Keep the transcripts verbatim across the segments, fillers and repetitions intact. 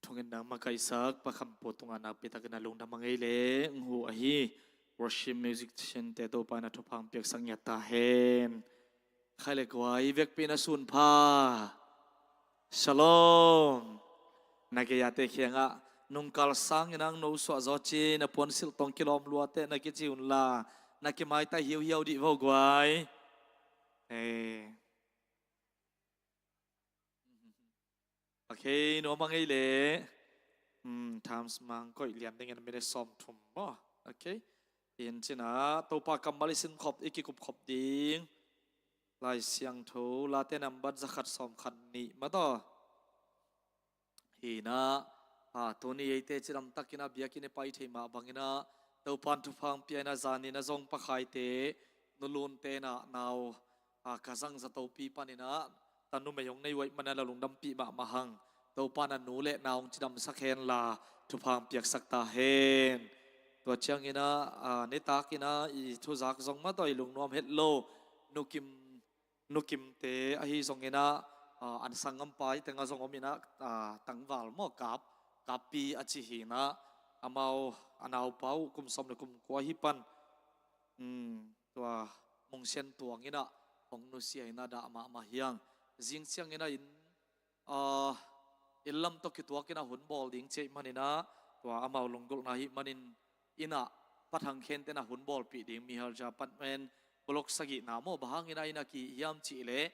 Thungen dang makaihsak Pa Kham Pu tungah nakpi takin a lungdam a ngei leng hu ahi. Worship musician te Topa in a thupha hong piaksak ngiat ta hen. Khai le guai, vekpi in a sun pha. Shalom. Na gei-ate kiangah nungkal sangin ang no suah zaw ci, na puansilh tawh kilawm lua teh na kici un la, na kimaitai hiauhiau dih vo guai. Eh. Ok, nuam a ngei leh. Hmm, Times Mangkam koih lian dingin minute sawmthum maw? Ok. In cina Topa kammal i sin khop, i kikup khop ding. Lai Siangtho Late nambat zakhat sawmkhat nih mah tawh. Hi in ah, a, tuni eite cidam takin a biakinn i pai thei mah bangin ah, Topa in thupha hong pia in ah, zanin ah zong Pa Khaite, Nu Lunte in ah nau, a, ka zang zatopi panin ah, ta numei hong nei uh ahih manin ah la lungdampih mahmah hang. Topa in a nu le na hong cidamsak hen la, thupha hong piaksak ta hen. Tua ciangin ah, a, nitak in ah i thuzak zong mah tawh i lungnuam het lo. Nu Kim, Nu Kimte ahi zongin ah, a, an sanggampa i tengah zong om in ah, a, tangval maw, Kap, Kappi a ci hi in ah, amau a naupa uh kum sawm le kum kua hi pan. Hmm, tua Mung Sian Tuang in ah hong nusia in ah dah mahmah hi hang. Zing ciangin ah inn, a, inn lam tawh kituakin ah hun bawl ding ci ahih manin ah, tua amau lunggulhna ahih manin inn ah Pa Thang Khente in ah hun bawlpih ding, Mihal Japan men bulok sagihna maw, bang hangin ah inn ah kihih hiam cih leh,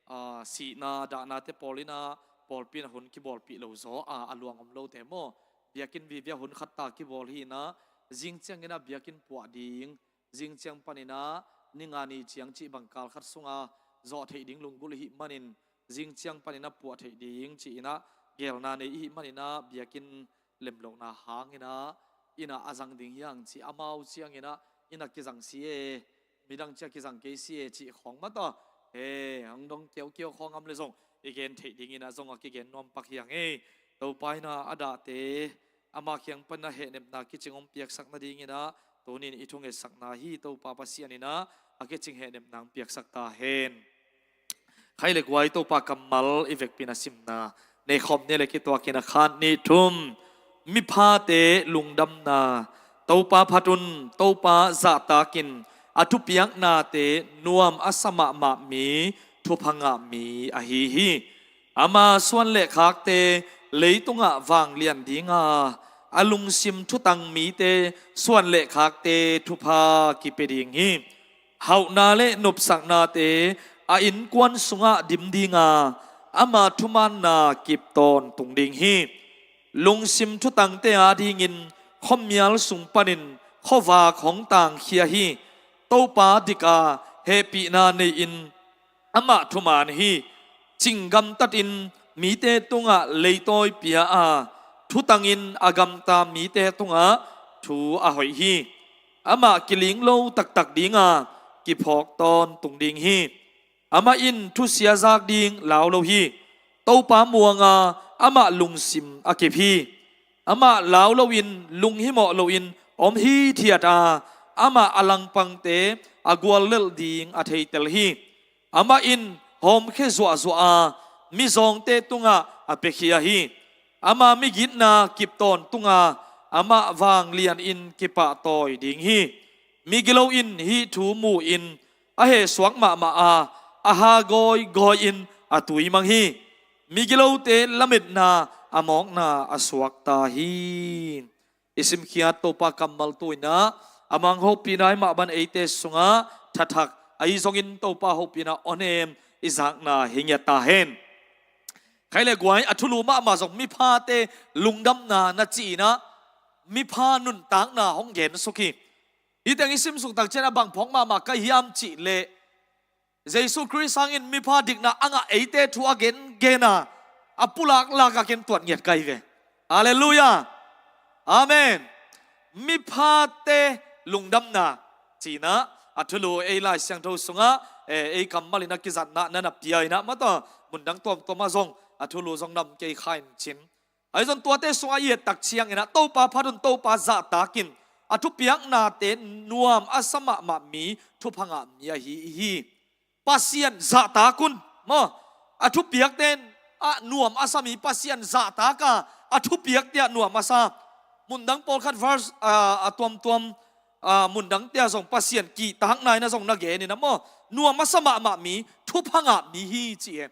a, sihna dahnate pawl in ah pawlpi in ah hun kibawlpih lo zaw a, a luang om lote maw, biakinn vive ah hun khat ta kibawl hi in ah, zing ciangin ah biakinn puah ding, zing ciang panin ah ni nga ni ciang cih bang kal khat sungah zawh theih ding lunggulh i hih manin, zing ciang panin ah puah theih ding ci-in ah geelna nei i hih manin ah biakinn lemlohna hangin ah inn ah a zang ding hi hang ci, amau ciangin ah inn ah kizang si e, midang ciang kizang kei si e cih khawng mah tawh, he, hong dong kiaukiau khawng om leh zong i gen theih dingin ah zong a kigen nuam pak hi hang e. Topa in ah a dahte ama kiang panin ah hehnepna kicing hong piaksak nadingin ah tuni in i thungetsakna hi. Topa Pasian in ah a kicing hehnepna hong piaksak ta hen. Khai le guai, Topa kammal i vekpi in a simna nei khawm ni leh, kituakin a khat, nih, thum. Miphate lungdamna. Topa phat un, Topa zahtak in, a thupiaknate nuam a sa mahmah mi, thupha ngah mi ahi hi. Ama suan le khakte leitungah vanglian ding a, a lungsim thutang mite suan le khakte thupha kipia ding hi. Hauhna le nopsaknate a innkuan sungah dim ding a, ama thumaanna kip tawntung ding hi. Lungsim thutangte adingin khuamial sung panin khuavak hong tangkhia hi. Topa dik a, hehpihna nei-in amah thuman hi. Cing gamtatin mite tungah leitawi pia a, thutangin a gamta mite tungah thu a hoih hi. Amah kiling lo taktak ding a, kiphawk tawntung ding hi. Amah in thusia zak ding lau lo hi. Topa muang a, amah lungsim a kip hi. Amah lau loin, lunghimawh loin om hithiat a, amah a langpangte a guallelh ding a theitel hi. Amah in hawmkhia zuahzuah a, mizawngte tungah a piakhia hi. Ama migitna kip tawntung a, amah vanglianin kipahtawi ding hi. Migilo in hih thu mu-in a hehsuak mahmah a, a ha gawigawi-in a tui mang hi. Migilote lametna a mawkna a suakta hi. I simkhiat Topa kammal tu-in ah, a mang hopihna i mah bang eite sungah thathak, ahi zongin Topa hopihna onem i zakna hi ngiat ta hen. Khai le guai, a thulu mahmah zong miphate lungdamna na ci-in ah, mipha nuntakna hong gensuk hi. Hih teng i simsuk tak ciangin a bang phawk mahmah ka hiam cih leh, Jesu Khrist hangin mipha dikna a ngah eite thu a gengen a, a pulaklak a ken tuat ngiat ka hi ve. Halleluiah. Amen. Miphate lungdamna ci-in ah, a thulu ei Lai Siangtho sungah, eh, ei kammal in a kizatna na na pia in ah, mah tawh mundang tuamtuam ah zong a thulu zong nam kei kha in cin. Ahi zong tuate sungah i et tak ciangin ah, Topa phat un, Topa zahtak in, a thupiaknate nuam a sa mahmah mi, thupha ngah mi ahi hi. Pasian zahtak un, maw, a thupiakte ah nuam a sa mi Pasian zahtak a, A thupiak te ah nuam a sa. Mundang pawlkhat verse, ah, a tuamtuam, ah, mundang te ah zong Pasian kihtakna in ah zong na gen in ah maw, nuam a sa mahmah mi, thupha ngah mi hi ci hi.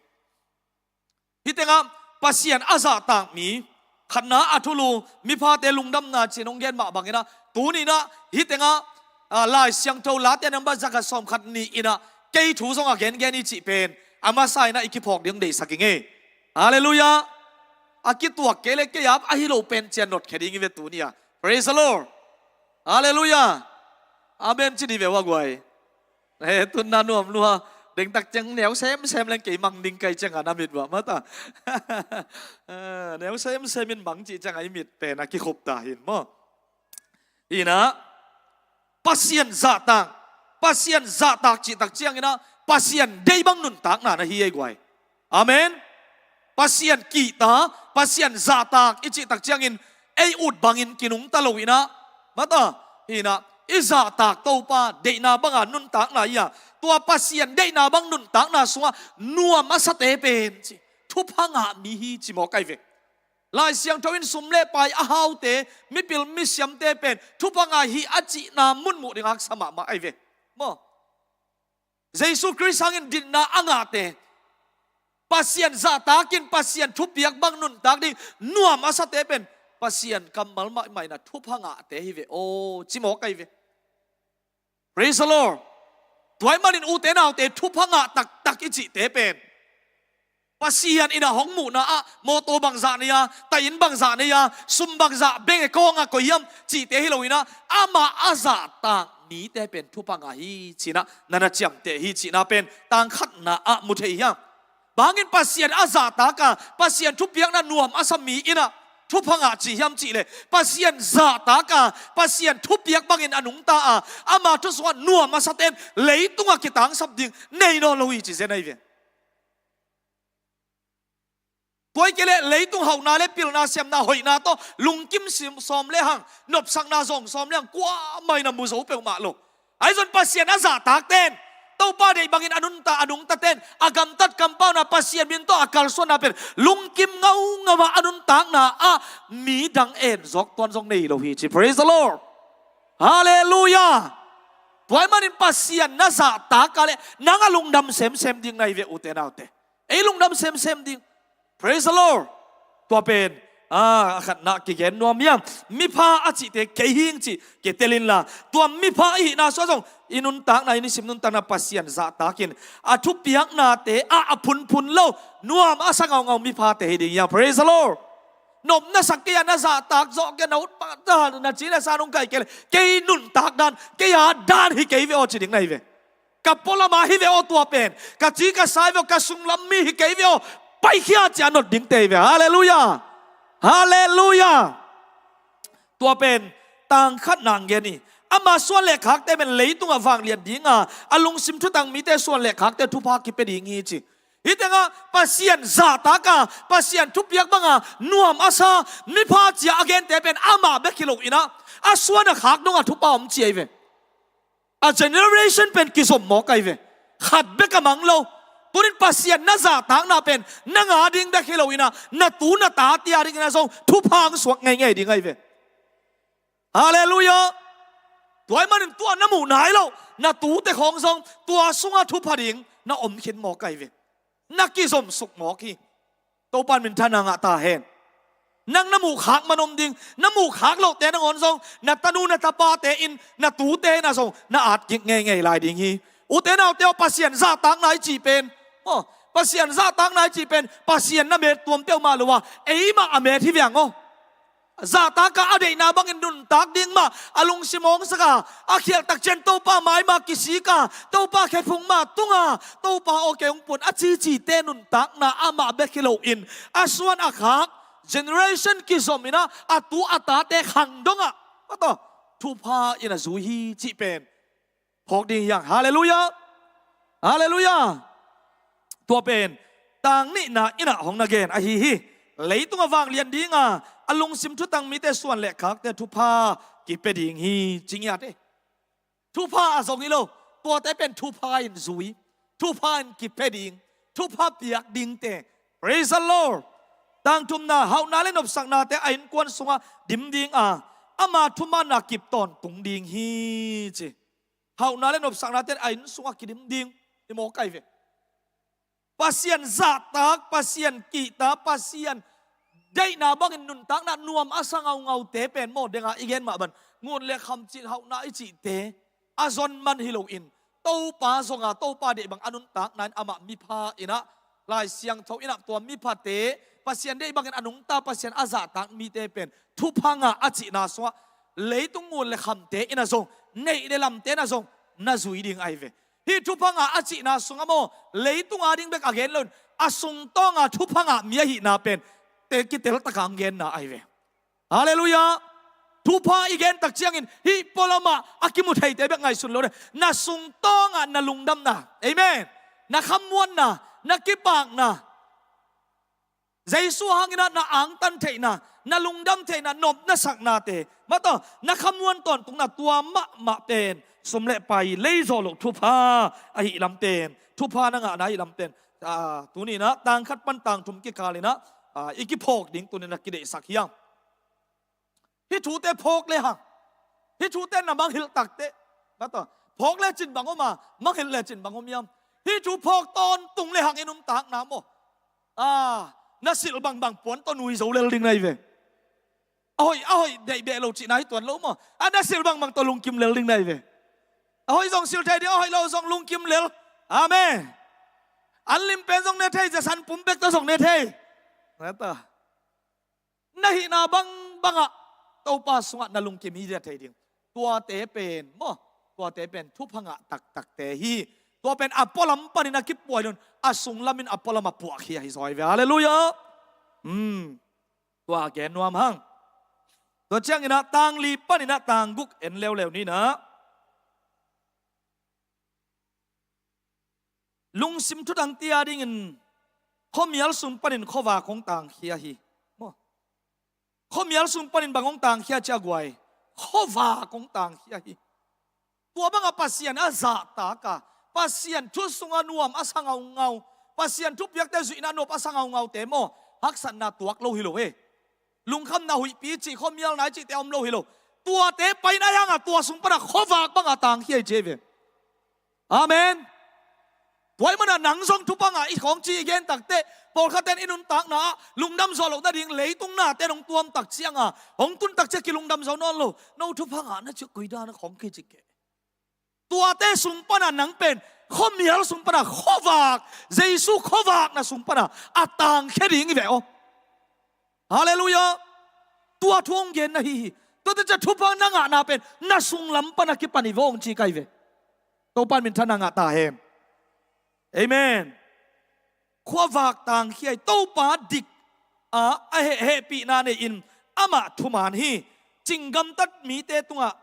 Hih tengah Pasian a zahtak mi, khatna a thulu, miphate lungdamna ci-in hong gen mah bangin ah, tuni-in ah hih tengah, ah, Lai Siangtho Late number zakhat sawmkhat nih in ah kei thu zong a gengen i cih pen a masa in ah i kiphawk ding deihsak ing ei. Halleluiah. A kituak kei le kei a, ahi lo pen cian notkhia ding i ve tuni-ah. Praise the Lord. Halleluiah. Amen ci dih ve ua guai. Eh, tunna nuam lua. Dengtak ciang neu semsem leng kei mang ding kai ciangin a mit uah mata. Eh, neu semsem in mang cih ciangin a i mit pen a kikhup ta hi maw. Hi-in ah Pasian zahtak, Pasian zahtak cihtak ciangin ah Pasian deih bang nuntakna na hi ei guai. Amen. Pasian kihta, Pasian zahtak i cihtak ciangin ei ut bangin kinungta lo-in ah, mata, hi-in ah i zahtak Topa deihna banga nuntakna hi-a, tua Pasian deihna bang nuntakna sungah nuam a sate pen ci, thupha ngah mi hi ci mawk ai ve. Lai Siangtho in sum le pai a haute, mipil misiamte pen thupha ngah hi a cihna mun muh ding haksa mahmah ai ve. Maw? Jesu Khrist hangin ditna a ngahte, Pasian zahtakin Pasian thupiak bang nuntak ding nuam a sate pen Pasian kammal mahmah in ah thupha ngahte hi ve aw ci mawk ai ve. Praise the Lord. Tua ahih manin ute naute thupha ngah taktak i cihte pen Pasian in ah hong muhna ah mawtaw bangzah nei-a, taih inn bangzah nei-a, sum bangzah beng e kawng a koi hiam cihte hi lo-in ah, amah a zahtak mite pen thupha ngah hi ci-in ah na na ciamteh hi cihna pen tang khatna ah mu thei hiam? Bang hangin Pasian a zahtak a, Pasian thupiakna nuam a sa mi in ah thupha ngah ci hiam cih leh, Pasian zahtak a, Pasian thupiak bangin a nungta a, ama thu sungah nuam a sate'n leitungah kitangsap ding nei nawn lo hi ci zen ai ve. Tua hi kei leh leitung hauhna le pilna siamna hoihna tawh lungkim sim-, sawm le hang, nopsakna zong sawm le hang, kuamah in a mu zo peuhmah lo. Ahi zong Pasian a zahtakte'n, Topa deih bangin a nunta, a nungtate'n a gamtat kampauna, Pasian min tawh a kalsuanna pen lungkim ngaungau a, a nuntakna ah midang en zawk tuan zong nei lo hi ci. Praise the Lord. Halleluiah. Tua ahih manin Pasian na zahtak a leh nang a lungdam semsem ding na hi ve ute naute. Ei lungdam semsem ding. Praise the Lord. Tua pen, ah, a khatna kigen nuam hiam? Mipha a cihte kei hing cih kitel inla, tua mipha i hihna sungah zong i nuntakna, i nisim nuntakna Pasian zahtakin a thupiaknate ah a phunphun lo, nuam a sa ngaungau miphate hi ding hiam? Praise the Lord. Nop na sak kei a, na zahtak zawh kei a, na ut pah ta, na ci na sa nung kai kei leh, kei nuntak dan, kei a dan hi kei ve aw ci ding na hi ve. Ka pualam a hi ve aw tua pen, ka ci ka sa hi ve aw, ka sunglam mi hi kei ve aw, paikhia ci-a not dingte hi ve. Halleluiah. Halleluiah. Tua pen tang khatna hong gen hi. Ama suan le khakte pen leitungah vanglian ding a, a lungsim thutang mite suan le khakte thupha kipia ding hi ci. Hih tengah Pasian zahtak a, Pasian thupiak banga nuam a sa mipha ci-a a gente pen amah bek hi lo-in ah, a suan a khak dongah thupha om ci ai ve. A generation pen kizom mawk ai ve. Khat bek a mang lo. Tunin Pasian na zahtakna pen nang a ding bek hi lo-in ah, na tu na tate a dingin ah zong thupha hong suak ngeingei ding ai ve. Halleluiah. Tua ahih manin tua na muh nai lo, na tute khawng zong tua sungah thupha ding na om khin mawk ai ve. Na kizom suk mawk hi. Topa'n minthanna ngah ta hen. Nang na muh khak man om ding, na muh khak lohte nangawn zong, na tanu na tapate in, na tute in ah zong na at kik ngeingei lai ding hi. Ute naute aw, Pasian zahtakna i cih pen, aw, Pasian zahtakna i cih pen Pasian na met tuam peuhmah lo a, eimah a met hi ve ang aw. Zahtak a, a deihna bangin nuntak ding mah a lungsim hong sak a, a khialh tak ciang Topa mai mah kisik a, Topa khephung mah tung a, Topa aw kei hong pun a cicite nuntakna amah bek hi lo-in, a suan a khak generation kizom in ah, a tu a tate khang dongah, aw, thupha in a zui hi cih pen phawk ding hi hang. Halleluiah. Halleluiah. Tua pen tang nihna in ah hong na gen ahi hi. Leitungah vanglian ding a, a lungsim thutang mite suan le khakte thupha kipia ding hi ci ngiat e. Thupha a zong hi lo, tuate pen thupha in zui, thupha in kipia ding, thupha piak dingte. Praise the Lord. Tangthumna, hauhna le nopsaknate a innkuan sungah dim ding a, ama thumanna kip tawntung ding hi ci. Hauhna le nopsaknate a inn sungah kidim ding. I mawk ai ve. Pasian zahtak, Pasian kihta, Pasian deihna bangin nuntakna nuam a sa ngaungaute pen maw, dengah i gen mah ban ngun le kham cih, hauhna i cihte a zon man hi loin, Topa zonga, Topa deih bang a nuntakna in amah mipha inah, Lai Siangtho inah tua miphate, Pasian deih bangin a nungta, Pasian a zahtak mite pen thupha ngah a cihna sungah leitung ngun le khamte inah zong, neih le lamte inah zong na zui ding ai ve. Hih thupha ngah a cihna sungah maw, leitung ading bek a gen loin, a sungtawnga thupha ngah mi ahihna pen te kiteltaka ang genna ai ve. Halleluiah. Thupha i gen tak ciangin hih pualamah a kimu theite bek ngaihsun lo le, na sungtawnga na lungdamna, amen, na khamuanna, na kipakna, Jesu hanginah na angtan theihna, na lungdam theihna, nopna saknate, mataw, na khamuan tawntungna, tua mahmah pen sum le pai lei zawh loh thupha ahih lam pen, thupha na ngahna ahih lam pen, a, tuninah tangkhat pan tangthum kikalinah, a, i kiphawk ding tuninah kideihsak hiam? Hih thute phawk le hang, hih thute na mangngilh takteh, mataw, phawk le cin bang om a, mangngilh le cin bang om hiam? Hih thu phawk tawntung le hang i nuntakna maw, a, na silh bangbang puan tawh nui zo lel ding na hi ve. A hoih, a hoih deih beh lo cihna hi tuan lo maw, a, na silh bangbang tawh lungkim lel ding na hi ve. A hoih zong silh thei ding, a hoih lo zong lungkim lel. Amen. An lim pen zong ne thei, zasan pum bek tawh zong ne thei. Mataw, na hihna bangbangah Topa sungah na lungkim hi dia thei ding. Tuate pen maw, tuate pen thupha ngah taktakte hi. Tua pen a pualam panin a kipuai lo-in, a sunglamin a pualam a puahkhia hi zaw hi ve. Halleluiah. Hmm. Tua gen nuam hang. Tua cianginah tang li paninah tang guk en leuleu ninah, lungsim thudangte adingin khuamial sung panin khuavak hong tangkhia hi. Maw, khuamial sung panin bang hong tangkhia ci a guai? Khuavak hong tangkhia hi. Tua banga Pasian a zahtak a, Pasian thu sunga nuam a sa ngaungau, Pasian thupiakte zuihna nop a sa ngaungaute maw, haksatna tuak lo hi lo e. Lungkhamna huihpi cih, khuamialna i cihte a om lo hi lo. Tuate paina hi hanga tua sung pana khuavak banga tangkhia hi ci hi ve. Amen. Tua ahih mana nang zong thupha ngah i khawng ci i gen takteh, pawlkhatten i nuntakna ah lungdam zawh loh nading leitung nate nong tuam tak cianga hong tun tak ciang kilungdam zo nawn lo. No thupha ngah na ciah koi dan a khawng kei ci kei. Tuate sung pana nang pen khuamial sung pana khuavak, Jesu khuavakna sung pana a tangkhia ding hi ve aw. Halleluiah. Tua thu hong genna hi hi. Tuate ciah thupha na ngahna pen na sunglam pana kipan hi vawng ci kai ve. Topan minthanna ngah ta hen. Amen. Khuavak tangkhia hi. Topa dik a, a heh, hehpihna nei-in amah thuman hi. Cinggamtat mite tungah,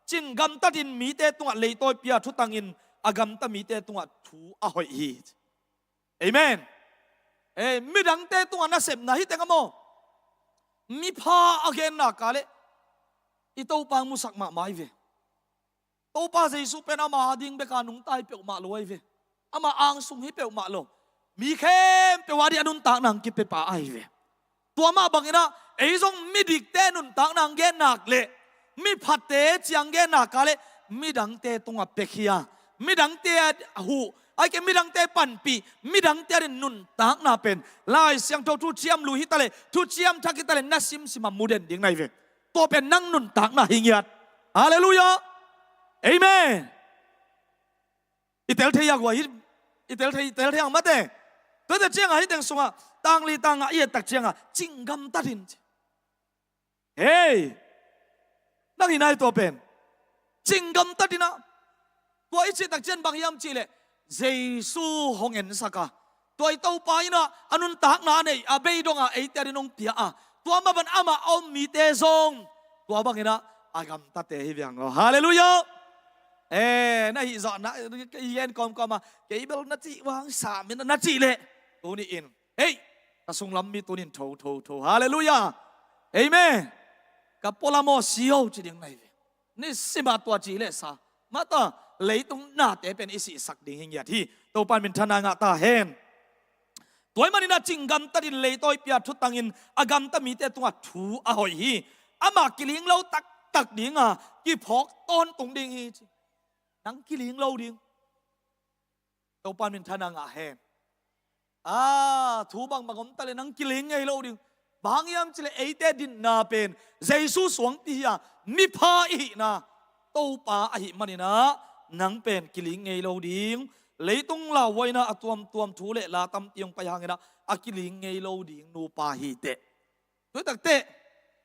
cinggamtatin mite tungah leitawi pia thutangin a gamta mite tungah thu a hoih hi. Amen. Eh, midangte tungah nasepna hi teng a maw, mipha a genna kah leh i Topa musak mahmah hi ve. Topa Jesu pen ama ading beka nungta hi peuhmah lo ahi ve. Ama angsung hi peuhmah lo. Mi khempeuh ading a nuntakna ang kipepa ahi ve. Tua mah banginah ei zong midikte nuntakna ang gen nak leh miphate ciang gen nak a leh midangte tungah pekhia, midangte huh, aike midangte panpih, midangte ading nuntakna pen Lai Siangtho thuciam lui hitaleh, thuciam thak hitaleh na simsima muden ding na hi ve. Tua pen nang nuntakna hi ngiat. Halleluiah. Amen. I tel thei a gua hi, i tel thei, i tel thei ang mate. Tuate cianga hi teng sungah tangli tanga i et tak cianga cinggamtatin ci. Hei, nang hi nai tua pen cinggamtatinah. Tua i cih tak cian bang hiam cihleh Jesu hong ensaka, tua i Topa inah a nuntakna a nei a beidonga eite ading hong pia a, tua mah ban amah a om mite zong tua banginah a gamtate hi viang lo. Halleluiah. Eh, na hihzawhna i gen kawmkawma kei bel na cih vang sam in na cihleh tuni-in, hei, ka sunglam mi tunin tho tho tho. Halleluiah. Amen. Ka pualam aw si o ci ding na hi ve. Nisima tua ci leh sa mata leitung nate pen i sihsak ding hi ngiat hi. Topan minthanna ngah ta hen. Tua ahih manin a cing gamtat in leitawi pia thutangin a gamta mite tungah thu a hoih hi. Amah kiling lo taktak ding a kiphawk tawntung ding hi ci. Nang kiling lo ding. Topa minthanna ngah hen. A thu bangbang om ta leh nang kiling ngei lo ding. Bang hang hiam cih leh eite dinna pen Jesu suangpi hi a, mipha i hihna Topa ahih manin ah nang pen kiling ngei lo ding. Leitung lauhuaina a tuamtuam thu le la tampi hong pai hangin ah a kiling ngei lo ding nupa hi teh. Tua hi takteh,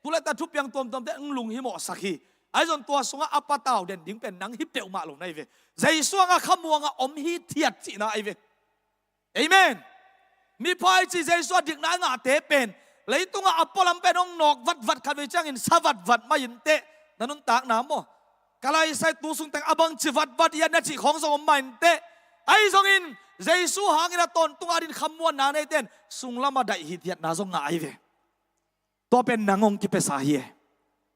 tu le ta thupiang tuamtuamte hong lunghimawhsak hi. Ahi zongin tua sungah a patau den ding pen nang hi peuhmah lo na hi ve. Jesu hangah khamuang a om hithiat cihna ahi ve. Amen. Mipha i cih Jesu a dikna a ngahte pen leitungah a pualam pen hong nawk vatvat khat vei ciangin sa vatvat mah inteh, na nuntakna maw? Ka laisai tu sung teng a bangci vatvat hiam na cih khawng zong om mah inteh. Ahi zongin Jesu hangin a tawntung a dingin khamuanna neite in sunglam a daih hithiatna zong ngah ahi ve. Tua pen nang hong kipiasa hi e.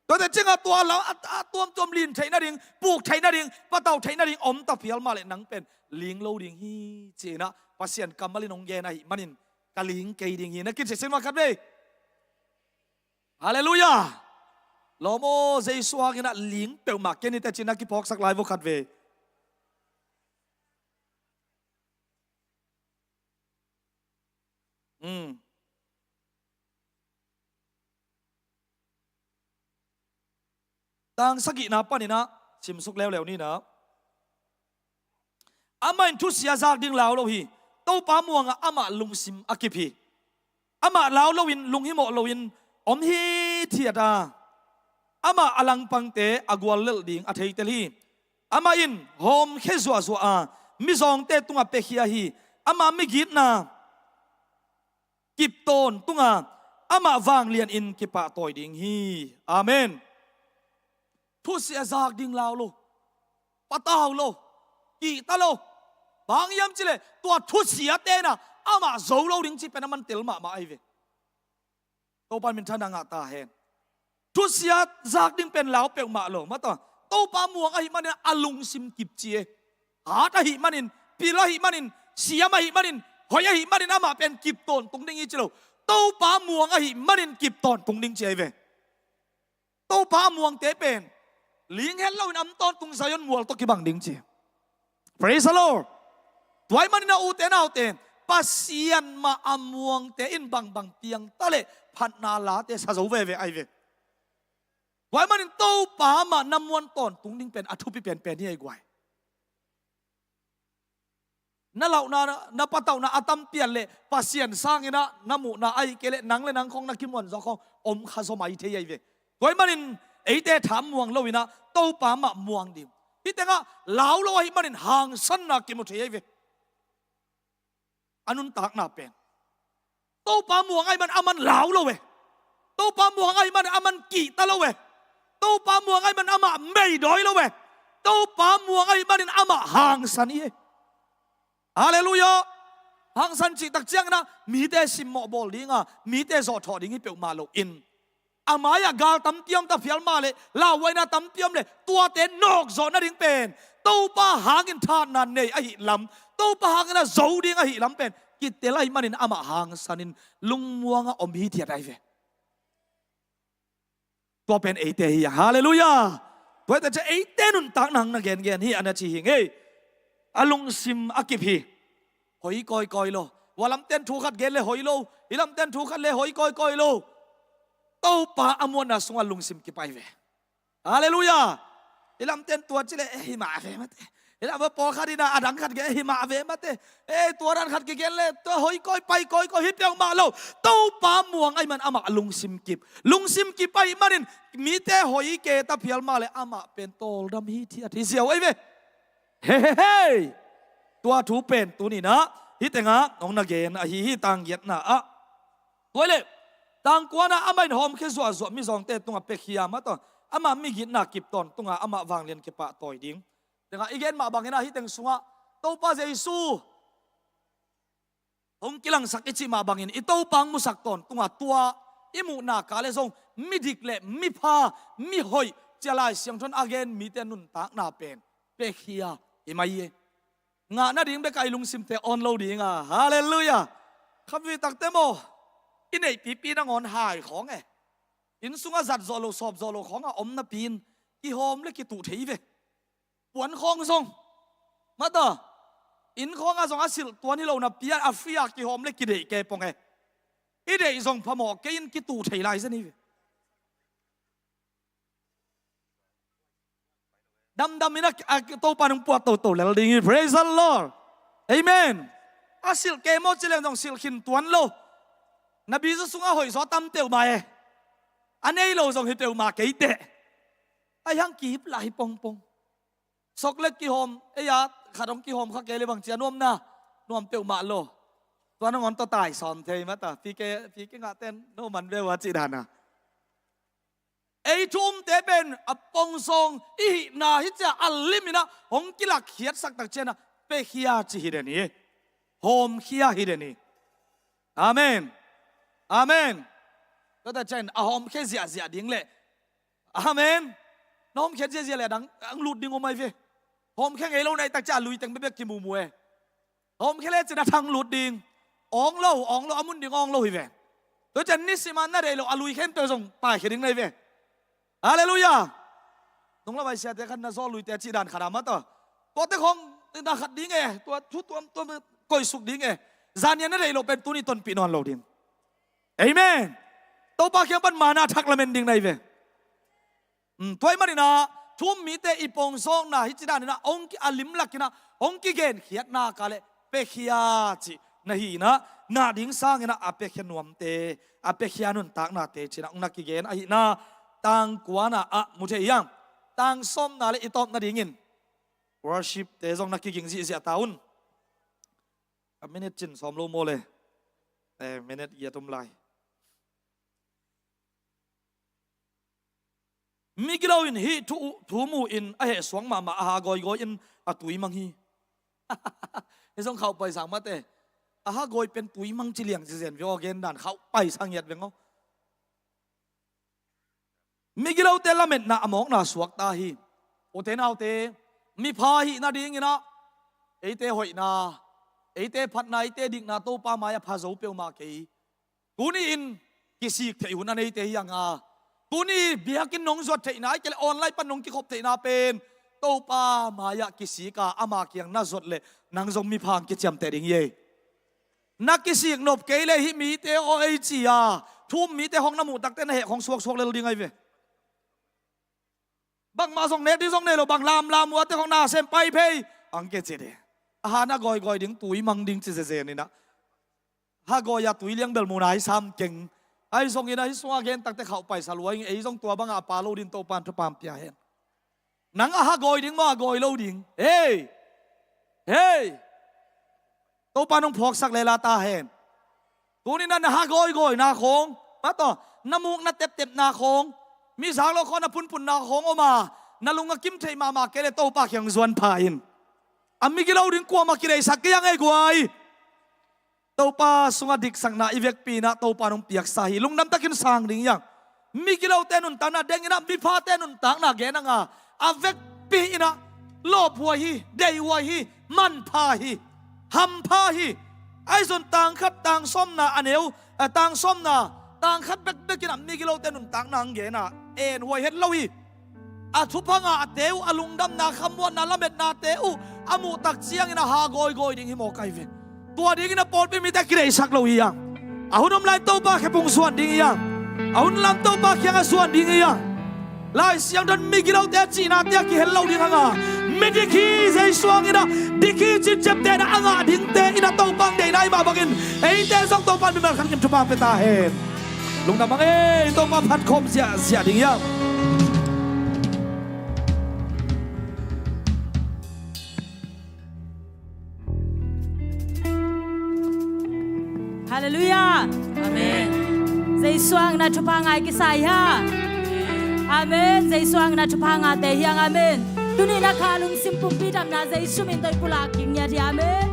Tuate ciangah tua lam a, a tuamtuam lin theih nading, puk theih nading, patau theih nading om ta phial mah leh nang pen ling lo ding hi ci-in ah Pasian kammal in hong gen ahih manin ka ling kei ding hi na kici sin mah khat vei. Halleluiah. Lawm aw, Jesu hangin ah ling peuhmah kei ni teh ci-in ah kiphawksak lai vo khat vei. Mm. Tang sagihna panin ah simsuk leuleu ni in ah, amah in thusia zak ding lau lo hi. Topa muangah amah lungsim a kip hi. Amah lau loin, lunghimawh loin om hithiat a, amah a langpangte a guallelh ding a theitel hi. Amah in hawmkhia zuahzuah a, mizawngte tungah piakhia hi. Amah migitna kip tawntung a, amah vanglianin kipahtawi ding hi. Amen. Thusia zak ding lau lo, patau lo, kihta lo. Bang hang hiam cih leh tua thusiate in ah amah zo lo ding cih pen a man tel mahmah ahi ve. Topa in minthanna ngah ta hen. Thusia zak ding pen lau peuhmah lo, mah tawh Topa muang ahih manin a lungsim kip ci e. Hat ahih manin, pil ahih manin, siam ahih manin, hoih ahih manin amah pen kip tawntung ding hi ci lo. Topa muang ahih manin kip tawntung ding ci ahi ve. Topa a muangte pen ling het loin om tawntung, Zion mual tawh kibang ding ci. Praise the Lord. Tua ahih manin a ute naute, Pasian mah a muangte in bangbang piang ta leh phatna late sa zo veve ahi ve. Tua ahih manin Topa mah na muan tawntung ding pen a thupi penpen hi ei guai. Na lauhna, na patauhna a tam pian leh Pasian sangin ah na muhna ahih kei leh nang le nang khawng na kimuanzaw khawng om kha zaw mai thei ahi ve. Tua ahih manin eite tha muang loin ah Topa mah muang ding. Hih tengah lau lo ahih manin hangsanna kimu thei ahi ve. A nuntakna pen Topa muang ahih man a man lau lo e. Topa muang ahih man a man kihta lo e. Topa muang ahih man amah meidawi lo e. Topa muang ahih manin amah hangsan hi e. Halleluiah. Hangsan cih tak ciangin ah mite simmawh bawl ding a, mite zawhthawh ding hi peuhmah loin, a mai-ah gal tampi om ta phial mah leh, lauhuaina tampi om leh, tuate nawkzawh nading pen Topa hangin thahatna nei ahih lam, Topa hangin a zo ding ahih lam pen kitel ahih manin amah hangsanin lungmuang a om hithiat ahi ve. Tua pen eite hi a, halleluiah. Tua hi ta ciang eite nuntakna hang na gengen hi a na ci hi ngei. A lungsim a kip hi. Hoi kawikawi lo. Hua lamten thu khat gen le hoi lo, hih lamten thu khat le hoi kawikawi lo. Topa a muanna sungah lungsim kip ahi ve. Halleluiah. Hih lamten tua ci le eh, hi mah ve mate. Hih lam pawlkhat in a dang khat gen eh, hi mah ve mate. Eh, tua dan khat kigen le tua hoi kawi pai kawikawi hi peuhmah lo. Topa muang ahih man amah lungsim kip. Lungsim kip ahih manin mite hoi kei ta phial mah le amah pen tawldam hithiat hi ziau ahi ve. Hei, hei, hei. Tua thu pen tuni-in ah hih tengah hong na gen ahi hi, tang giatna ah. Tua hi leh tang kuana, amah in hawmkhia zuahzuah mizawngte tungah piakhia, mah tawh amah migitna kip tawntung a, amah vanglian kipahtawi ding. Tengah i gen mah bangin ah hih teng sungah Topa Jesu hong kilangsak i cih mah bangin i Topa hong musak tawntung a, tua i muhna kal le zong midik le mipha, mihoih ci a Lai Siangtho in a gen mite nuntakna pen piakhia hi mai hi. Ngah nading bek a i lungsimte awn lo ding a, halleluiah. Khatvei takte maw, i neihpipi nangawn hai khawng e. Inn sungah zat zawh lo, sawp zawh lo khawngah om napi-in kihawm le kituh thei ve. Puan khawng zong, mata, inn khawngah zong a silh tuan hi lo napi-a, a free-a kihawm le kideih kei pong e. I deih zong phamawh kei-in kituh thei lai zen hi ve. Damdam in a, a, Topa nong puah toto lel ding hi. Praise the Lord. Amen. A silh kei maw ci leng zong silh khin tuan lo. Na bizu sungah hoih zaw tam teuh mah e. A nei lo zong hi teuh mah kei teh. Ai hang kihip lah hi pongpong. Sok le kihawm, ei a khat hong kihawm kha kei le bang ci a nuam na, nuam teuh mah lo. Tua nangawn tawh tai sawm thei mata. Pike, pike ngah ten no man ve ua cih dan a. Ei thu umte pen a pongzawng i hihna hi cia a lim in a hong kilakkhiatsak tak ciangin a pekhia ci hi den hi. Hawmkhia hi den hi. Amen. Amen. Tua tak ciangin a hawmkhia ziahziah ding le. Amen. Na hawmkhia ziahziah le a dang ang lut ding om ai ve. Hawmkhia ngei lo na hih tak ciang a lui teng bekbek kimumu e. Hawmkhia le cin a thang lut ding. Awng lo, awng lo, a mun ding awng lo hi ve. Tua ciang nisim a na deih lo a lui khempeuh zong paikhia ding na hi ve. Halleluiah. Nung lamai siate khat na zawl luite a cih dan khat a mata. Tuate khawng na khat ding e, tua thu tuamtuam koihsuk ding e. Zan ni a na deih lo pen tuni tonpih nawn lo ding. Amen. Topa kiang pan mana thak lamen ding na hi ve. Um, tua ahih manin a thu um mite i pongzawkna hi ci danin a hong ki, a limlak in a hong kigenkhiatna ka le pekhia cih na hi in a, ngah ding sangin a a pekhia nuamte, a pekhia nuntaknate ci in a hong na kigen ahih na tang kuana ah mu thei hiam? Tang sawmna le i tawp nadingin worship-te zong na kiging zihziah ta un. A minute cin sawm lo maw le? Eh, minute giat om lai. Migilo in hih thu, thu mu in a heh suak mahmah a ha gawigawi in a tui mang hi. Hih zong khauh paisang mate. A ha gawi pen tui mang ci liang ci zen ve aw, gen dan khauh paisang ngiat veng aw. Migilote lametna a mawkna suak ta hi. Ute naute, mipha hih nadingin a eite hoihna, eite phatna, eite dikna Topa mai-ah pha zo peuhmah kei. Tuni-in kisik theih hun a neite hi hang a, tuni biakinn nong zuat theihna, ahih kei leh online pan nong kikhop theihna pen Topa mai-ah kisik a, ama kiang na zuat leh nang zong mipha hong kiciamteh ding hi ei. Na kisik nop kei leh hih mite aw ei ci a, thu um mite hong na muh takteh na heh khong suaksuak lel ding ahi ve. Bangmah zong nek ding zong nei lo, bang lamlam uate khong na sem pai phei ang ke ci ding. A ha na gawigawi ding, tui mang ding ci zezen in a, ha gawi a tui liang bel mu nai sam keng. Ahi zongin a hih sungah gen takteh khauh paisa lua ing, ei zong tua bangah a pha lo ding Topa'n thupha pia hen. Nang a ha gawi ding maw, a gawi lo ding? Hei! Hei! Topa nong phawksak lela ta hen. Tuni na na ha gawigawina khawng, mataw, na muk na teptepna khawng, mi zak lo khawng na punpunna khawng om a, na lung a kim theih mahmah kei leh Topa kiang zuan pha in. A migilo ding kuamah kideihsak kei a ngei guai. Topa sungah diksakna i vekpi inah Topa nong piaksa hi. Lungdam takin sang ding hi hang. Migilote nuntakna deng inah miphate nuntakna gen hang a, a vekpi inah lawphuai hi, deihhuai hi, manpha hi, hampha hi. Ahi zong tangkhat tangsawmna a neu, a tangsawmna tangkhat bekbek inah migilote nuntakna ang gen a, enhuai het lo hi. A thupha ngahte uh, a lungdamna, khamuanna, lametnate uh a muh tak ciangin a ha gawigawi ding hi mawk ahi ve. Tua dingin a pawlpi mite kideihsak lo hi hang. A hun om lai Topa khepung zuan ding hi hang. A hun lam Topa kiangah zuan ding hi hang. Lai Siangtho in migilote a cihnate a kihel lo ding hang a, midik hi, Jesu hangin a dik hi cih ciaptehna a ngah dingte in a Topa ang deihna hi mah bangin eite zong Topa in mimal khat kim thupha pia ta hen. Lungdam hang ei, Topa phat khawm ziahziah ding hiam? Halleluiah. Amen. Jesu hangin a thupha ngah i kisa hi hang. Amen. Jesu hangin a thupha ngahte hi hang. Amen. Tuni na kha lungsim pumpi damna Jesu min tawh i pulak kik ngiat hi. Amen.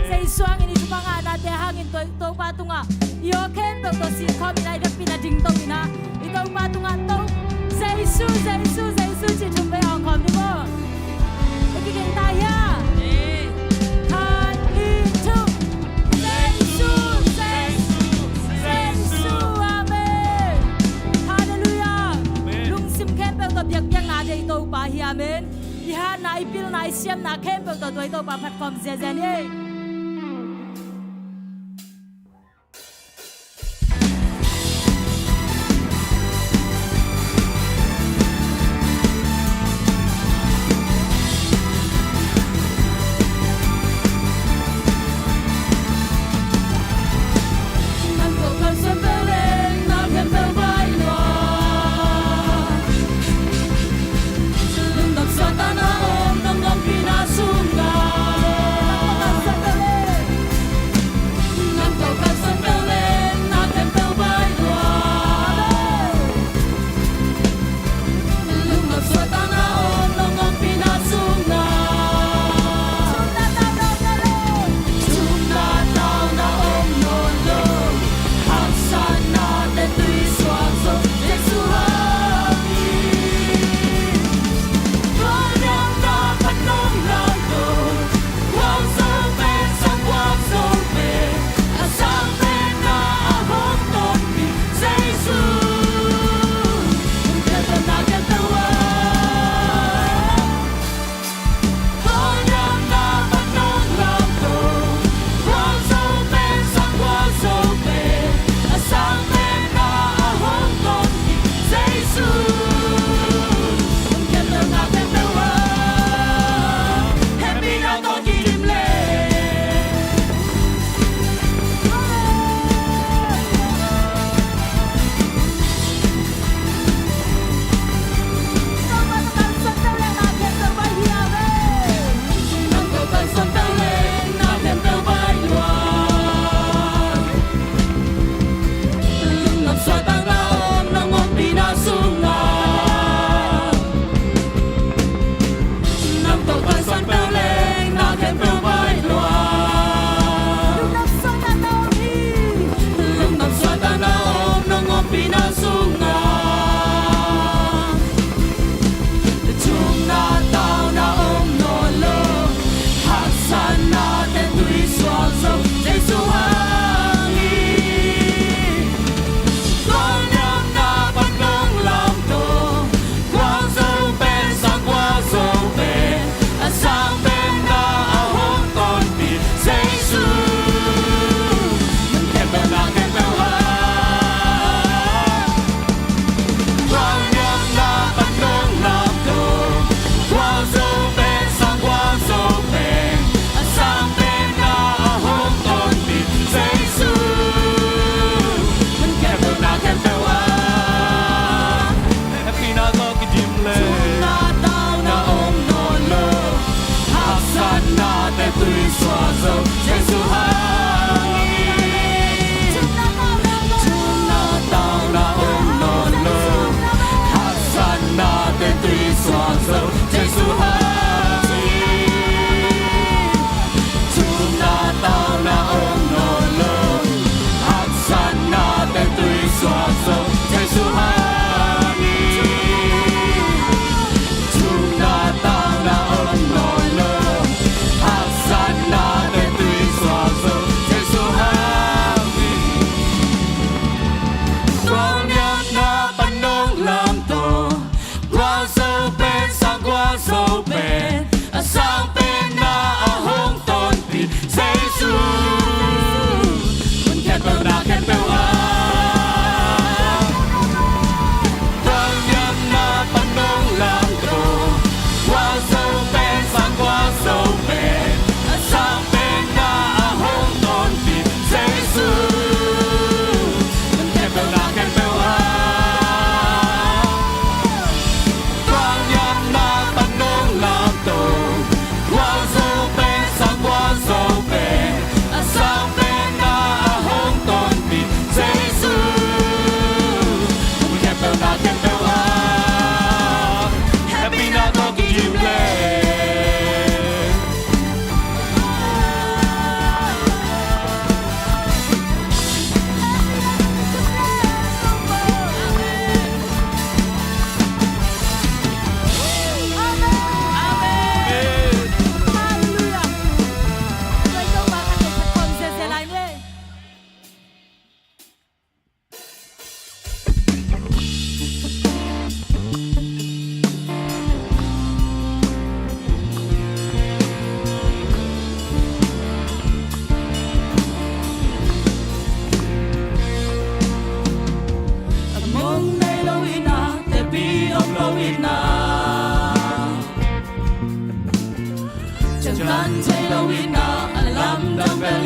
Jesu hangin i thupha ngahnate hangin tawh Topa tungah i aw khempeuh tawh sitkhawm inah i vekpi inah dingto inah i Topa tungah to, Jesu, Jesu, Jesu cih thum vei awng khawm ni maw? I kiging ta hia? Khat, nih, thum. Jesu, Jesu. Siamna khempeuh tawh tua i Topa phat khawm ziazia ni ei.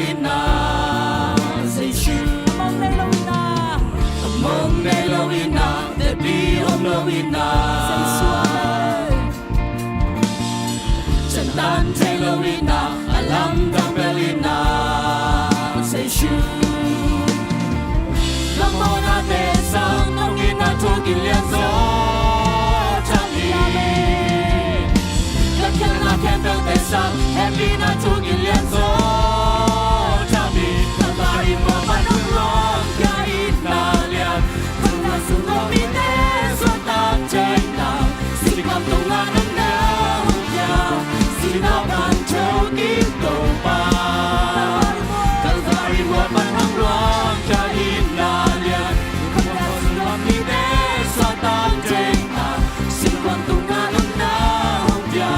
in ah, Jesu. A mong nei lo in ah, a mong nei lo in ah, teci om lo in ah, Jesu. Ciangtan thei lo in ah, a lamdang bel in ah, Jesu. Lammuanate sang nong itna thu kilian zaw thang hi. Ka khialhna khempeuhte sang hehpihna thu kilian zaw thang hi. Kalvari mual pan hong luang Kha itna lian, khuamial sung a mite suahtak theihna, singkhuam tungah nuntak hong pia, sihna pan thokik Topa. Kalvari mual pan hong luang Kha itna lian, khuamial sung a mite suahtak theihna, singkhuam tungah nuntak hong pia,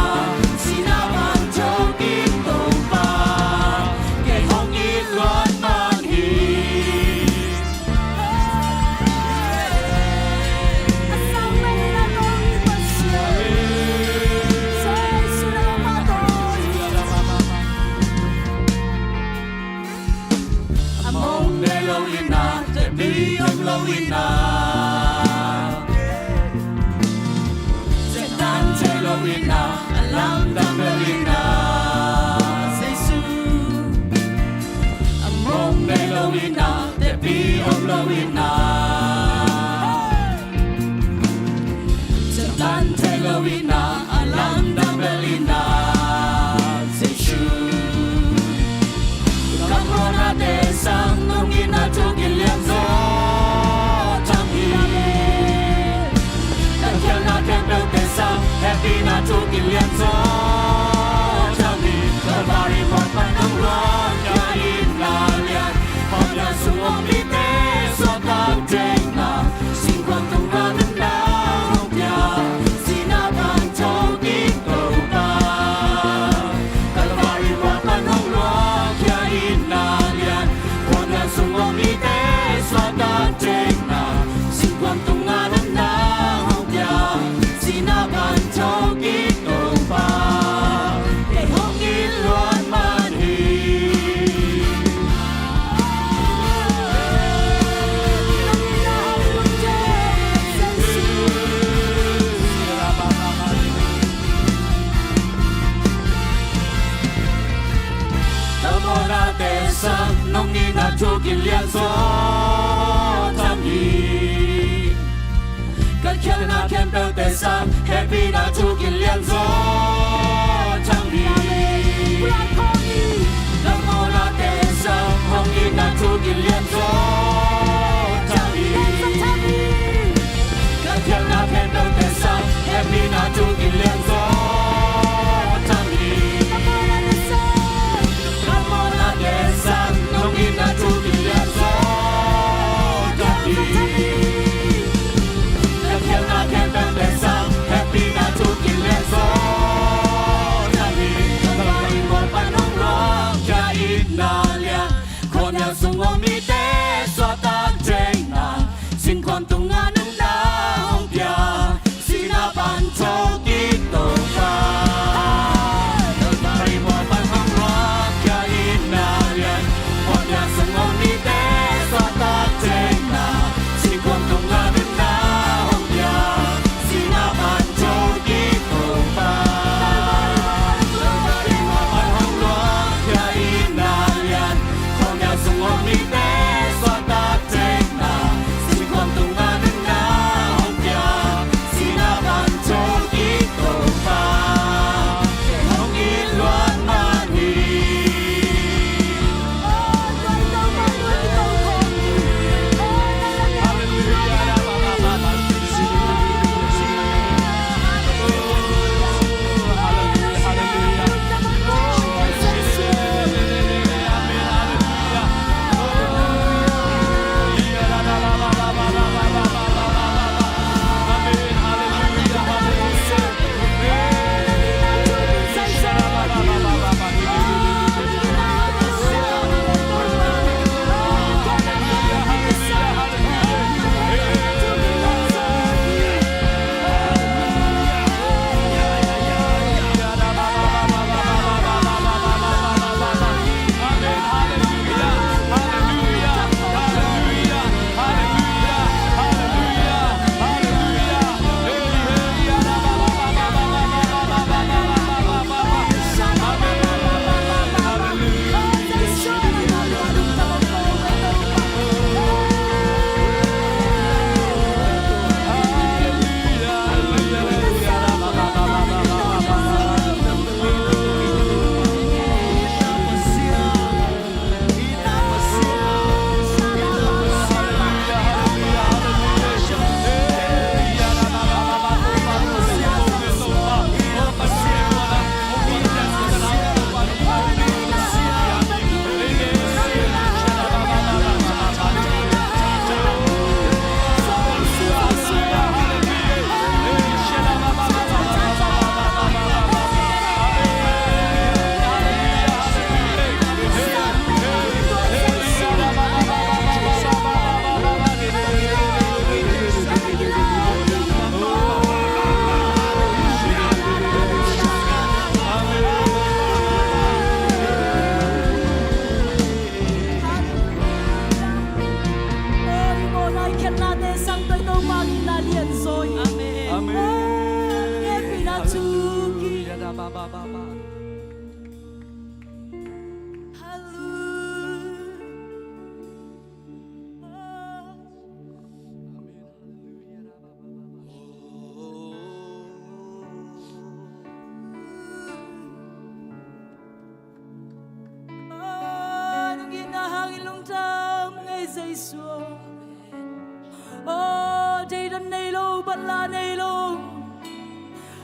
sihna pan thokik Topa, kei hong it luat man hi. A mong nei lo in ah, teci om lo in ah, ciangtan thei lo in ah, a lamdang bel in ah, Jesu. A mong nei lo in ah, teci om lo in ah, ciangtan thei lo in ah, a lamdang bel in ah, Jesu. Ka muanate sang nong itna thu kilian zaw thang hi. Ka khialhna khempeuhte sang hehpihna thu kilian zaw thang hi. Kalvari mual pan hong luang Kha itna lian, khuamial sung a mite suahtak theihna, singkhuam tungah nuntak hong pia, sihna pan thokik Topa. Kalvari mual pan hong luang Kha itna lian, khuamial sung a mite suahtak theihna, singkhuam tungah nuntak hong pia, sihna pan thokik Topa, kei hong it luat man hi. Ka muanate sang nong itna thu kilian zaw thang hi. Ka khialhna khempeuhte sang hehpihna thu kilian zaw thang hi. Ka muanate sang hong itna thu kilian zaw thang hi. Ka khialhna khempeuhte sang hehpihna thu kilian zaw thang hi. Ka muanate sang nong itna thu kilian zaw thang hi. Ka khialhna khempeuhte sang hehpihna thu kilian zaw thang hi. Kalvari mual pan hong luang Kha itna lian, khuamial sung a mite suahtak theihna, singkhuam tungah nuntak hong pia, sihna pan thokik Topa. Kalvari mual pan hong luang Kha itna lian, khuamial sung a mite suahtak theihna, singkhuam tungah nuntak hong pia, sihna pan thokik Topa. Kalvari mual pan hong luang Kha itna lian, khuamial sung a mite Ba, ba, ba. Hallelujah. Nong itna hangin lungdam ing ei Jesu. Aw, deidan nei lo, banla nei lo.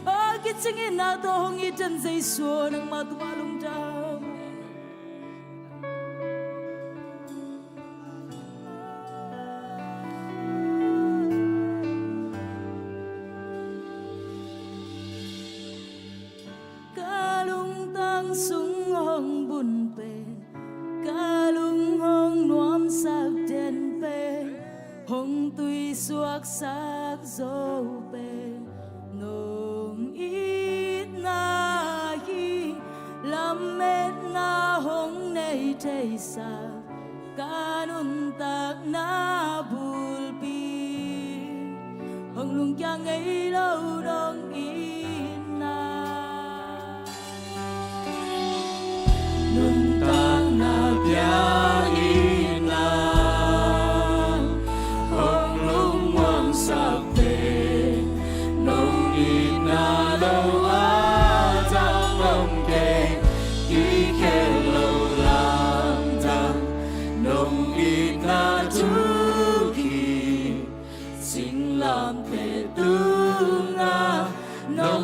Aw, kicing itna tawh hong it den Jesu, nangmah tungah lungdam. Ka lungtang sung hong bun pen, ka lung hong nuamsak den pen, hong tuisuaksak zo pen, nong itna hi. Lametna hong nei theisak ka nuntakna bulpi, hong lungkia ngei lo nong itna. Nuntakna biakinn ah hong lungmuangsak pen, nong itna lo a dang om kei. Kikhel lo lamdang, nong itna thuk hi. Singlamteh tungah nong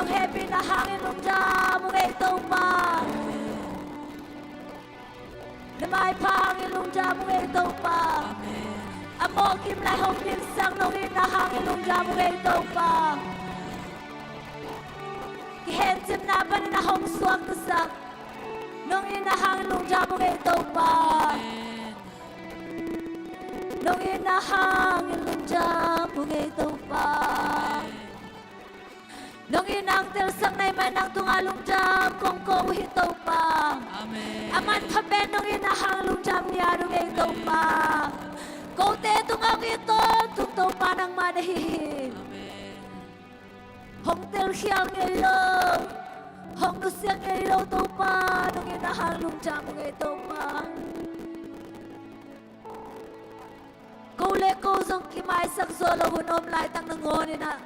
Hong hehpihna hangin lungdam ung ei Topa. Na maipha hangin lungdam ung ei Topa. A mawhkim lai hong pilsak nong itna hangin lungdam ung ei Topa. Kihencipna panin a hong suaktasak nong itna hangin lungdam ung ei Topa. Nong itna hangin lungdam ung ei Topa. Nong itna hong telsak na hih man nang tungah lungdam kong ko uh hi Topa. Amen. A manpha pen nong itna hang lungdam ngiat ung ei Topa. Kote tungah hong it tawntung Topa nangmah na hi hi. Amen. Hong telkhial ngei lo, hong nusia ngei lo Topa, nong itna hang lungdam ung ei Topa. Ko le ko zong kimaisak zo lo hun om laitak nangawn in ah,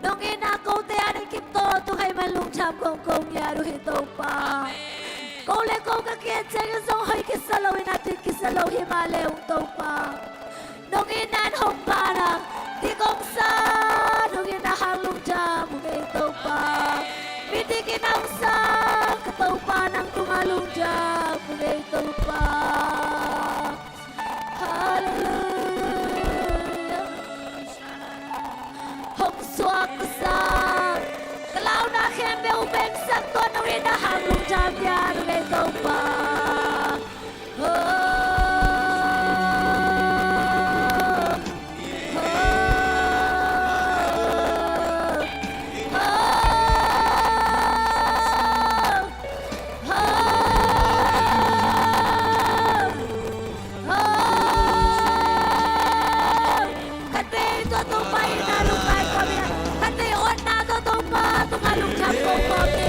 nong itna kote ading kip tawntung ahih man lungdam kong ko ngiat uh hi Topa. Amen. Ko le ko ka kiat ciangin zong hoih kisa lo in ah, dik kisa lo hi mah le ung Topa. Nong itna in hong pan a, dik hong sa, nong itna hang lungdam ung ei Topa. Mi dik in hong sa, ka Topa nang tungah lungdam ung ei Topa. Halleluiah. Hong suaktasak ka launa khempeuh hong pengsak tuan nong itna hang lungdam ngiat ung ei Topa. Oh, oh, oh. Khat vei tua Topa itna lungkai kawm in ah, khat vei otna tua Topa tungah lungdam kong ko hi.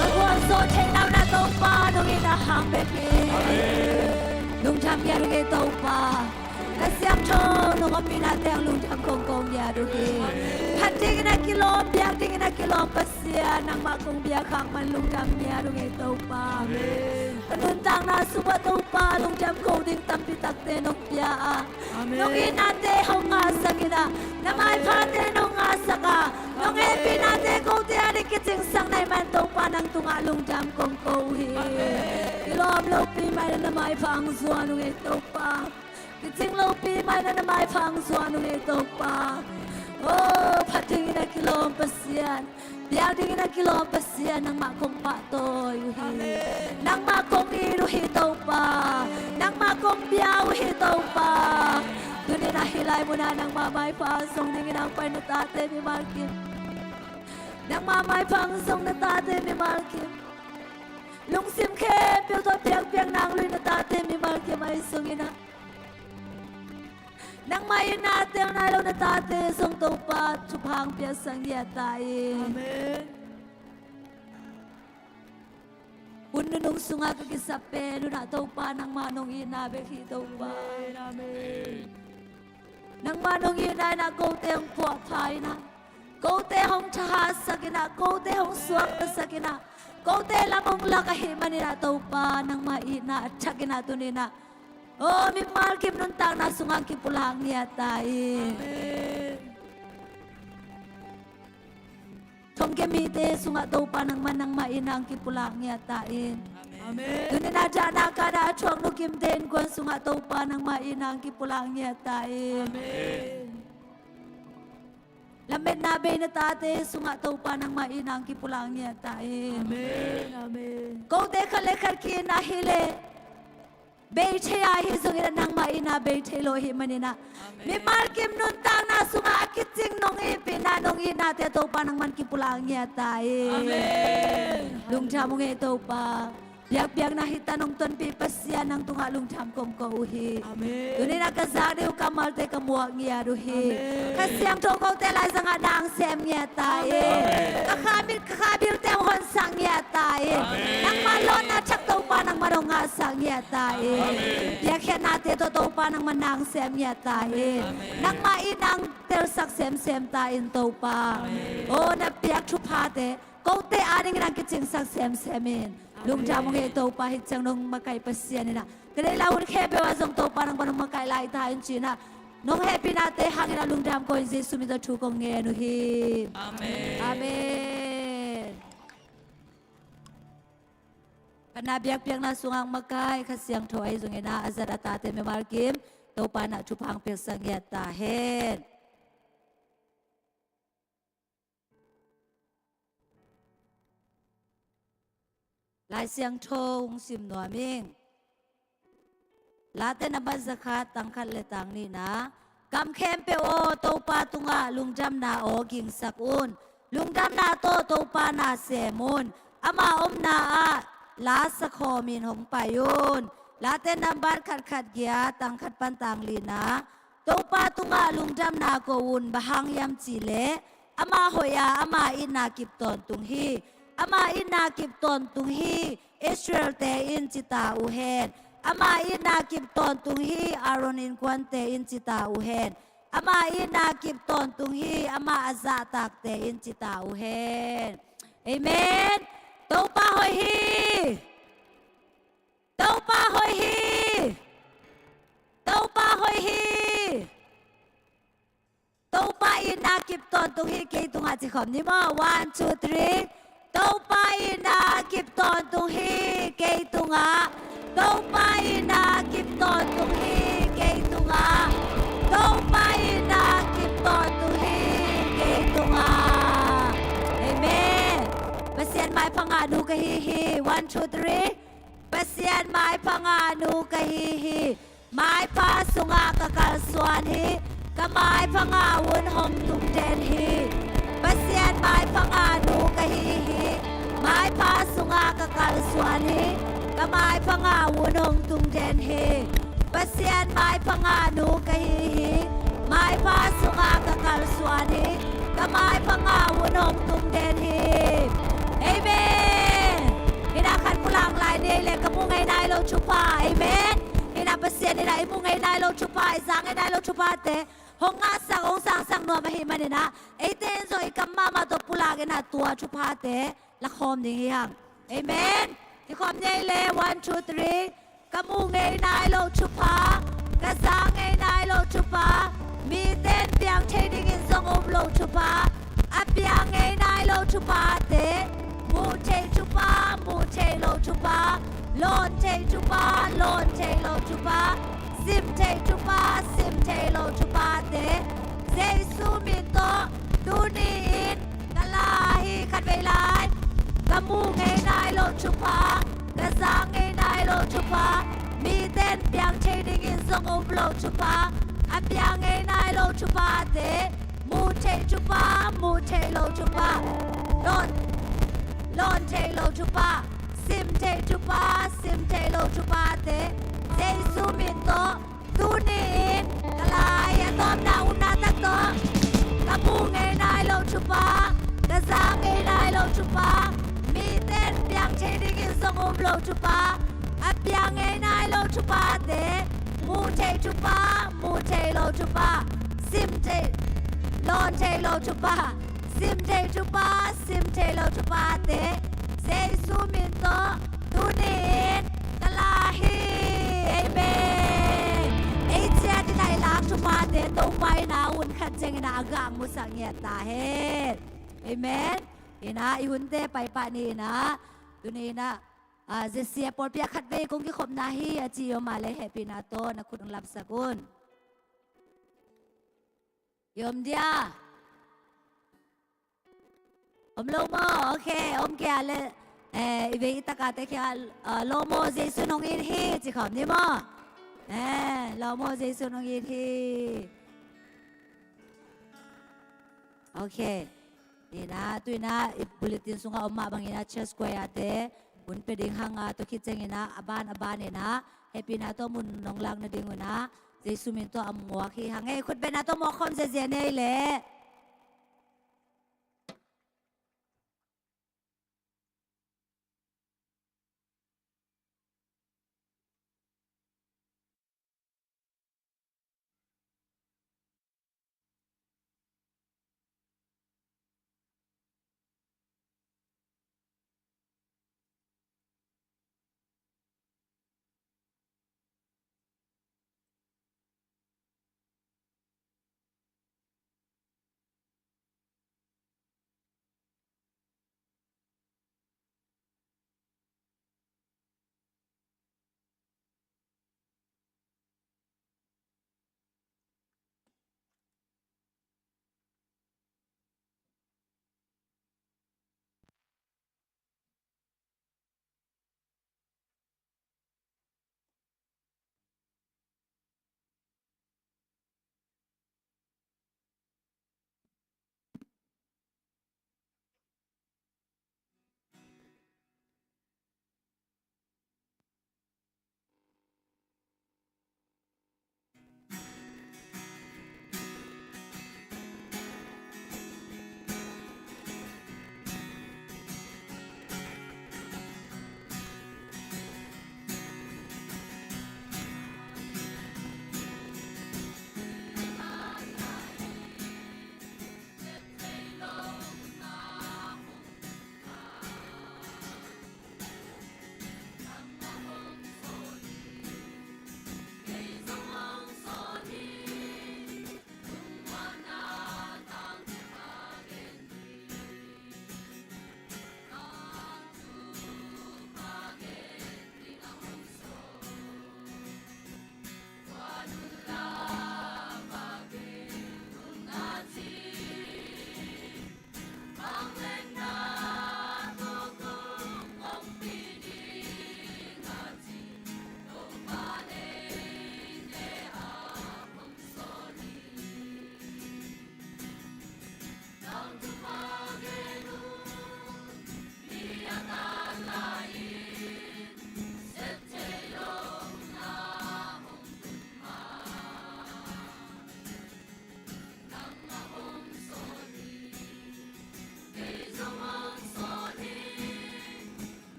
Ka gualzo theih nau na Topa nong itna hang bek hi. Lungdam ngiat ung ei Topa. Ka siangtho nong ompihna teng lungdam kong ko ngiat uh hi. Khat dingin a kilawm, biak dingin a kilawm Pasian, nangmah kong biak hang man lungdam ngiat ung ei Topa. Amen. Ka nuntakna sungah Topa lungdam ko ding tampi takte nong pia a, Amen. Nong itnate hong ngahsak in ah, na maiphate nong ngahsak a, nong hehpihnate kote ading kicingsak na hih man Topa nang tungah lungdam kong ko uh hi. Amen. Kilawm lopi mah in ah na maipha hong zuan ung ei Topa. Kicing lopi mah in ah na maipha hong zuan ung ei Topa. Oh, phat dingin a kilawm Pasian, biak dingin a kilawm Pasian, nangmah kong pahtawi uh hi. Amen. Nangmah kong it uh hi Topa. Nangmah kong bia uh hi Topa. Tuni-in ah hih lai munah nangmah maipha zong dingin ah hong pai na tate mimal kim, nangmah maipha hong zong na tate mimal kim, lungsim khempeuh tawh piakpiakna hong luih na tate mimal kim ahi zongin ah, nangmah itna tel nai lo na tate zong Topa thupha hong piaksak ngiat ta in. Amen. Hun nunung sungah ka kisap pen hun ah Topa nangmah nong itna bek hi Topa. Amen, amen. Nangmah nong itna in ah kote hong puahpha in ah, kote hong thahatsak in ah, kote hong suaktasak in ah, kote lam hong lak ahih manin ah Topa nangmah itna a thak in ah tuni-in ah, oh, mimal kim nuntakna sungah kipulak ngiat ta in. Amen. Thongkia mite sungah Topa nangmah, nangmah itna hong kipulak ngiat ta in. Amen. Amen. Tuni-in a dahna kana a thuak nu Kimte innkuan sungah Topa nangmah itna hong kipulak ngiat ta in. Amen. Lametna bei na tate sungah Topa nangmah itna hong kipulak ngiat ta in. Amen. Amen. Kote khat le khat ki-itna hi leh bei thei a, ahi zongin a nangmah itna bei thei lo ahih manin a, amen, mimal kim nuntakna sungah a kicing nong itpihna, nong itnate Topa nangman kipulak ngiat ta in. Amen. Lungdam ung ei Topa. Biakpiakna hita nong tonpih Pasian, nang tungah lungdam kong ko uh hi. Amen. Tuni-in a ka zak ding uh kammalte ka muak ngiat uh hi. Amen. Kha Siangtho kote laizangah na hong sem ngiat ta in. Amen. Ka kha mit ka kha bilte hong honsak ngiat ta in. Amen. Nangma lawhna thak Topa nangman hong ngahsak ngiat ta in. Amen. Biakhiatnate tawh Topa nangman na hong sem ngiat ta in. Amen. Nangmah itna hong telsak semsem ta in Topa. Amen. Aw na piak thuphate kote adingin hong kicingsak semsem in. Lungdam ung ei Topa, hih ciang nong makaih Pasian in a, ka deih lai hun khempeuh ah zong Topa nangman hong makaih lai ta in ci-in a, nong hehpihnate hangin a lungdam ko-in Jesuh min tawh thu kong ngen uh hi. Amen. Amen. Pana biakpiakna sungah hong makaih Kha Siangtho ahi zongin a, a zat a tate mimal kim Topa in a thupha hong piaksak ngiat ta hen. Lai Siangtho hong sim nuam ing. Late nambat zakhat, tang khat le tang nihna. Kam khempeuh aw, Topa tungah lungdamna aw gingsak un. Lungdamna tawh Topa na sem un. Ama omna ah la sakhawmin hong pai un. Late nambat khat khat giat, tang khat pan tang lina. Topa tungah lungdamna ko un, bang hang hiam cih leh ama hoih a, ama itna kip tawntung hi. Ama itna kip tawntung hi. Israel-te in ci ta uh hen. Ama itna kip tawntung hi. Aaron innkuante in ci ta uh hen. Ama itna kip tawntung hi. Ama a zahtakte in ci ta uh hen. Amen. Topa hoih hi. Topa hoih hi. Topa hoih hi. Topa itna kip tawntung hi kei tungah ci khawm ni maw. One, two, three. Topa itna kip tawntung hi kei tungah. Topa itna kip tawntung hi kei tungah. Topa itna kip tawntung hi kei tungah. Amen. Pasian maipha ngahnu ka hi hi. One, two, three. Pasian maipha ngahnu ka hi hi. Maipha sungah ka kalsuan hi. Ka maipha ngah un hong tung den hi. Pasian maipha ngahnu ka hi hi. Maipha sungah ka kalsuan hi. Ka maipha ngah un hong tung den hi. Pasian maipha ngahnu ka hi hi. Maipha sungah ka kalsuan hi. Ka maipha ngah un hong tung den hi. Amen. Hih na khat pulak lai ni ei leh ka mu ngei nai lo thupha. Amen. Hih na Pasian in a i mu ngei nai lo thupha, i za ngei nai lo thuphate hong ngahsak, hong sangsak nuam ahih manin a, eite in zong i kam mahmah tawh pulak in a tua thuphate la khawm ding hi hang. Amen. Ci khawm ni ei leh, one, two, three. Ka mu ngei nai lo thupha, ka za ngei nai lo thupha, mite in piang thei dingin zong um lo thupha, a piang ngei nai lo thuphate, mu thei thupha, mu thei lo thupha, lawn thei thupha, lawn thei lo thupha, sim thei thupha, sim thei lo thuphate, Jesu min tawh tuni-in ka la hi. Khatvei lai. Ka mu ngei nai lo thupha, ka za ngei nai lo thupha, mite in piang thei dingin zong um lo thupha, a piang ngei nai lo thuphate, mu thei thupha, mu thei lo thupha, lawn, lawn thei lo thupha, sim thei thupha, sim thei lo thuphate, Jesu min tawh tuni-in ka la hi. A tawpna, upna tak tawh. Ka mu ngei nai lo thupha, ka za ngei nai lo thupha, mite in piang thei dingin zong um lo thupha, a piang ngei nai lo thuphate, mu thei thupha, mu thei lo thupha, sim thei, lawn thei lo thupha, sim thei thupha, sim thei lo thuphate, Jesu min tawh tuni-in ka la hi. Amen. Ei ciat in a i lak thuphate Topa in a hun khat ciangin a gah musak ngiat ta hen. Amen. In a i hunte paipah ni in a, tuni in a A, Jesse a pawlpi ah khatvei kong kikhopna hi a ci i om a leh hehpihna tawh na khut hong lapsak un. I om dia? Om lo maw? Ok, om kei a leh, eh, i vei i tak a te khia, ah, lo maw, Jesu'n hong it hi ci khawm ni maw? Eh, lo maw, Jesu'n hong it hi. Ok. Ni na, tu in a i bulletin sungah om mah bangin a church choir te hun pia ding hang a, tua khit ciangin a, a ban a ban in a hehpihna tawh mun nong lak nading un a, Jesu min tawh a muak hi hang e. Khut bengna tawh muak khawm ziahziah ni ei leh.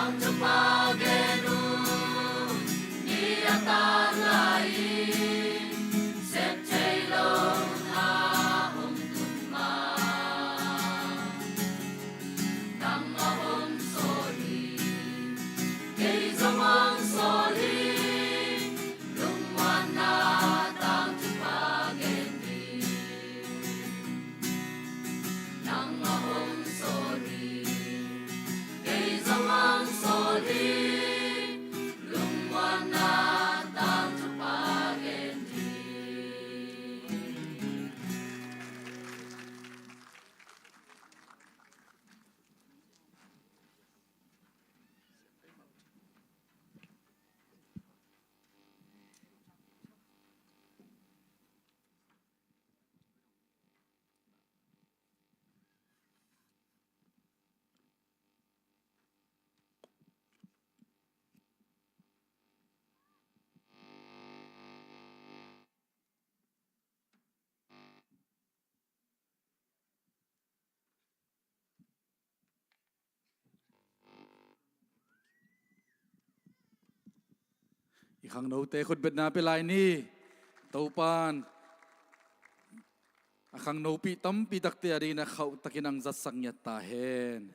Thupha gen uh ni a tan lai-in, sep thei lo na om tun mah. Nang a hong sawl hi, kei zong hong sawl hi, lungmuanna tang thupha gen hi. Nang a hong sawl hi, kei zong hong sawl hi, lungmuanna tang thupha gen hi. I khangnote khutbetna pia lai ni. Topan a khangnopi tampi takte a dingin a khauhtakin ang zatsak ngiat ta hen.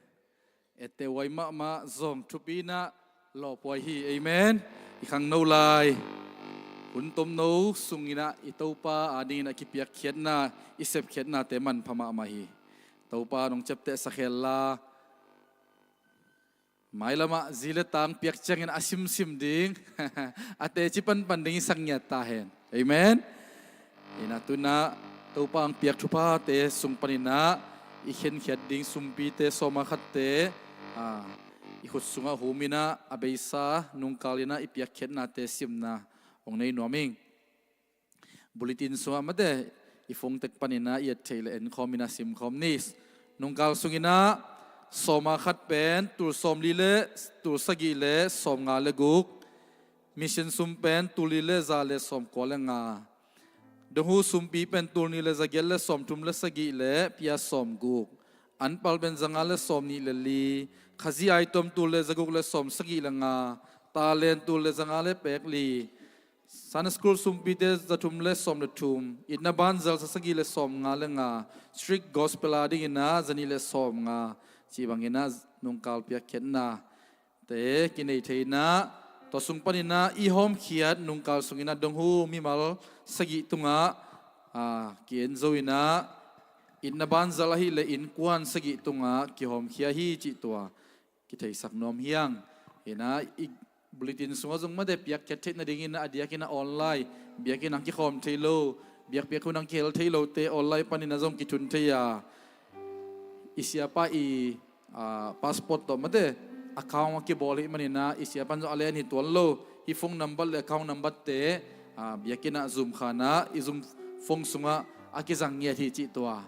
Etteh huai mahmah zong thupi in ah lawphuai hi. Amen. I khangno lai hun tomno sungin ah i Topa a dingin a kipiakkhiatna, i sepkhiatnate manpha mahmah hi. Topa nong ciaptehsak hen la, mailamah zi le tang piak ciangin a simsim ding, a teci panpan ding i sak ngiat ta hen. Amen. Inah tu-in ah Topa ang piak thuphate sung panin ah i khenkhiat ding sumpite sawma khatte, a, i khut sungah hum in ah a beisa nungkal in ah i piakkhiatnate simna hong nei nuam ing. Bulletin sungah mate i phone tek panin ah i et theih leh en khawm in ah sim khawm ni. Nungkal sungin ah sawma khat pen tul sawmli le tul sagih le sawmnga le guk. Mission sum pen tul li le za le sawmkua le nga. Donghu sumpi pen tul nih le zagiat le sawmthum le sagih le pia sawmguk. Anpal pen zanga le sawmnih le li. Khazih aituam tul le zaguk le sawmsagih le nga. Talent tul le zanga le pek li. Sunday school sumpite zathum le sawm le thum. Itna banzal zasagih le sawmnga le nga. Street gospel a dingin ah zanih le sawmnga. Cih bangin ah nungkal piakkhiatna te kinei thei in ah, tua sung panin ah i hawmkhiat nungkal sungin ah donghu mimal sagih tungah, a, ki-en zo in ah, itna banzal ahih leh innkuan sagih tungah kihawmkhia hi cih tua kitheisak nuam hi hang. Hi in ah i bulletin sungah zong mate piakkhiat theih nadingin ah a diakin ah online, biakinn ah kikhawm thei lo, biakpiak hun ah kihel thei lote online panin ah zong kithun thei a, i siapa i, a, passport tawh mate account a kibawl hi manin ah i siapa'n zong a len hi tuan lo. Hih phone number le account number te, a, biakinn ah zum khan ah i zum phone sungah a kizang ngiat hi cih tua.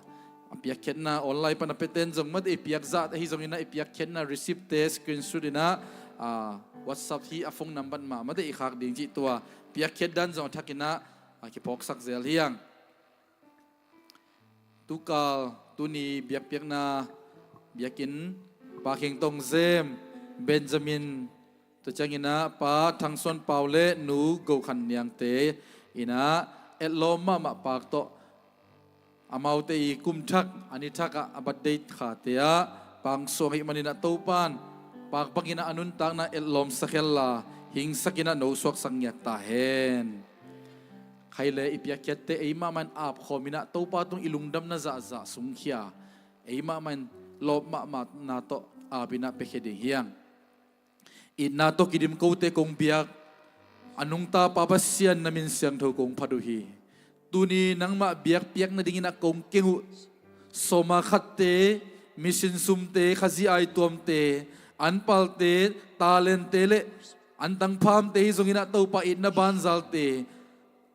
A piakkhiatna online pan a piate'n zong mate i piakzah ahi zongin ah i piakkhiatna receipt te screenshot in ah, a, WhatsApp hi a phone number mah mate i khak ding cih tua. Piakkhiat dan zong a thakin ah, a, kiphawksak zel hi hang. Tukal tuni biakpiakna biakinn Pa Khing Tong Zem, Benjamin, tua ciangin ah Pa Thang Suan Pau le Nu Go Khan Niangte in ah etlawm mahmah Paak tawh amaute i kum thak a ni thak ah a birthday khate ah pangsuang ahih manin ah Topa'n Paak bangin ah a nuntakna etlawmsak hen la, hingsak in ah nosuaksak ngiat ta hen. Khai le i piakkhiatte ei mahmah in apkhawm in ah Topa tung i lungdamna zahzah sungkhia, ei mahmah in lawp mahmahna tawh ap in ah piakhia ding hi hang. Itna tawh kidim kote kong biak, a nungta Pa Pasian na min siangtho kong phat uh hi. Tuni nangmah biakpiak nadingin ah kong keng uh sawma khatte, mission sumte, Khazih aituamte, anpalte, talentte le antang phamte hi zongin ah Topa itna banzalte,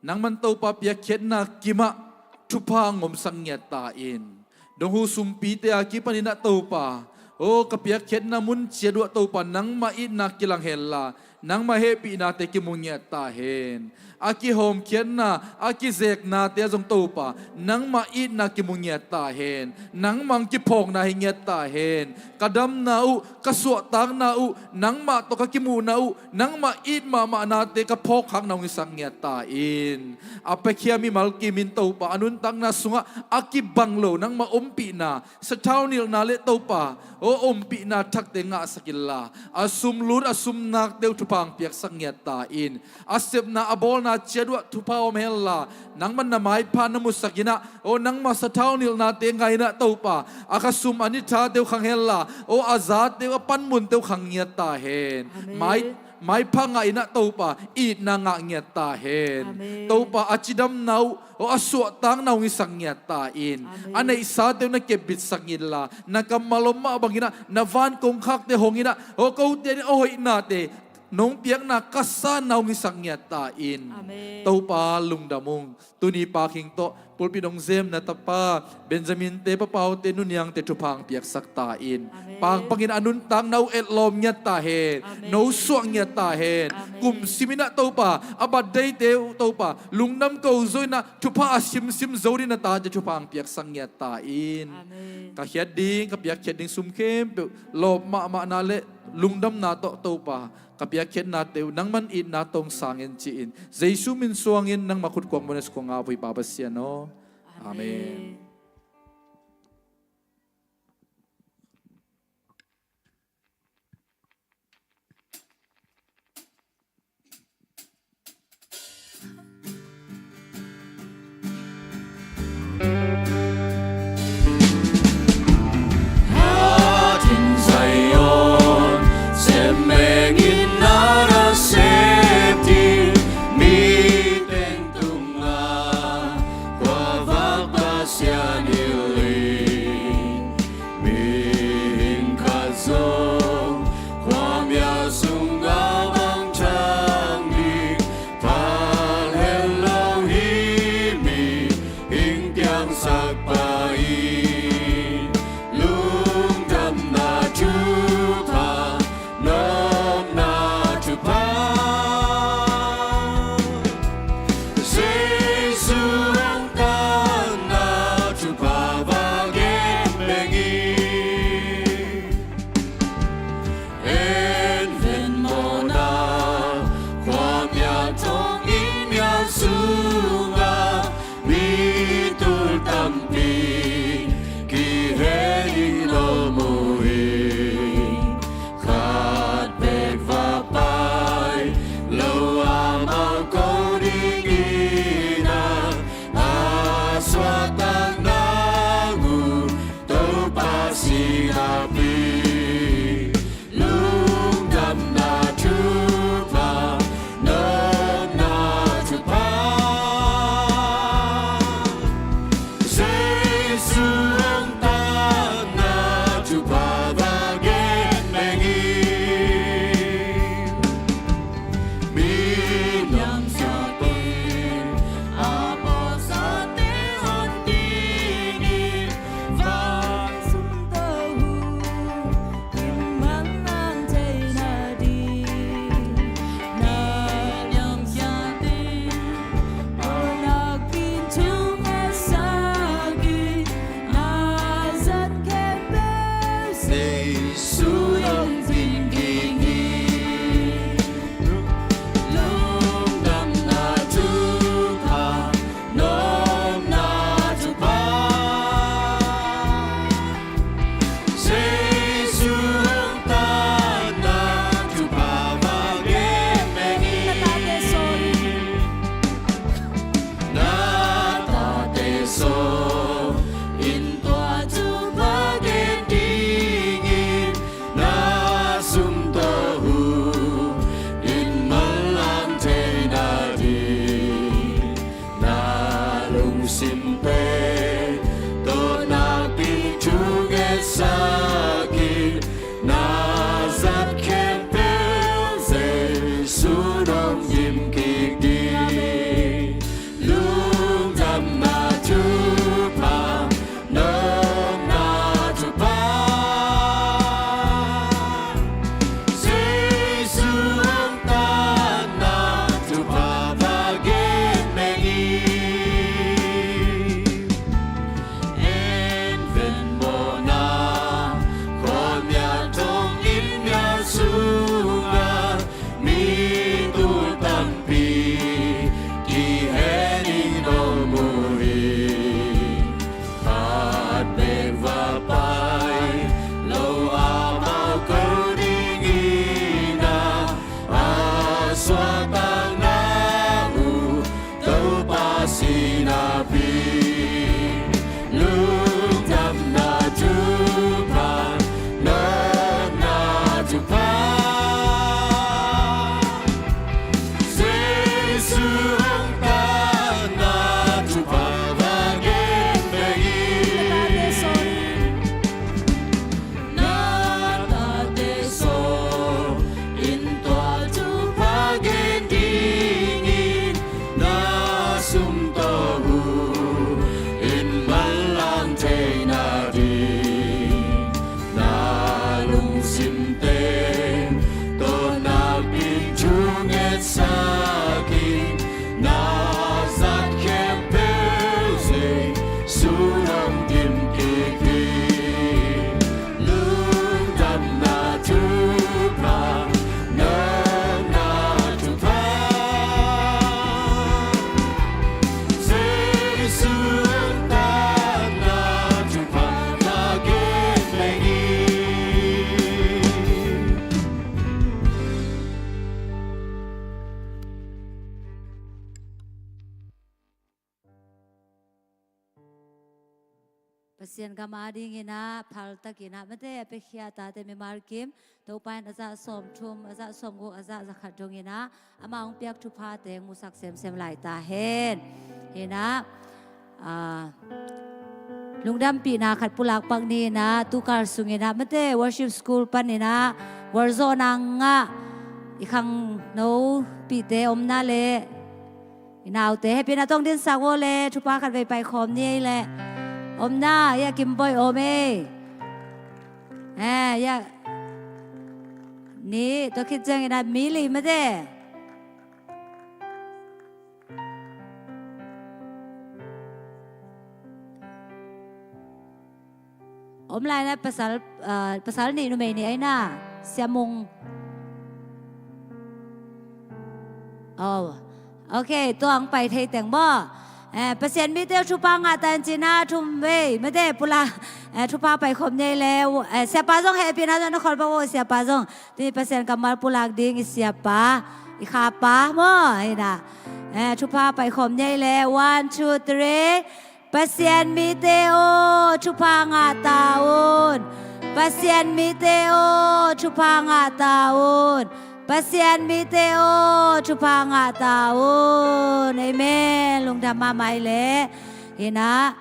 nangman Topa piakkhiatna kimah thupha ngomsak ngiat ta in. Donghu sumpite a kipanin ah Topa, o ka piakkhiatna mun ciat uah Topa nangmah itna kilang hen la, Nangmah hehpihnate kimu ngiat ta hen. A kihawmkhiatna, a kizeknate ah zong Topa, nangmah itna kimu ngiat ta hen. Nangmah kiphawkna hi ngiat ta hen. Ka damna uh, ka suahtakna uh, nangmah tawh ka kimuhna uh, nangmah it mahmahnate ka phawkkhakna hong hisak ngiat ta in. A piakhia mimal kim in Topa, a nuntakna sungah a kibang lo nangmah ompihna, sathau nilhna le Topa, aw ompihna thakte ngahsak inla, a sum lut a sum nakte uh thupha hong piaksak ngiat ta in. A sepna a bawlna ciat uh ah thupha om henla, nangmah na maipha na musak in ah, aw nangmah sathau nilhnate ngah in ah Topa, a kha sum a ni thate uh khang henla, aw a zate uh a panmunte uh khang ngiat ta hen. Amen. Mai, maipha ngah in ah Topa, itna ngah ngiat ta hen. Amen. Topa a cidamna uh, aw a suahtakna hong hisak ngiat ta in. Amen. A neihsate uh na kepbitsak inla, na kammal om mah bangin ah, na van kongkhakte hong in ah, aw kote in a hoihnate nong piakna ka sanna hong hisak ngiat ta in. Amen. Topa lungdam ung. Tuni Pakhing tawh pulpit hong zem na tapa Benjamin-te, Pa Pau-te, Nu Niang-te thupha hong piaksak ta in. Amen. Pakpak in a nuntakna uh etlawm ngiat ta hen. Amen. No suah ngiat ta hen. Amen. Kum sim in ah Topa, a birthday-te uh Topa, lungdam ko zo in ah thupha a simsim zo ding na tate thupha hong piaksak ngiat ta in. Amen. Ka khiat ding, ka piakkhiat ding sum khempeuh lawp mahmahna le lungdamna tawh Topa, ka piakkhiatnate uh nangman itna tawh hong sang in ci-in, Jesu min suangin nangmah khut kuang muan a sukong a vui Pa Pasian aw. Amen. Amen. Mihing khat zong khuamial sungah mangthang ding phal het lo hi. Mihing piangsak pa in lungdamna thupha, nopna thupha, Jesu hong tanna thupha va gen beng in. Advent mawhna khuamial thong inn mial sungah mi tul tampi kihel ding lawm uh hi. Khat bek va pai lo amau ko dingin a, a suahtak nang uh Topa si napi, lungdamna thupha, nopna thupha, Jesu hong tanna thupha va gen beng in. Minam siate, apostle-te hong dingin, vai sung tawh hun kimang nang thei nading, na niam siate, aw nakpi thukhensak in, na zat khempeuh Jesu dong ding ding hi. Lungdamna thupha, nopna thupha, Jesu hong tanna thupha va gen beng in. Na tate sawl, na tate sawl in tua thupha gen dingin, na Simteng tawh nakpi thu ngetsak in, na zat khempeuh Jesu hong kim kik hi. Lungdamna thupha, nopna thupha, Jesu hong tatna thupha, na gen leng hi. Pasian gam adingin ah phaltakin ah mate a piakhia tate mimal kim, Topa in a zah sawmthum, a zah sawmguk, a zah zakhat dongin ah amah hong piak thuphate hong musak semsem lai ta hen. Hi in ah, ah, lungdampihna khat pulak pak ni in ah, tukal sungin ah mate worship school panin ah gualzawhna ngah i khangnopihte omna le i naute hehpihna tawh hong dinsak vo le, thupha khat vei paikhawm ni ei le. Omna, ya Kimboih om ei. Eh, ya. Ni, tua khit ciangin ah mi li mate. Om lai na pasal, ah, pasal nih numei nih ai na, Sia Mung. Oh. Ok, tua hong pai thei teng maw. Eh, Pasian mite uh thupha ngah ta in ci in ah thum vei mate pulak, eh, thupha paikhawm ni ei le, eh, siapa zong hehpihna zong na khol pak vo, siapa zong. Tuni Pasian kammal pulak ding i siapa, i khapa maw. Hi in ah. Eh, thupha paikhawm ni ei le, one, two, three. Pasian mite aw, thupha ngah ta un. Pasian mite aw, thupha ngah ta un. Pasian mite aw, thupha ngah ta un. Amen. Lungdam mahmah ei le. Hi in ah,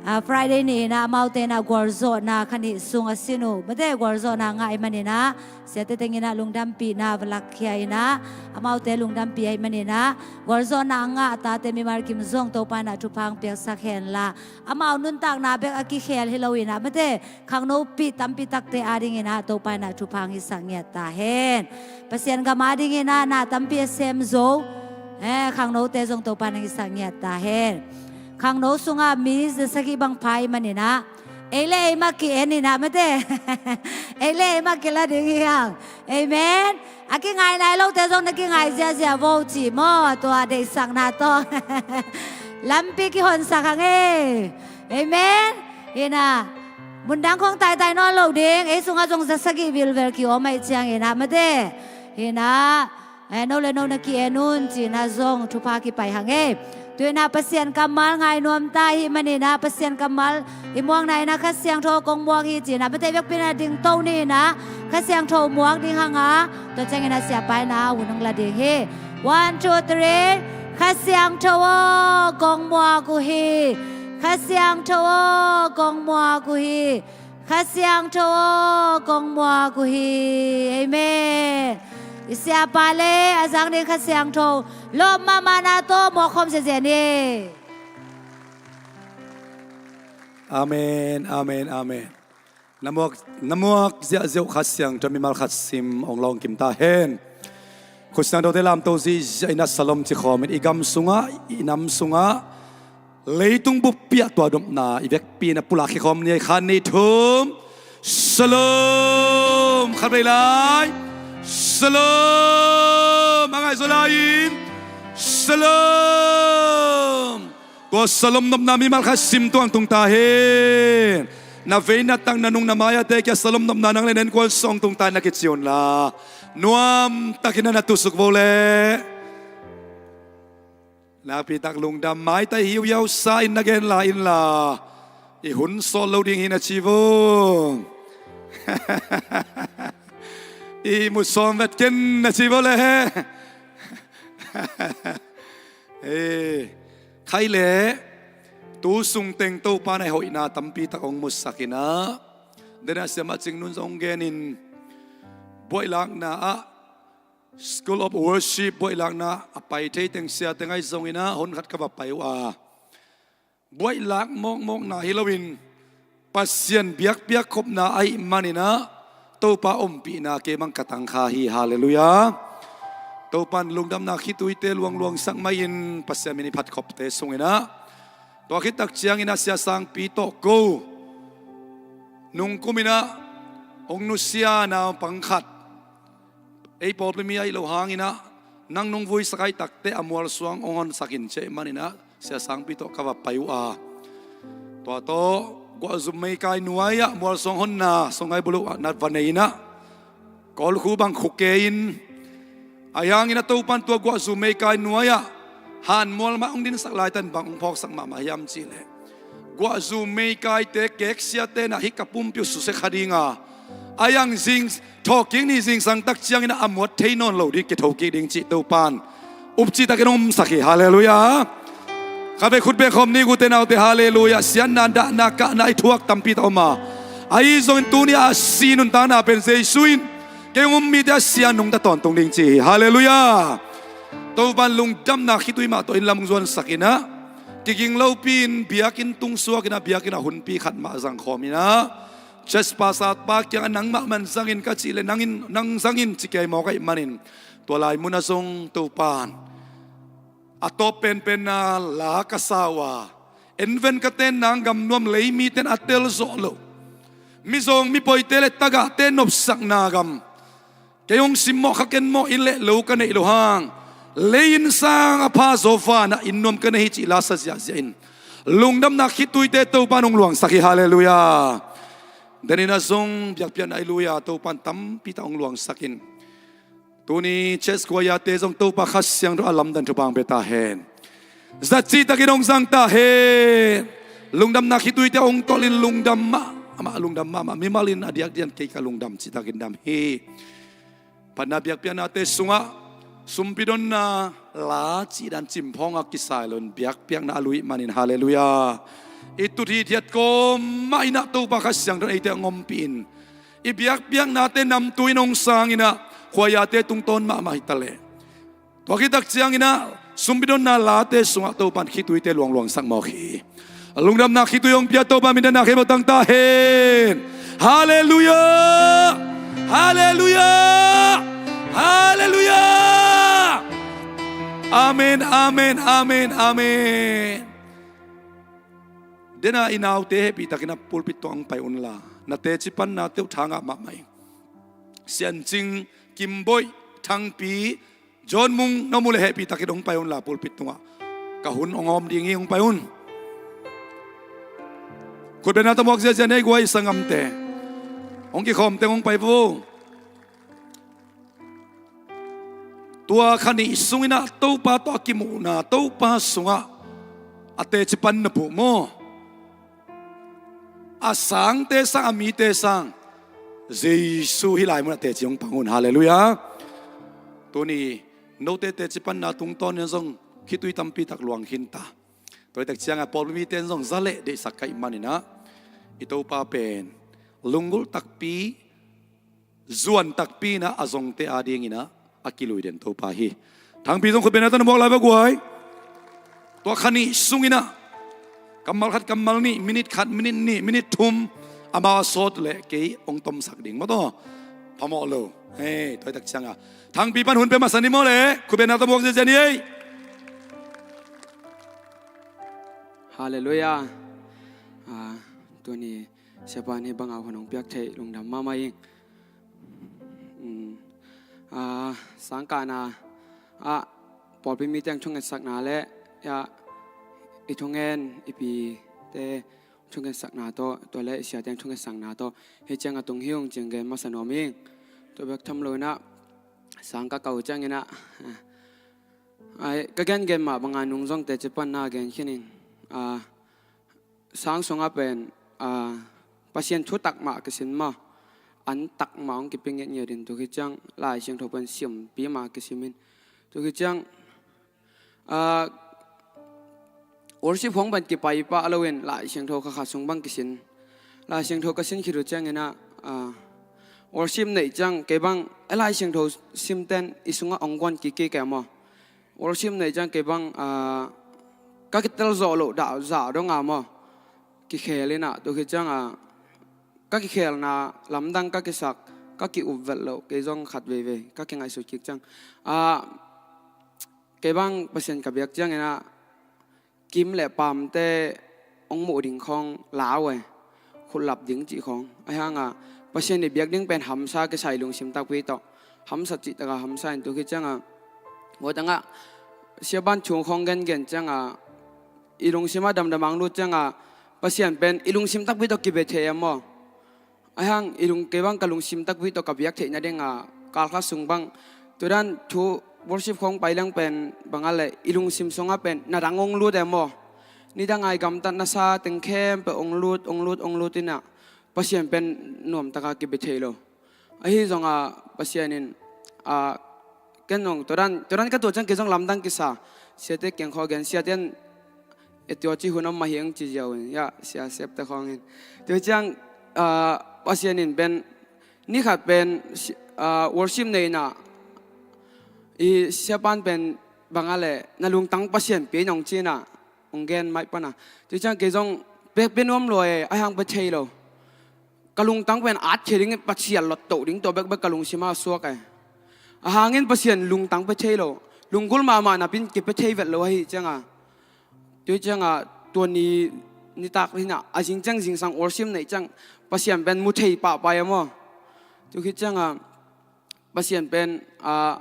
ah, Friday ni in ah amaute in ah gualzawhna kha nih sung a sin uh mate gualzawhna ngah ahih manin ah, siate teng in ah lungdampihna va lakkhia in ah, amaute lungdampih ahih manin ah, gualzawhna a ngah a tate mimal kim zong Topa in ah thupha hong piaksak hen la, amau nuntakna bek a kikhel hi lo in ah mate, khangnopih tampi takte adingin ah Topa in ah thupha hong hisak ngiat ta hen. Pasian gam adingin ah na tampi a sem zo, eh, khangnote zong Topa in hong hisak ngiat ta hen. Khangno sungah mi za sagih bang pha ahih manin ah, ei le ei mah ki-en in ah mate. Ei le ei mah kila ding hi hang. Amen. A kingai nai lote zong na kingai ziahziah vo ci maw, tua deihsakna tawh. Lampi kihonsak hang ei. Amen. Hi in ah, mundang khawng taitai nawn lo ding, ei sungah zong za sagih vilvel ki-om ahih ciangin ah mate. Hi in ah, eh, no le no na ki-en un ci in ah zong thupha kipai hang ei. Tu in ah Pasian kammal ngai nuam ta ahih manin ah, Pasian kammal i muakna in ah Kha Siangtho kong muak hi ci in ah mate, biakpi in ah dingto ni in ah Kha Siangtho muak ding hang a, tua ciangin ah siapa in ah hun hong la ding hi. One, two, three. Kha Siangtho aw, kong muak uh hi. Kha Siangtho aw, kong muak uh hi. Kha Siangtho aw, kong muak uh hi. Amen. I siapa le a zang ding Kha Siangtho lawp mahmahna tawh muak khawm ziahziah ni. Amen, amen, amen. Na muak, na muak ziahziah uh Kha Siangtho mimal khat sim hong lawng kim ta hen. Khutsiangthote lamto ziahziah in ah salom ci khawm in, i gam sungah, i nam sungah, leitung buppi ah tua nopna i vekpi in ah pulak khia khawm ni ei. Khat, nih, thum. Shalom. Khat vei lai. Shalom. A ngaihzaw lai-in. Shalom. Tua shalom nopna mimal khat sim tuang tung ta hen. Na vei na tang na nung na mai-ate kia shalom nopna nang le na innkuan sung tung ta hen na kici un la, nuamtakin na na tusuk vo leh. Nakpi tak lungdam, maitai hiuhiau sa in na gen la in la, i hun sawt lo ding hi na ci vo. I ihmut sawm vet ken na ci vo le. Eh, khai le, tu sung teng Topa in a hoihna tampi tak hong musak in ah, den a siamah Cing Nun zong hong gen in, buailakna ah, School of Worship buailakna a pai thei teng sia teng ahi zongin ah, hun khat ka va pai uh a, buailak mawkmawkna hi loin Pasian biakpiak khopna ahih manin ah, Topa ompihna kei bang ka tangkha hi. Halleluiah. Topan lungdamna khituite luangluangsak mah in Pasian min i phatkhopte sungin ah, tua khit tak ciangin ah Sia Sangpi tawh ko nungkum in ah hong nusia naupang khat, ei pawlpi mi ahih loh hangin ah, nang nong vuisak ahih takteh a mualsuang hong honsak in ci ahih manin ah, Sia Sangpi tawh ka va pai uh a, tua tawh guahzu meikai nuai-ah mualsuang honna sung ngai buluh ah na va nei in ah, kawlkhu bang khu kei in, ahi hangin ah Topan tua guahzu meikai nuai-ah han mual mah hong dinsak laitan bang hong phawksak mahmah hiam cih leh, guahzu meikaite keksiate in ah hih ka pumpi uh susia kha ding a, ahi hang zing thawhkik ni zingsang tak ciangin ah a muat thei nawn lo ding, kitho kik ding cih Topan upcih takin hong omsak hi. Halleluiah. Kha vei khut beng khawm ni, u te nau te. Halleluiah. Siatna, dahna, kahna i thuak tampi tak om a, ahi zongin tuni a si nuntakna pen Jesu in kei hong um mite a sia nungta tawntung ding ci hi. Halleluiah. Topan lungdamna khitui mah tawh inn lam hong zuansak in ah, kiging lopi in biakinn tung suak in ah, biakinn ah hunpi khat mah zang khawm in ah, church pastor pa kiangah nangmah man zang in ka cih leh, nang in, nang zang in ci kei mawk ahih manin, tua lai munah zong Topan a tawp penpenna la ka sa uh a, en ven ka tenna hang gamnuam, lei mite in a tel zawh loh, mizawng mipoite le tagahte nopsakna gam, kei hong simmawh kha ken maw, inn le lo ka neih loh hang, lei inn sang a pha zaw vanah inn nuam ka nei hi cih la sa ziahziah in, lungdamna khituite Topan hong luangsak hi. Halleluiah. Denin ah zong biakpiakna i lui a, Topan tampi tak hong luangsak in, tuni church choir-te zong Topa Kha Siangtho a lamdang thupha hong pia ta hen. Zat cih takin hong zang ta hen. Lungdamna khituite hong tolh in, lungdam mah, amah lungdam mahmah, mimal in a diakdiakin kei ka lungdam cih takin dam hi. Phatna biakpiaknate sungah sumpidonna la cih dan cimphawng a kisai lo in, biakpiakna a lui manin, halleluiah, i tut hithiat kawm mah in ah Topa Kha Siangtho in eite hong ompih in, i biakpiaknate namtui in hong sang in ah, choir-te tungtawn mahmah hi ta leh, tua khit tak ciangin ah sumpidonna late sungah Topan khituite luangluangsak mawk hi. Lungdamna khitui hong pia Topa minthana khempeuh tang ta hen. Halleluiah. Halleluiah. Halleluiah. Amen, amen, amen, amen. Dena i naute hehpih takin a pulpit tungah hong pai unla, na teci pannate uh tha ngah mahmah ing. Siancing, Kimboih, Thangpi, John Mung, na mu leh hehpih takin hong pai unla pulpit tungah. Ka hun hong hawm ding hi, hong pai un. Khutbetna tawh muak ziazia ni ei, guai, sanggamte. Hong kikhawm teng hong pai vo. Tua kha nih sungin ah Topa tawh a kimuhna, Topa sungah a teci panna uh maw, a sangte sang, a mite sang, Jesu hih lai munah teci hong pang un. Halleluiah. Tuni note teci panna tungtawnin zong khitui tampi tak luang khin ta. Tua hi tak ciangah pawlpi mite in zong za leh deihsak ka hih manin ah, i Topa pen lunggulh takpi, zuan takpi in ah a zongte adingin ah a kilui den Topa hi. Thangpi zong khutbetna tawh na muak lai va, guai. Tua kha nih sungin ah kammal khat, kammal nih, minit khat, minit nih, minit thum, amau a sawt leh kei hong tomsak ding maw, tua phamawh lo. Hei, tua hi tak ciangah Thangpi pan hun pia masa ni maw leh, khutbetna tawh muak ziazia ni ei. Halleluiah. Ah, tuni siapa in hih banga hun hong piak theih lungdam mahmah ing. Mm. Ah, sangkahna ah pawlpi mite hong thungetsakna leh, ah, i thungen, i pite hong thungetsakna tawh, tua leh i siate hong thungetsakna tawh, hih ciang a tung hi ung cih gen masa nuam ing. Tua bek tham lo in ah, sangkah ka uh ciangin ah, ai, ka gengen mah banga nung zong teci panna gen khin ing. Ah, sang sungah pen, ah, Pasian thutak mah kisin maw, antak mah hong kipia ngiatngiat in, tua khit ciang Lai Siangtho pen simpi mah kisim in, tua khit ciang, ah, worship hong pen kipai pah loin Lai Siangtho kha kha sung bang kisin. Lai Siangtho ka sin khit uh ciangin ah, ah, worship neih ciang kei bang, eh, Lai Siangtho simten i sungah hong guan kik kei maw. Worship neih ciang kei bang, ah, ka kitel zawh loh dah zah dong a maw, kikhel in ah, tua khit ciang, ah, ka kikhelna lamdang ka kisak, ka ki-up velh loh, kei zong khat veivei ka kingaihsut kik ciang. Ah, kei bang Pasian ka biak ciangin ah, kim le pamte hong muh ding khawng lau e, khutlap ding cih khawng. Ahi hanga Pasian i biak ding pen hamsa kisai lungsim takpi tawh, hamsa cih taka hamsa in tu khit cianga, muatanga siapan thu khawng gengen cianga, i lungsim a damdam ang lut cianga, Pasian pen i lungsim takpi tawh kibia thei e maw? Ahi hang i lung, kei bang ka lungsim takpi tawh ka biak theih nadinga, kalkha sung bang, tudan thu worship khawng pai leng pen banga le i lungsim sunga pen na dang ong lut e maw? Nidanga i gamtat nasa teng khempeuh ong lut, ong lut, ong lut inah, Pasian pen nuamtaka kibia thei lo. Ahi zonga Pasian in, a, ken zong tuadan, tuadan ka tuah ciang kei zong lamdang kisa. Siate kiang khawng gen, siate in, e, tua ci hun om mah hi eng ci ziau in, ya, sia septe khawng in. Tua ciang, a, Pasian in pen, ni khat pen, si-, a, worship nei inah, i siapan pen banga le, na lungtang Pasian pia in ong ci inah, ong gen mai pana. Tua ciang kei zong, pek pia nuam lua e, ahi hang pia thei lo. Ka lungtang pen at khia ding, Pasian lottoh ding, tua bekbek ka lungsim a suak e. Ahangin Pasian lungtang pia thei lo. Lunggulh mahmah napin kipia thei vet lo ahi cianga. Tua cianga, tua ni, nitak hinah, a zing ciang zingsang worship nei ciang, Pasian pen mu thei pahpah e maw? Tua khit cianga, Pasian pen, a,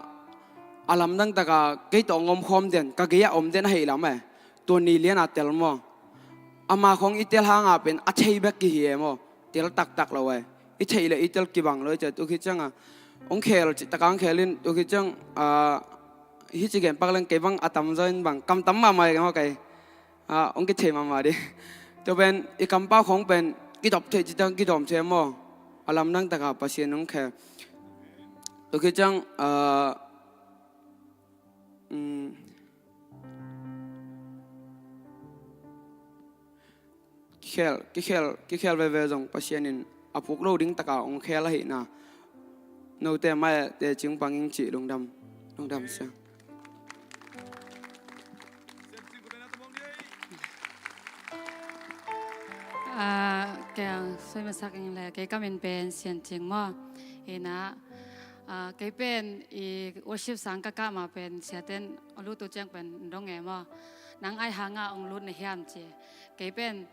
a lamdang taka kei tawh ong om khawm den, ka gei-ah om den ahi lam e. Tua ni liana tel maw? Ama khawng i tel hanga pen a thei bek kihi e maw? Tel taktak lo e. I theih le i tel kibang lo e, cia tu khit cianga. Ong khel, cih taka ong khel in, tu khit ciang, a, hi ci gen pak leng kei bang a tamzaw in bang, kam tam mahmah e maw kei. A, ong kithei mahmah dih. Tua pen, i kampau khawng pen, kidop thei cih ciang kidawm thei maw? A lamdang taka Pasian ong khel. Tua khit ciang, a, um, kikhel, kikhel, kikhel veve zong Pasian in a puk lo ding taka ong khel ahihna. Note mai teci ong pang ing cih lungdam, lungdam sia. Ah, kei ang soi masak ing le, kei ka min pen Sian Cing maw. Hinah, ah, kei pen i worship sang ka kah ma pen siaten ong lut uh ciang pen dong e maw. Nang ahi hanga ong lut na hiam ci. Kei pen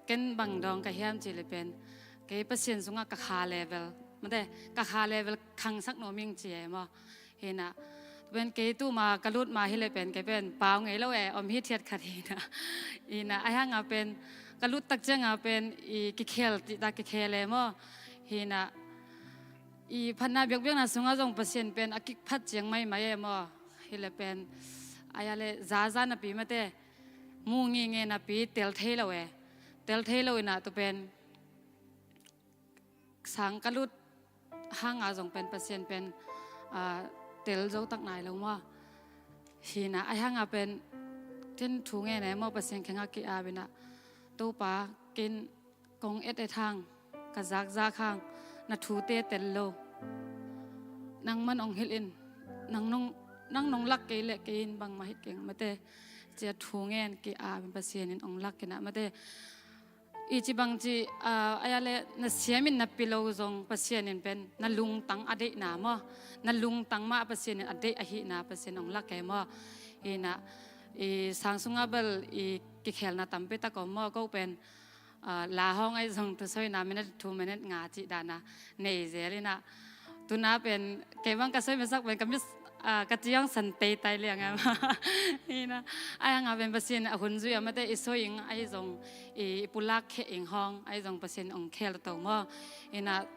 ken bang dawng ka hiam ci le pen, kei Pasian sungah ka kha level, mate, ka kha level khangsak nuam ing ci e maw. Hinah, pen kei tuma ka lut ma hi le pen, kei pen pau ngei lo e, om hithiat khat hinah. Hinah, ahi hanga pen, ka lut tak cianga pen, i kikhel, cih tak kikhel e maw. Hinah, i phatna biakbiakna sungah zong Pasian pen a kik phat ciang maimai e maw. Hi le pen, ahi le zaza napi mate, mu ngenge napi tel thei lo e. Tel thei lo inah tu pen, sang ka lut hanga zong pen Pasian pen, a, tel zo tak nai lo maw. Hinah, ahi hanga pen, ken thu ngen e maw Pasian kiangah ki-ap inah. Topa, ken kong et et hang, ka zakzak hang, na thute tel lo. Nangman ong hilh in, nang nong, nang nong lak kei le kei in bangmah hi keng mate. Cia thu ngen ki-ap in Pasian in ong lak inah mate. I ci bang ci, ah, ahi le na siam in na pia lo zong Pasian in pen na lungtang a deihna maw. Na lungtang mah Pasian in a deih ahihna Pasian ong lak e maw. Hinah, i sang sungah bel i kikhelna tampi tak om maw, ko pen, ah, la hawng ahi zong thusoina minute, two minute nga cih dana nei zel inah. Tuna pen kei bang ka soi masak pen ka mit, ah, ka ciang san teitai liang am. Hinah, ahi hanga pen Pasian a hun zui a mate i soi ing ahi zong, i, i pulak kheh ing hawng ahi zong Pasian ong khel to maw. Hinah,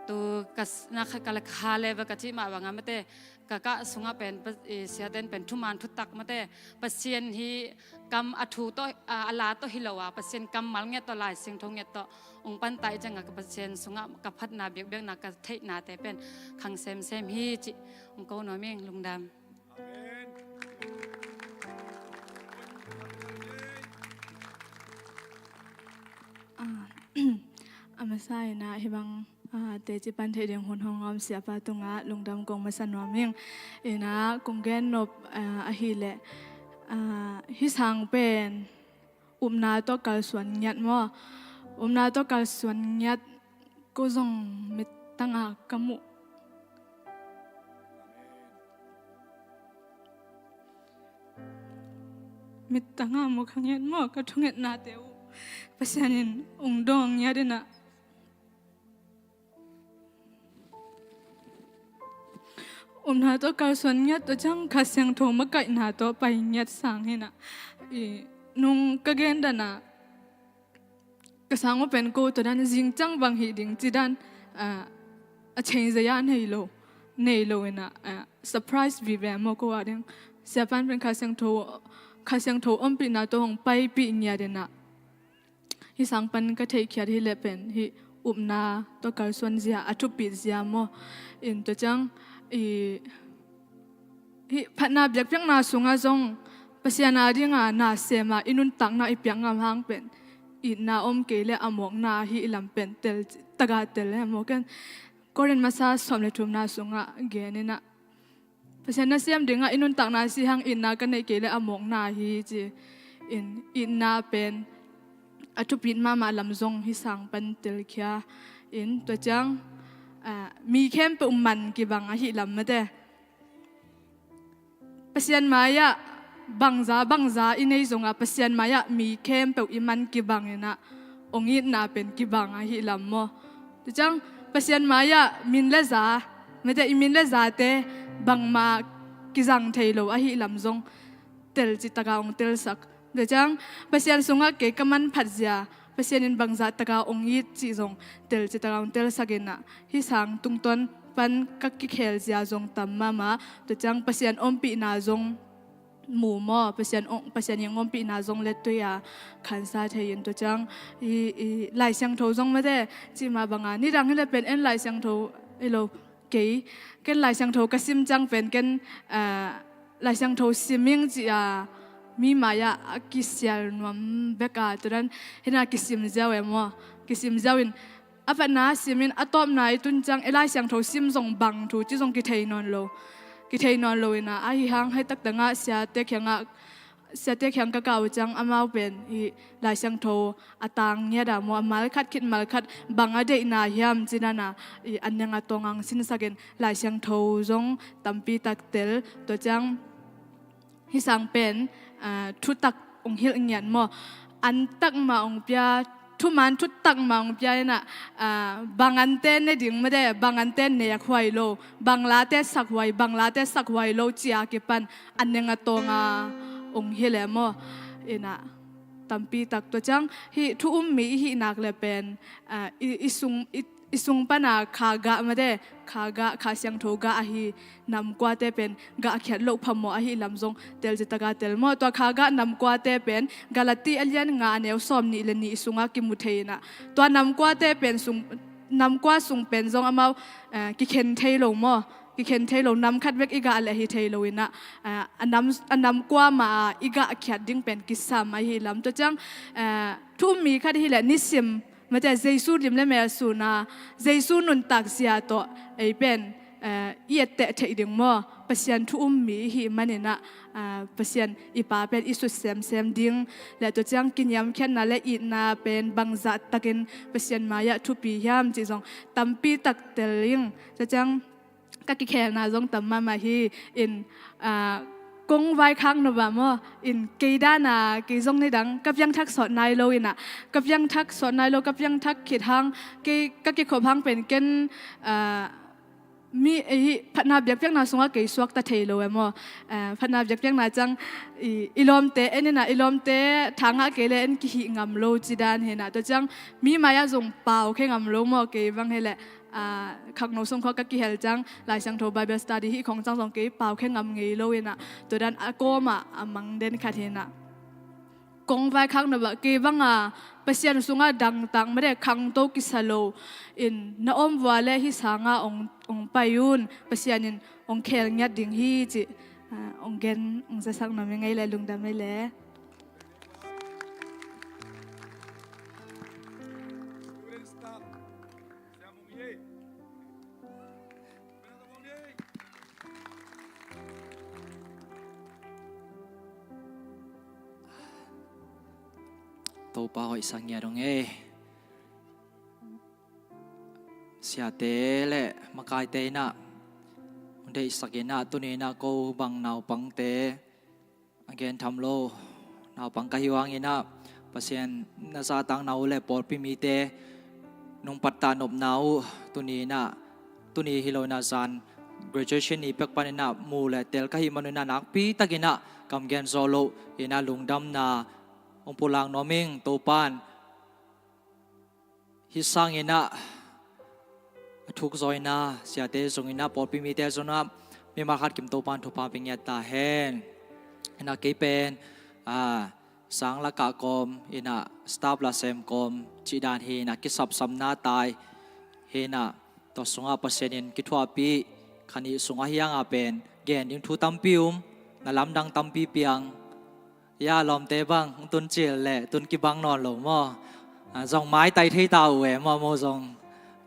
tu ka s-, na kha, ka la kha level ka cih mah banga mate, ka kah sungah pen, pa-, i, siaten pen thuman thutak mate, Pasian hi kam a thu tawh, a, a la tawh hi lo a, Pasian kammal ngiat tawh, Lai Siangtho ngiat tawh ong panta i cianga ka Pasian sungah ka phatna biakbiakna ka theihnate pen khang semsem hi cih ong ko nuam ing. Lungdam. Ah, a masa inah hih bang, ah, teci pan theih ding hun hong om siapa tungah lungdam kong masa nuam ing. Inah kong gen nop, ah, ahih leh, ah, hih sang pen upna tawh kalsuan ngiat maw. Upna tawh kalsuan ngiat ko zong mit tanga ka muh. Mittanga mu kha ngiat maw, ka thungetnate uh Pasian in ung dawng ngiat inah, upna tawh kalsuan ngiat, tua ciang Kha Siangtho makaihna tawh pai ngiat sang hinah, i nung ka gen danah ka sang uh pen ko tua dan zing ciang bang hih ding ci dan, ah, a change a nei lo, nei lo inah, ah, surprise vive maw ko a ding. Siapan pen Kha Siangtho, Kha Siangtho ompihna tawh hong paipih ngiat inah, hih sang pan ka theihkhiat hi leh pen hih upna tawh kalsuan zia, a thupit zia maw. In tua ciang i hih phatna biakpiakna sungah zong Pasian a dinga na sem a i nuntakna i piak ngam hang pen itna om kei le a mawkna ahi lam pen tel, taka tel e maw. Ken Korin masa sawm le thumna sungah gen inah, Pasian nasem dingah i nuntakna si hang itna ka neih kei le a mawkna hi ci. In itna pen a thupit mahmah lam zong hih sang pan telkhia in, tua ciang, ah, mi khempeuh man kibang ahi lam mate. Pasian mai-ah bangza bangza i nei zongah Pasian mai-ah mi khempeuh i man kibang inah, ong itna pen kibang ahi lam maw. Tua ciang Pasian mai-ah min le za, mate, i min le zate bangmah kizang thei lo ahi lam zong tel citaka ong telsak. Tua ciang Pasian sungah kei ka manphat zia, Pasian in bangzah taka ong it cih zong tel citaka ong telsak inah, hih sang tungtawn pan ka kikhel zia zong tam mahmah. Tua ciang Pasian ompihna zong mu maw, Pasian ong, Pasian ong ompihna zong lettui a khansa thei in, tua ciang i, i Lai Siangtho zong mate, cih mah banga nidang hi le pen en Lai Siangtho, ilo, kei, ken Lai Siangtho ka sim ciang pen ken, ah, Lai Siangtho sim ing ci a mi mai-ah a kisial nuam bek a, tua dan hinah kisim ziau e maw, kisim ziau in, a patna sim in a tawpna i tun ciang e Lai Siangtho sim zong bang thu ci zong kithei nawn lo, kithei nawn lo inah, ahi hang hih taktak ah siate kiangah, siate kiang ka kah uh ciang amau pen i Lai Siangtho a tang ngiat a maw, a mal khat khit mal khat bang a deihna hiam ci dan a, i a neng a tawng ang sinsak in Lai Siangtho zong tampi tak tel, tua ciang hih sang pen, ah, thutak ong hilh ngiat maw. Antak mah ong pia, thuman thutak mah ong pia inah, ah, bang ante ne ding mate, bang ante nek huai lo, bang late sak huai, bang late sak huai lo ci a kipan a neng a tawng a ong hilh e maw. Inah tampi tak, tua ciang hih thu um mi i hih nak le pen, ah, i, i sung, i, i sung pana kha gah mate, kha gah, Kha Siangtho gah ahi nam kuate pen gah khiat loh phamawh ahi lam zong tel citaka tel maw. Tua kha gah nam kuate pen Galati a lian nga a neu sawm nih le nih sungah kimu thei inah, tua nam kuate pen sung, nam kua sung pen zong amau, eh, kikhen thei lo maw, kikhen thei lo, nam khat bek i gah le hi thei lo inah, eh, a nam, a nam kua mah a i gah khiat ding pen kisam ahi lam. Tua ciang, eh, thu um mi khat hi le nisim mate, Jesu lim le mel sun a, Jesu nuntak zia tawh ei pen, eh, i etteh theih ding maw, Pasian thu um mi i hih man inah, ah, Pasian i Pa pen i sut semsem ding le tua ciang kiniamkhiatna le itna pen bangzah takin Pasian mai-ah thupi hiam cih zong tampi tak tel ing. Tua ciang ka kikhelna zong tam mahmah hi in, ah, kong vaikhak nop ah maw, in kei dan a kei zong nidang ka piangthak sawt nai lo inah, ka piangthak sawt nai lo, ka piangthak khit hang kei ka kikhop hang pen ken, ah, mi, eh, hih phatna biakpiakna sungah kei suakta thei lo e maw. Eh, phatna biakpiakna ciang i, i lawmte en inah, i lawmte tha ngah kei le en kihih ngam lo ci dan hi inah, tua ciang mi mai-ah zong pau khe ngam lo maw, kei bang hi leh, ah, khakno sung khawng ka kihel ciang Lai Siangtho Bible study hih khawng ciang zong kei pau khe ngam ngei lo inah, tua dan a kawmah a mang den khat hi inah. Kong vaikhak nop ah kei banga Pasian sungah dangtak mate, khangto kisa lo in na om vua le hih sangah ong, ong pai un, Pasian in ong khel ngiat ding hi cih, ah, ong gen, ong zasak nuam ing ei le, lungdam ei le. Topa hoihsak ngiat ung ei. Siate le makaite in ah hong deihsak in ah, tuni in ah ko bang naupangte, a gen tham lo naupang ka hi uh hangin ah, Pasian na zahtakna uh le pawlpi mite nong pattah nopna uh tuni in ah, tuni hi lo in ah zan graduation ni pek panin ah mu le tel ka hih man un ah nakpi takin ah kam gen zawh loh in ah lungdamna hong pulak nuam ing. Topa'n hih sangin ah a thuk zawina siate zongin ah, pawlpi mite zongin ah, mimal khat kim Topa'n thupha pia ngiat ta hen. In ah kei pen, a, sang lakah kawm, in ah staff la sem kawm cih dan hi in ah, kisapsamna tai hi in ah, tua sungah Pasian in kithuahpih kha nih sungah hiang a pen gen ding thu tampi um, na lamdang tampi piang. Ya, lawmte bang hong tun cil le tun kibang nawn lo maw? A, zong maitai thei ta uh e maw, maw zong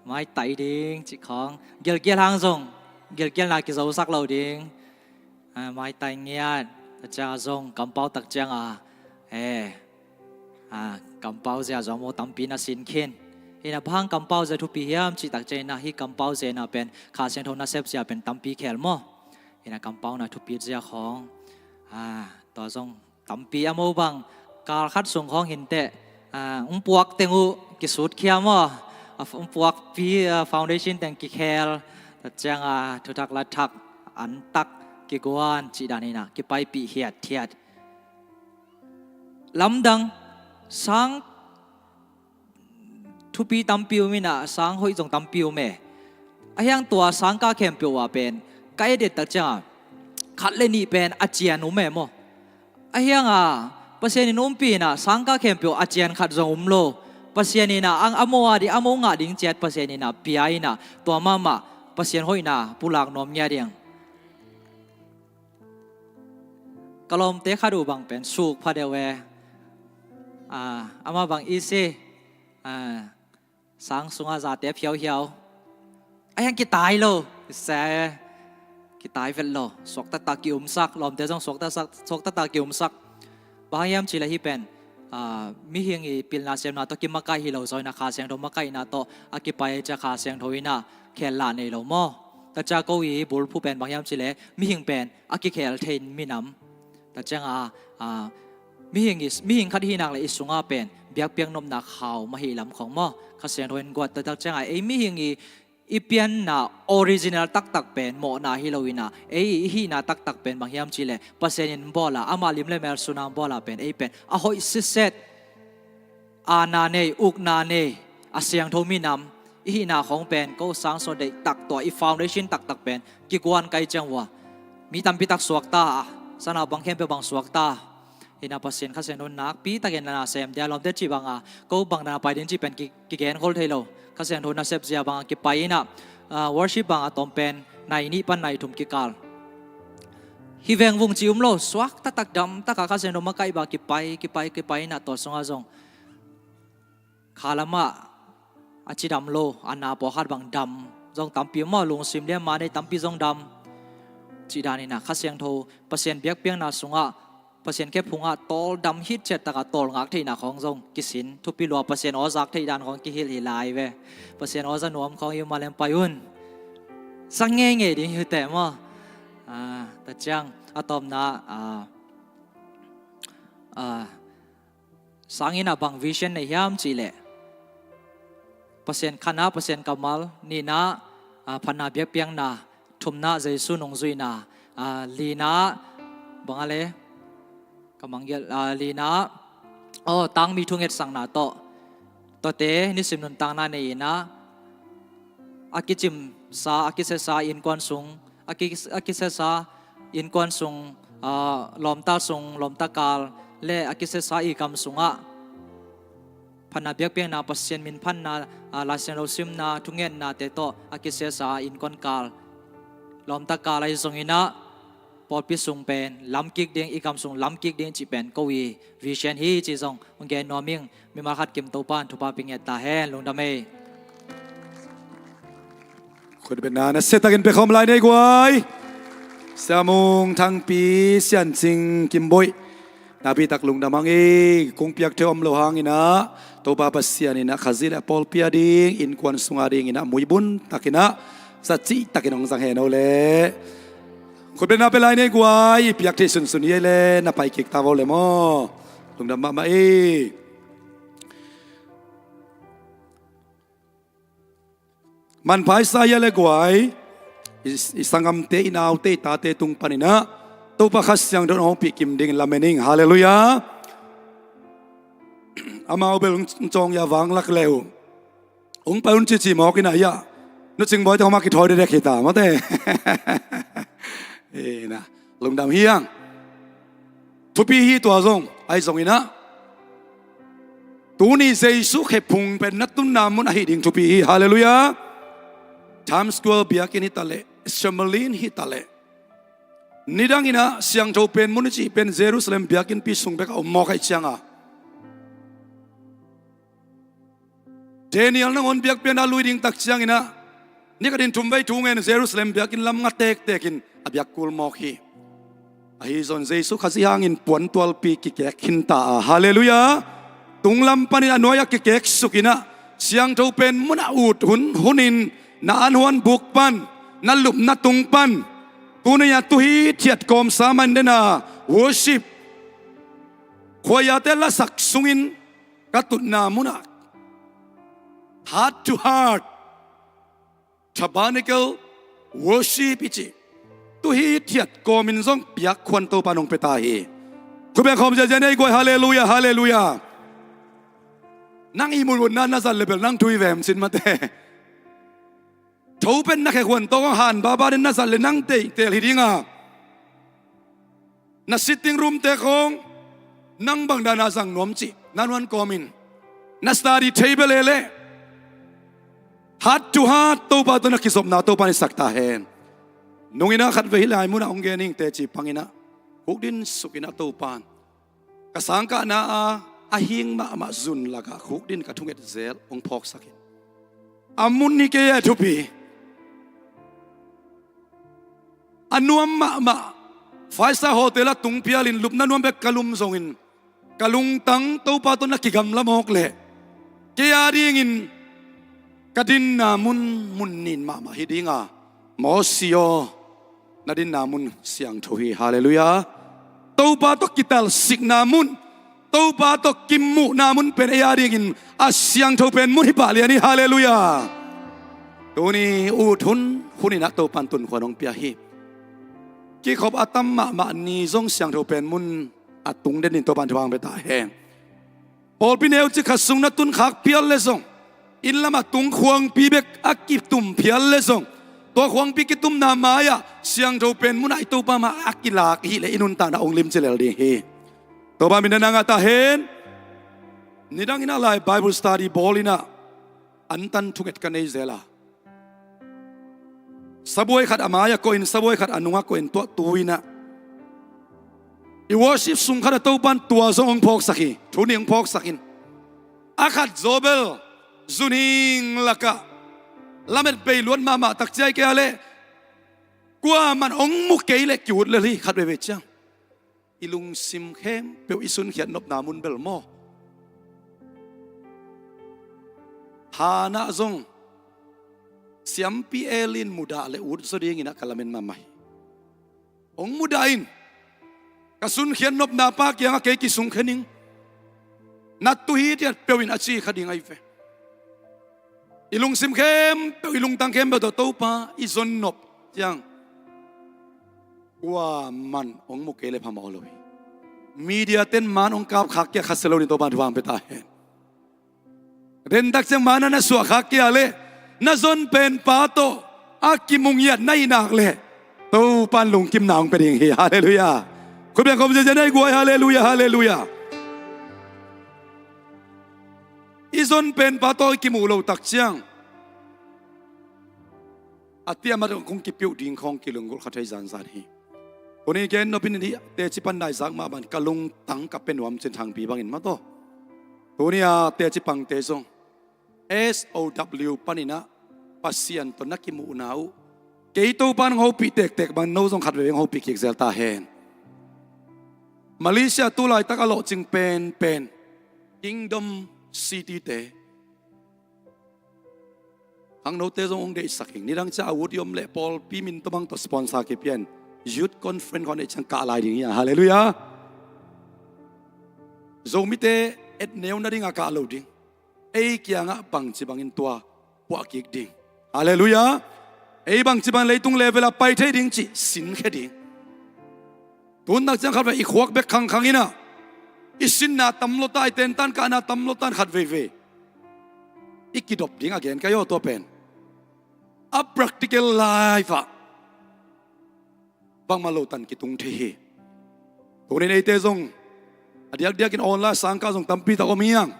maitai ding cih khawng, gelgial hang zong gelgialna kizosak lo ding. A, maitai ngiat. Tua ciang a zong kampau tak ciang a, e, a, kampau zia zong maw tampi na sin khin. In ah bang hang kampau zia thupi hiam cih tak ciang in ah, hih kampau zia in ah pen Kha Siangtho nasep zia pen tampi khel maw? In ah kampau na thupi zia khawng, a, tua zong tampi a, mo bang kal khat sung khawng hi inteh, a, hong puak teng uh kisut khia maw? A, hong puakpi, a, foundation teng kikhel, tua ciang a thuthak lathak antak kiguan cih dan in ah kipaipih hiathiat. Lamdang sang thupi tampi um in ah, sang hoih zong tampi um e. A hiang tua sangkah khempeuh ah pen ka et et tak ciang a khat le nih pen a cian um e maw? A hiang a Pasian in umpih in ah sangkah khempeuh a cian khat zong um lo. Pasian in ah ang a mo a ding, a mo ngah ding ciat Pasian in ah pia in ah, tua mahmah Pasian hoihna pulak nuam ngiat ding. Ka lawmte khat uh bang pen suk pha deuh e. A, amah bang i si, a, sang sungah zate phiauhiau. A hiang kitai lo, i se, kitai vet lo, suak taktak kiumsak, lawmte zong suak taktak, suak taktak kiumsak. Bang hang hiam cih leh hih pen, a, mihing i pilna siamna tawh kimakaih hi lo zaw in ah, Kha Siangtho makaihna tawh a kipai ciang Kha Siangtho in ah khel lah nei lo maw? Tua ciang ko i bulphuh pen bang hiam cih leh mihing pen a kikhel thei minam. Tua ciang a, a, mihing i, mihing khat hi nak leh i sungah pen biakpiak nopna khau mah hi lam khawng maw? Kha Siangtho in guat tua tak ciang a, ei mihing i, i pianna original taktak pen mawhna hi lo in ah, ei i hihna taktak pen bang hiam cih leh Pasian in bawl a, amah lim le mel sun a bawl a pen ei pen a hoih sitset, aana nei, ukna nei, a siangtho minam i hihna khawng pen ko sang sung deihtak, tua i foundation taktak pen kiguan kai ciang uh a, mi tampi tak suak ta a, sanau bang khempeuh bang suak ta. Hi in ah Pasian Kha Siangtho in nakpi takin na sem dia, lawmte cih bang a ko bang na pai ding cih pen ki, kigen khol thei lo. Kha Siangtho nasep zia bang a kipai in ah, a, worship bang a tawm pen nai nih pan nai thum kikal. Hih veng vung cih um lo, suak taktak dam tak a Kha Siangtho makaih bang kipai, kipai, kipai in ah tua sungah zong kha lamah a cidam lo, a na pawlkhat bang dam zong tampi maw, lungsim liamma nei tampi zong dam. Cih dan in ah Kha Siangtho, Pasian biakpiakna sungah, Pasian khephungah tawldam hitciat tak a tawlngak theihna khawng zong kisin, thupi lua Pasian aw zak theih dan khawng kihilh hi lai ve. Pasian aw za nuam khawng i um a leng pai un. Zak ngeingei ding hi uh teh maw? A, tua ciang a tawpna, a, a, sang in ah bang vision nei hiam cih leh Pasian khan a, Pasian kammal, nihna, a, phatna biakpiakna, thumna Jesu nungzuihna, a, lina, bang a le, ka manggial, a, lina, aw, tangmi thungetsakna tawh, tuate nisim nuntakna nei in ah, a kicimsa, a kisiasa innkuan sung, a ki, a kisiasa innkuan sung, a, lawmta sung, lawmta kal le a kisiasa i kam sungah phatna biakpiakna, Pasian min phatna, a, Laisiangtho simna, thungetnate tawh a kisiasa innkuan kal, lawmta kal ahi zongin ah pawlpi sung pen lamkik ding, i kam sung lamkik ding cih pen ko i vision hi cih zong hong gen nuam ing. Mimal khat kim Topa'n thupha pia ngiat ta hen. Lungdam ei. Khutbetna nasia takin pia khawm lai ni ei guai. Sia Mung Thangpi, Sian Cing Kimboih, Napi tak lungdam hang ei, kong piak thei om lo hangin ah, Topa Pasian in ah Khazih le a pawlpi a ding innkuan sung a dingin ah muibun takin ah, sa cihtakin hong zang hen o le. Khutbetna pia lai ni ei guai, i piak theih sunsun hi ei le, na pai kik ta vo le maw. Lungdam mahmah ei. Manpha i sa hi a le guai, i, i sanggamte, i naute, i tate tung panin ah Topa Kha Siangtho in hong hopih kim dingin lamen ing. Halleluiah. Amau bel hong cawng hi a, vanglak le uh, hong pai un cici mawk in ah, hi a, Nu Cing Bawi te hong mah kithawi dekdek hi ta mate. Ei na, lungdam hi hang. Thupi hi tua zong, ahi zongin ah, tuni Jesu khe phung pen na tunna mun ahi ding thupi hi. Halleluiah. Times Square biakinn hi ta leh, Chamberlain hi ta leh, nidangin ah Siangtho Pen mun i cih pen Jerusalem biakinnpi sung bek a om mawk ahih ciangin, Daniel nangawn biakpiakna lui ding tak ciangin ah, ni khatin thumvei thu ngen Jerusalem biakinn lam nga tektekin a biak kul mawk hi. Ahi zong Jesu Khazih hangin puantualpi kikek khin ta a, halleluiah. Tunglam panin a nuai-ah kikek sukin ah, Siangtho Pen mun a ut hun hunin, na an huan buk pan, na lupna tung pan, tuni-a tu hithiat kawmsa man den a, worship, khuaiate lasak sungin ka tutna munah, heart to heart, tabernacle worship i cih, tu hithiat kawmin zong piak khuan Topa in hong pia ta hi. Khut beng khawm ziazia ni ei guai, halleluiah, halleluiah. Nang ihmut ihmutna na zat le bel nang thu hi vem cin mate. Tho pen na khe khuan tawh kong han baba den na zat le nang teiteel hi ding a. Na sitting room te khawng nang bang dan a zang nuam cih na nuan kawmin, na study table e le, heart to heart Topa tawh na kizopna Topa in sak ta hen. Nungin ah khatvei hih lai munah hong gen ing, teci pangin ah khukdin sukin ah Topa in ka sangkahna a, a hing mahmah zun lakah khukdin ka thunget zel hong phawksak in. A mun hi kei a thupi. A nuam mahmah, five star hotel ah tung phialin lupna nuam bek ka lum zongin, ka lungtang Topa tawh na kigamla mawk leh, kei a dingin ka dinna mun, mun nin mahmah hi ding a, Mawsi aw, na dinna mun siangtho hi. Halleluiah. Topa tawh kitalsikna mun, Topa tawh kimuhna mun pen ei a dingin a Siangtho Pen mun hi pah lian hi. Halleluiah. Tuni ut hun, hunin ah Topa in tunkhuan hong pia hi. Kikhop a tam mahmah ni zong Siangtho Pen mun a tung den in Topa in thupha hong pia ta hen. Pawlpi neu cik khat sung na tun khak phial le zong, inn lamah tung khuangpi bek a kitum phial le zong, tua khuangpi kitumna mai-ah Siangtho Pen munah i Topa mah a kilak hi leh i nuntakna hong limci lel ding hi. Topa min na ngah ta hen. Nidangin ah lai Bible study bawlin ah antan thunget ka nei zel a, sabuai khat a mai-ah koihin, sabuai khat a nungah koihin, tua tu-in ah i worship sung khatah Topa in tua zong hong phawksak hi. Thu nih hong phawksak in, a khat zaw bel zunhing lakah lamet bei luat mahmah tak ciai kei a leh, kuaman hong mu kei leh ki-ut lel hi. Khat veivei ciang i lungsim khempeuh i sunkhiat nopna mun bel maw, hanah zong siampi elin mudah leh ut zaw dingin ah ka lamen mahmah hi. Hong mudah in, ka sunkhiat nopna pa kiangah kei kisungkhia ning, na tu hithiat peuh in a ci kha ding ahi ve. I lungsim khempeuh, i lungtang khempeuh tawh Topa i zon nop ciang, kuaman hong mu kei leh phamawh lo hi. Media ten man hong kap khak kei a khasia lo ni, Topa in thupha hong pia ta hen. Dentak ciang man a na suah khak kei a leh, na zon pen pa tawh a kimu ngiat na hih nak leh, Topa in lungkimna hong pia ding hi. Halleluiah. Khut beng khawm ziazia ni ei guai, halleluiah, halleluiah. I zon pen pa tawh i kimuh loh tak ciang, a tiamat kong kipiuh ding khawng kilunggulh kha thei zanzan hi. Tuni gen nop in, hih teci pan na i zak mah bangin ka lungtang ka pia nuam cin, thangpi bangin mah tawh. Tuni a teci pangte zong S O W panin ah Pasian tawh na kimuhna uh, kei Topa in hong hopih tektek bangin no zong khat veivei hong hopih kik zel ta hen. Malaysia tu laitak a lawhcing penpen Kingdom City te. Khangnote zong hong deihsak ing. Nidang ciang a ut i om leh pawlpi min tawh bang tawh sponsor kipia in youth conference khawng neih ciang kah lai ding hi a. Halleluiah. Zomite etneu nading a kah lo ding. Ei kiangah bangci bangin tua puah kik ding. Halleluiah. Ei bangci bangin leitung level ah pai thei ding cih sinkhia ding. Tun tak ciang khatvei i khuak bek khangkhang in ah, i sinna tam lo ta, i tentan kahna tam lo ta in khatveivei i kidop ding a gen ka hi aw. Tua pen a practical life ah bangmah lo tan kitung thei hi. Tunin eite zong a diakdiakin online sangkah zong tampi tak om hi hang.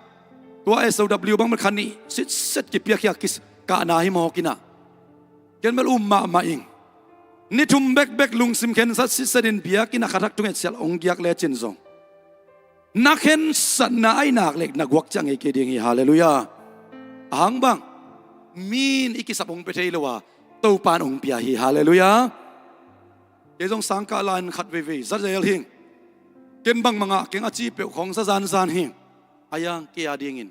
Tua S O W bang bel kha nih sitset kipiakhia kis kahna hi mawk in ah, ken bel um mahmah ing. Ni thum bekbek lungsim khensat sitsetin biakinn ah kha thak thunget sial hong giak lecin zong na khensatna a i nak leh na guak ciang ngei kei ding hi. Halleluiah. Ahang bang, mi in i kisap hong pia thei lo a, Topa in hong pia hi. Halleluiah. Kei zong sangkah lai-in khatveivei za zel hing. Ken bangmah ngah keng a ci peuh khawng za zanzan hing. A yang kei a dingin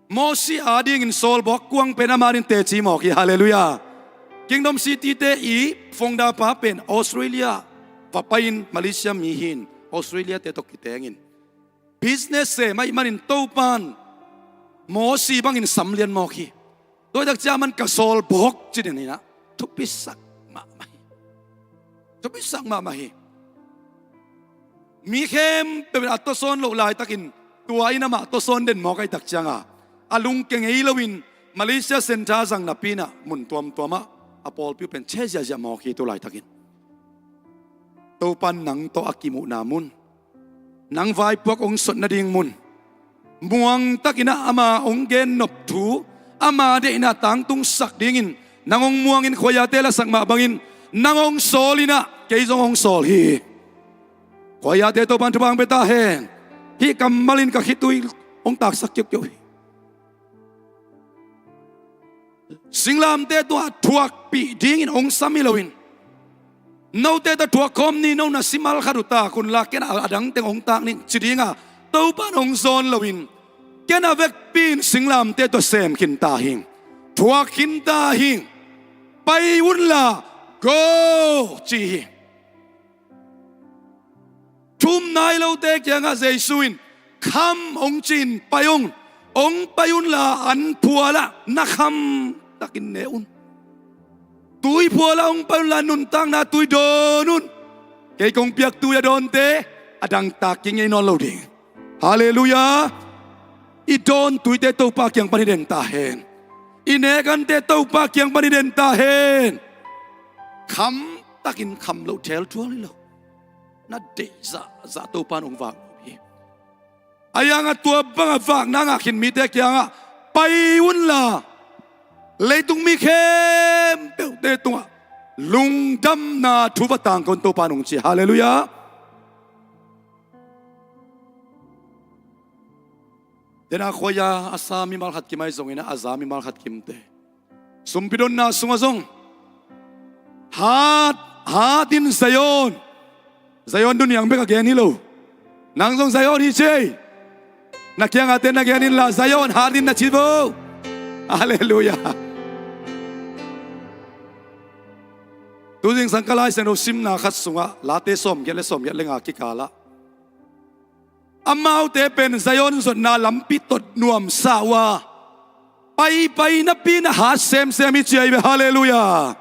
Mosi a dingin sawlbawk kuang pen ama ding teci mawk hi. Halleluiah. Kingdom City te i founder pa pen Australia va pai-in Malaysia mi hi-in Australia te tawh kitengin business sem ahih manin Topa in Mosi bangin sam lian mawk hi. Tua hi tak ciang aman ka sawlbawk ci den hi in ah, thupisak mahmah hi. Thupisak mahmah hi. Mi khempeuh in a tawsawn loh laitakin tua in amah tawsawn den mawk ahih tak ciang a, a lungkia ngei loin Malaysia center zang napi in ah mun tuamtuam ah a pawlpi uh pen che ziahziah mawk hi. Tu laitakin Topa in nang tawh a kimuhna mun, nang vaipuak hong sot nading mun, muang takin ah ama hong gennop thu, ama deihna tangtungsak dingin nang hong muangin khuaiate lasak mah bangin nang hong sawl in ah kei zong hong sawl hi. Khuaiate Topa in thupha hong pia ta hen. Hih kammal in ka khitui hong taksak kiuhkiuh hi. Singlamteh tungah thuakpih dingin hong sam hi loin, note tawh thuak khawm ni, no na si mal khat uh tak un la, ken a dang teng hong tak ning ci ding a Topa in hong zawn loin, ken a vekpi in singlamteh tawh sem khin ta hing, thuak khin ta hing. Pai unla, go ci hi. Thu um nai lote kiangah Jesu in, kham hong ci-in pai ung. Hong pai unla an phualah na kham takin ne un. Tui phualah hong pai unla nuntakna tui dawn un. Kei kong piak tui a dawnte a dangtak kingei nawn lo ding. Halleluiah. I dawn tuite Topa kiang pan i den ta hen. I nek ante Topa kiang pan i den ta hen. Kham takin kham loh thelthual hi lo. Na deih zahzah Topa in hong vak hi. A yang a tua bangah vakna ngah khin mite kiangah pai unla leitung mi khempeuhte tungah lungdamna thu va tangko un, Topa in hong ci. Halleluiah. Dena khuaia a sa mimal khat kim ahi zongin a za mimal khat kimte sumpi donna sungah zong hat, hat in Zion. Zion duniang bek a gen hi lo. Nang zong Zion hi cei. Na kiangah ten na gen inla Zion hat in na ci vo. Halleluiah. Tuzingsang ka Lai Siangtho simna khat sungah Late sawmgiat le sawmgiat le nga kikalah amaute pen Zion zuatna lampi tot nuamsa uh a, paipai napi-in a hat semsem hi ci ahi ve. Halleluiah.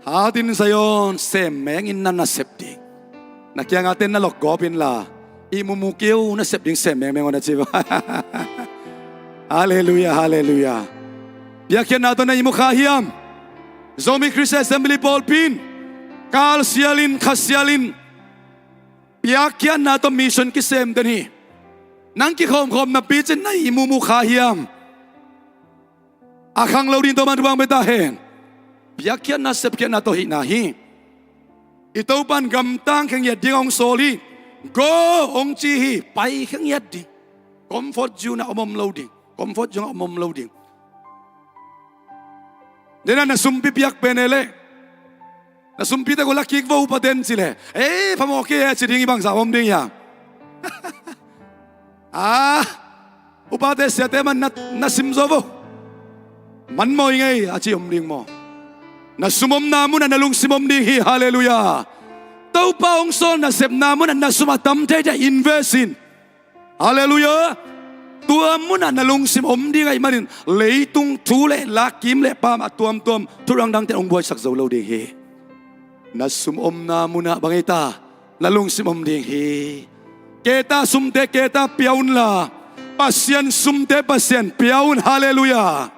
Hat in Zion sem mengin na nasep ding. Na kiangah ten na lokgawp inla, ihmu mu kei un, na sep ding sem mengmeng un na ci ve. Halleluiah, halleluiah. Piakkhiatna tawh na ihmu kha hiam? Zomi Christian Assembly pawlpi in kal sialin, kha sialin piakkhiatna tawh mission kisem den hi. Nang kikhawmkhawm napi-in na ihmu mu kha hiam? A khang lo ding Topa in thupha hong pia ta hen. Piakkhiatna, sepkhiatna tawh hihna hi. I Topa in gamtang khengiat ding hong sawl hi. Go hong ci hi. Pai khengiat ding. Comfort zone ah om om lo ding. Comfort zone ah om om lo ding. Dena na sumpi piak pen e leh Na sumpite ko la kik vo upaten ci leh, "Ei, phamawh kei e," ci ding hi. Bangzah om ding hiam? Ah, upate siate man na, na sim zo vo. Man mawi ngei a ci om ding maw? Na sum omna munah na lungsim om ding hi. Halleluiah. Topa hong sawl nasepna munah na sum a tam teitei invest in. Halleluiah. Tua munah na lungsim om ding ahih manin leitung thu le la, kim le paam a tuamtuam, thudang dangte hong buaisak zo lo ding hi. Na sum omna munah bang ei ta, na lungsim om ding hi. Kei ta sumte kei ta pia unla, Pasian sumte Pasian pia un. Halleluiah.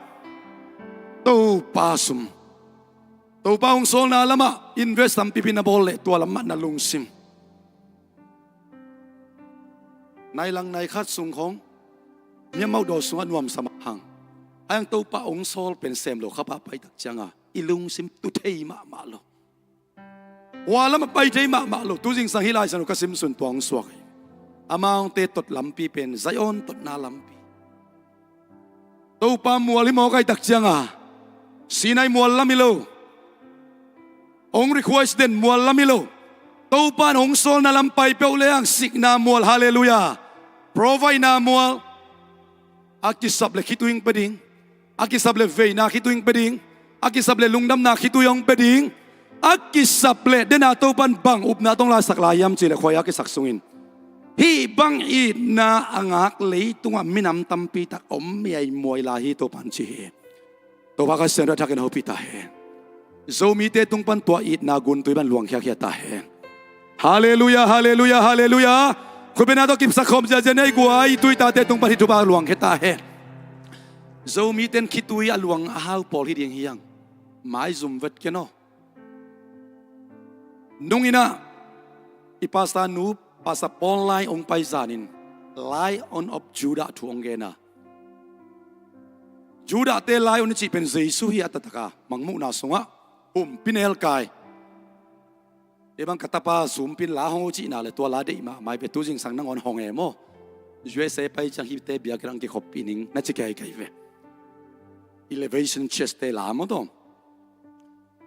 Topa sum, Topa hong sawlna lamah invest tampipi na bawl leh tua lamah na lungsim. Nai lang nai khat sung khawng, miamauh daw sungah nuamsa mah hang. Ahi hang Topa hong sawl pen sem lo khapah pai tak cianga i lungsim tu thei mahmah lo. Hua lamah pai thei mahmah lo. Tu zingsang hih Lai Siangtho ka simsun tua hong suak hi. Amaute tot lampi pen Zion totna lampi. Topa mual hi mawk ahih tak cianga, Sinai mual lam hi lo. Hong request den mual lam hi lo. Topa in hong sawlna lam pai peuh le hang sikna mual. Halleluiah. Provide-na mual. A kisap le khitui hong pia ding. A kisap le veina khitui hong pia ding. A kisap le lungdamna khitui hong pia ding. A kisap le dena Topa in bang upna tawh hong laisak lai hiam cih leh khuai a kisak sungin hih bang itna a ngak leitungah minam tampi tak om miaimuai lai hi Topa in ci hi. Topa Kha Siangtho a thakin hopih ta hen. Zomite tung pan tua itna guntui bang luangkhia khia ta hen. Halleluiah, halleluiah, halleluiah. Khutbetna tawh kipsak khawm ziazia nei guai, i tuitate tung pan hih thupha luangkhia ta hen. Zomite in khitui a luang a hau pawl hi ding hi hang. Maizum vet ken aw. Nung in ah i pastor nu, Pastor Paul lai hong pai zanin Lion of Judah thu hong gen a. Judahte Lion i cih pen Jesu hi a, taktak a Mangmuhna sungah humpi nelkai. Ei bang ka tapa Zoom pi-in la hong cihna le tua la deih mahmah hi ve. Tu zingsang nangawn hong e maw? U S A pai ciang hihte biakinn ah kikhop ning na ci kaikai ve. Elevation Church-te la maw tawh.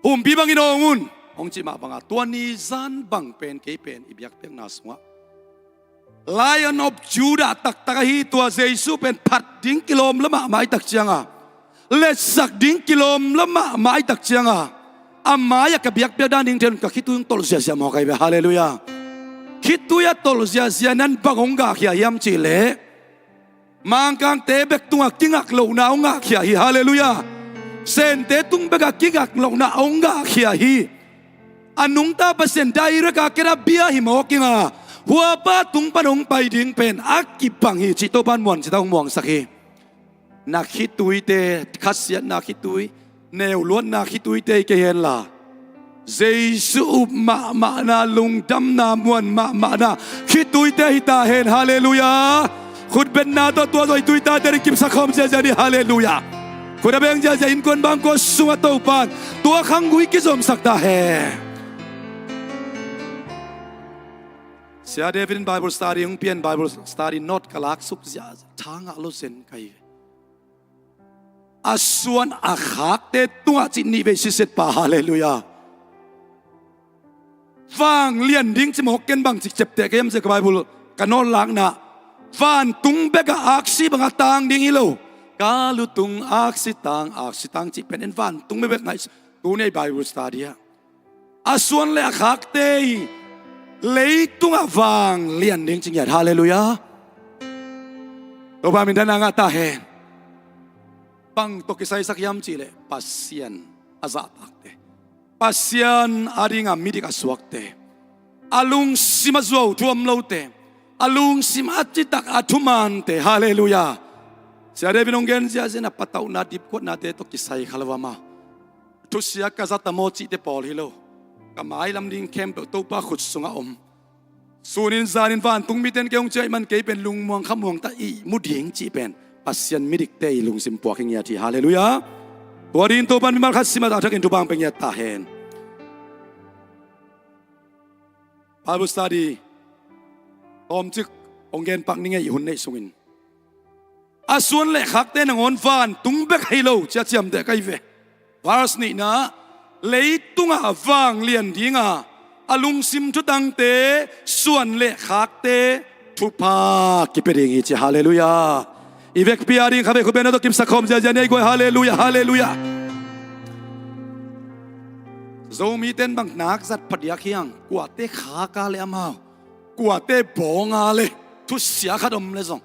Humpi bangin hong un, hong cih mah banga tua ni zan bang pen kei pen i biakpiakna sungah Lion of Judah taktak ahi tua Jesu pen phat ding kilawm lua mahmah ahih tak cianga, letsak ding kilawm lua mahmah ahih tak cianga, a mai-ah ka biakpiak dan ding thei un ka khitui hong tolh ziazia mawk ahi ve. Halleluiah. Khitui a tolh ziazia nan bang hong gahkhia hiam cih leh Mangkangte bek tungah kingak lohna hong ngahkhia hi. Halleluiah. Sente tung bekah kingak lohna hong ngahkhia hi. A nungta Pasian direct a kena bia hi mawk inga, huapa tung pan hong pai ding pen a kibang hi cih Topa in muan cita hong muangsak hi. Na khituite, khasiatna khitui, neuluatna khituite hi kei henla, Jesu up mahmahna, lungdamna muan mahmahna khituite hi ta hen. Halleluiah. Khutbetna tawh tua zawh i tuitate ding kipsak khawm ziazia ni. Halleluiah. Khut a beng ziazia, innkuan bangkua sungah Topa in tua khanggui kizomsak ta hen. Sia David in Bible study hong pia in, Bible study note ka laksuk ziazia, tha ngah lo zen ka hi ve. A suan a khakte tungah cih nih vei siset pa. Halleluiah. Vanglian ding ci mawk ken bang ci ciapteh ka hiam cih ka Bible ka note lakna, vantung bekah aksi bangah tang ding hi lo. Ka lutung aksi tang, aksi tang cih pen en vantung bekbek ngaih. Tuni a i Bible study ah a suan le a khakte hi leitungah vanglian ding ci ngiat. Halleluiah. Topa min thang ngah ta hen. Bang tawh kisaisak hiam cih leh Pasian a zahtakte, Pasian a dinga midik a suakte, a lungsim a zuau thuam lote, a lungsim a citak a thumante. Halleluiah. Sia David hong gen ziazia in a patauhna dipkuatnate tawh kisai kha lo a, ma thusia ka zat a maw cihte pawl hi lo. Ka mailam ding khempeuh Topa khut sungah om. Sunin zanin vantung mite in kei hong ciah ahih man kei pen lungmuang khamuang ta ihmu ding cih pen Pasian midikte i lungsim puak hi ngiat hi. Halleluiah. Tua dingin Topa in mimal khat sim a, a thakin thupha hong pia ngiat ta hen. Bible study tawmcik hong gen pak ning ei, i hun neih sungin. A suan le khakte nangawn vantung bek hi lo ci a ciamteh ka hi ve. Verse nihna, leitungah vanglian dinga a lungsim thutangte, suan le khakte thupha kipia ding hi ci. Halleluiah. I vekpi a ding kha vei khut beng na tawh kipsak khawm ziazia ni ei guai. Halleluiah, halleluiah. Zomite in bang nak zat phadiak hiang, kuate khak a le amau, kuate bawng a le, thusia khat om le zong,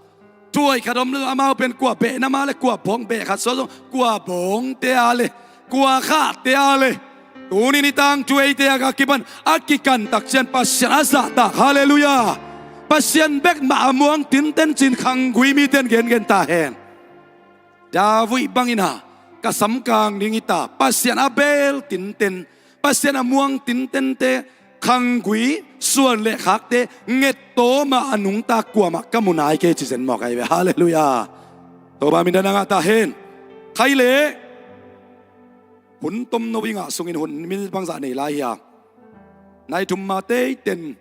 thuai khat om le zong, amau pen kua behnam a le, kua bawng beh khat suak zong, kua bawngte a le, kua khahte a le, tuni ni tangthu eite a kipan a kikan tak ciang Pasian a zahtak. Halleluiah. Pasian bek mah a muang tinten ci-in khanggui mite in gengen ta hen. David bangin ah ka samkang ding hi ta, Pasian a beel tinten, Pasian a muang tintente, khanggui, suan le khakte ngettawm a a nungta kuamah ka mu nai kei ci zen mawk ahi ve. Halleluiah. Topa minthang a ngah ta hen. Khai leh hun tomno i ngah sungin hun minit bangzah nei lai hi a, nai thum ma teiten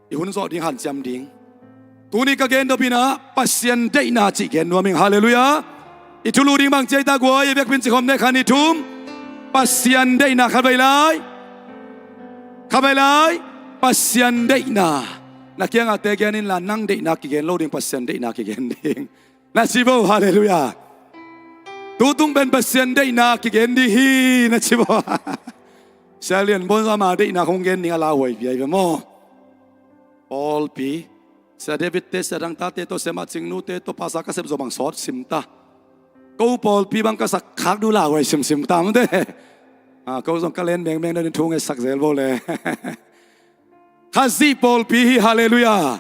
i hun zawh ding hanciam ding. Tuni ka gen dopin ah Pasian deihna cih gen nuam ing. Halleluiah. I thulu ding bang ci ei ta guai, i vekpi in ci khawm ni ei, khat, nih, thum. Pasian deihna. Khatvei lai, khatvei lai. Pasian deihna. Na kiangahte gen inla, nang deihna kigen lo ding, Pasian deihna kigen ding. Na ci bo. Halleluiah. Tutung pen Pasian deihna kigen ding hi, na ci bo. Sia Lian Bawn zong ama deihna khong gen ding a lauhuai piai ve maw. Pawlpi, Sia David te, Sia Dang Tate tawh, Sia Mah Cing Nu te tawh, Pastor ka sep zawh bang sawt sim ta. Ko pawlpi bang ka sak khak duh lauhuai simsim ta mate. Ah, ko zong ka len mengmeng na ding thu ngetsak zel bo le. Khazih pawlpi hi. Halleluiah.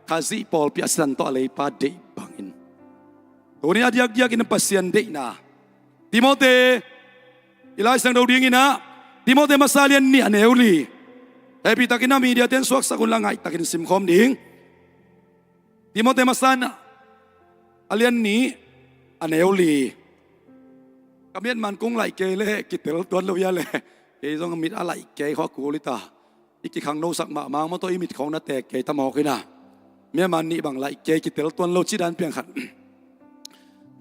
Khazih pawlpi a sisan tawh a leipa deih bangin. Tuni a diakdiakin Pasian deihna. Timote, i Lai Siangtho dingin ah, Timote masa lian nih a neu li. Hehpihtakin a media ten suaksak unla ngaihtakin simkhawm ding. Timote masa a lian nih a neu li. Ka miatman kung laih kei leh kitel tuan lo hia leh. Kei zong mit a laih kei khawh a kul hi ta. I kikhangnosak mahmah, mawtaw i mit khawng na teek kei ta mawk hi na. Miatman nih bang laih kei kitel tuan lo ci dan piang khat.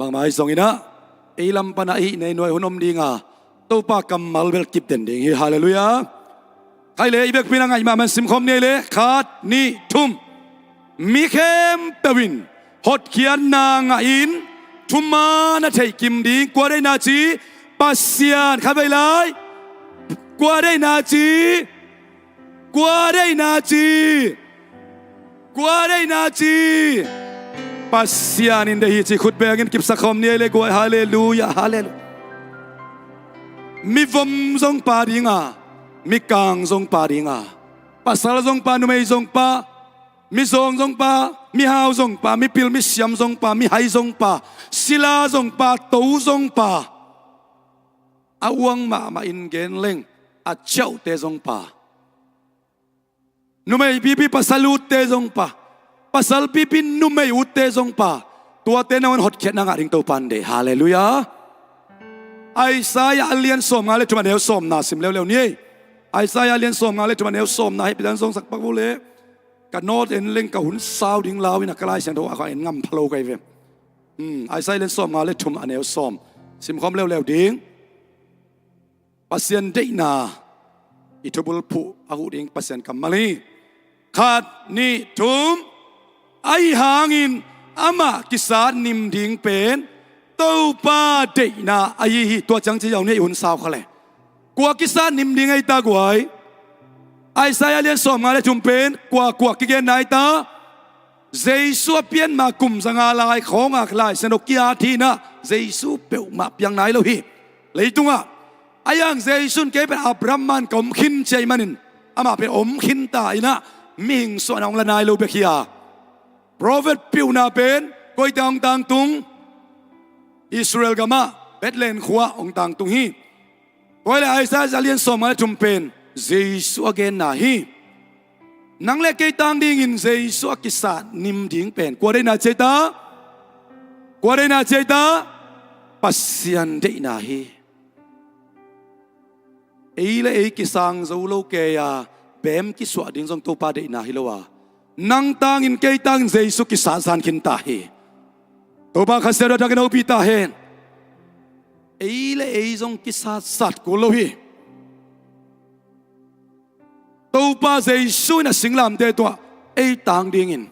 Bangmah hi zongin ah, ei lam pan ah i hih nei nuai hun om ding a, Topa kammal bel kipden ding hi. Halleluiah. Khai leh i vekpi in a ngaih mahmah in simkhawm ni ei leh, khat, nih, thum. Mi khempeuh in hotkhiatna ngahin thuman a theihkim ding. Kua deihna ci? Pasian. Khatvei lai. Kua deihna ci? Kua deihna ci? Kua deihna ci? Pasian in deih hi ci khut bengin kipsak khawm ni ei leh guai. Halleluiah, halleluiah. Mivom zong pa dinga, mikang zong pa dinga, pasal zong pa, numei zong pa, mizawng zong pa, mihau zong pa, mipil misiam zong pa, mihai zong pa, sila zong pa, to zong pa, a uang mahmah in gen leng a ciauhte zong pa, numei pipi pasal utte zong pa, pasal pipi numei utte zong pa, tuate nangawn hotkhiatna ngah ding Topa in deih. Halleluiah. Isaiah a lian sawmnga le thum a neu sawmna sim leuleu ni ei. Isaiah a lian sawmnga le thum a neu sawmna hehpihtakin zong sak pak uh leh. Ka note en leng ka hun sau ding lau in a ka Lai Siangtho ah ka en ngam pha lo ka hi ve. Hmm, Isaiah a lian sawmnga le thum a neu sawm. Simkhawm leuleu ding. Pasian deihna i thubulphuh a huh ding Pasian kammal hi. Khat, nih, thum. Ahi hangin amah kisat nim ding pen Topa deihna ahi hi. Tua ciang ci zaw ni ei, hun sau kha leh. Kua kisat nim ding ei ta guai? Isaiah lian sawmnga le thum pen kua, kua kigenna ei ta? Jesu a pian ma kum zanga lai khawng a Lai Siangtho kiat hi in ah, Jesu peuhmah piang nai lo hi. Leitungah a iang Jesu in kei pen Abraham ma-in ka om khin ci ahih manin, amah pen om khin ta in ah, mihing suahna hong la nai lo bek hi a. Profet piuhna pen koite hong tangtung? Israel gamah Bethlehem khua hong tangtung hi. Tua leh Isaiah a lian sawmnga le thum pen Jesu a genna hi. Nang le kei tang dingin Jesu a kisat nim ding pen kua deihna ci ei ta? Kua deihna ci ei ta? Pasian deihna hi. Ei le ei kisang zo lo kei a, beem kisuah ding zong Topa deihna hi lo a, nang tangin kei tangin Jesu kisat zan khin ta hi. Topa Kha Siangtho a thak in hopih ta hen. Ei le ei zong kisatsat kul lo hi. Topa Jesu in a singlamteh tungah ei tang dingin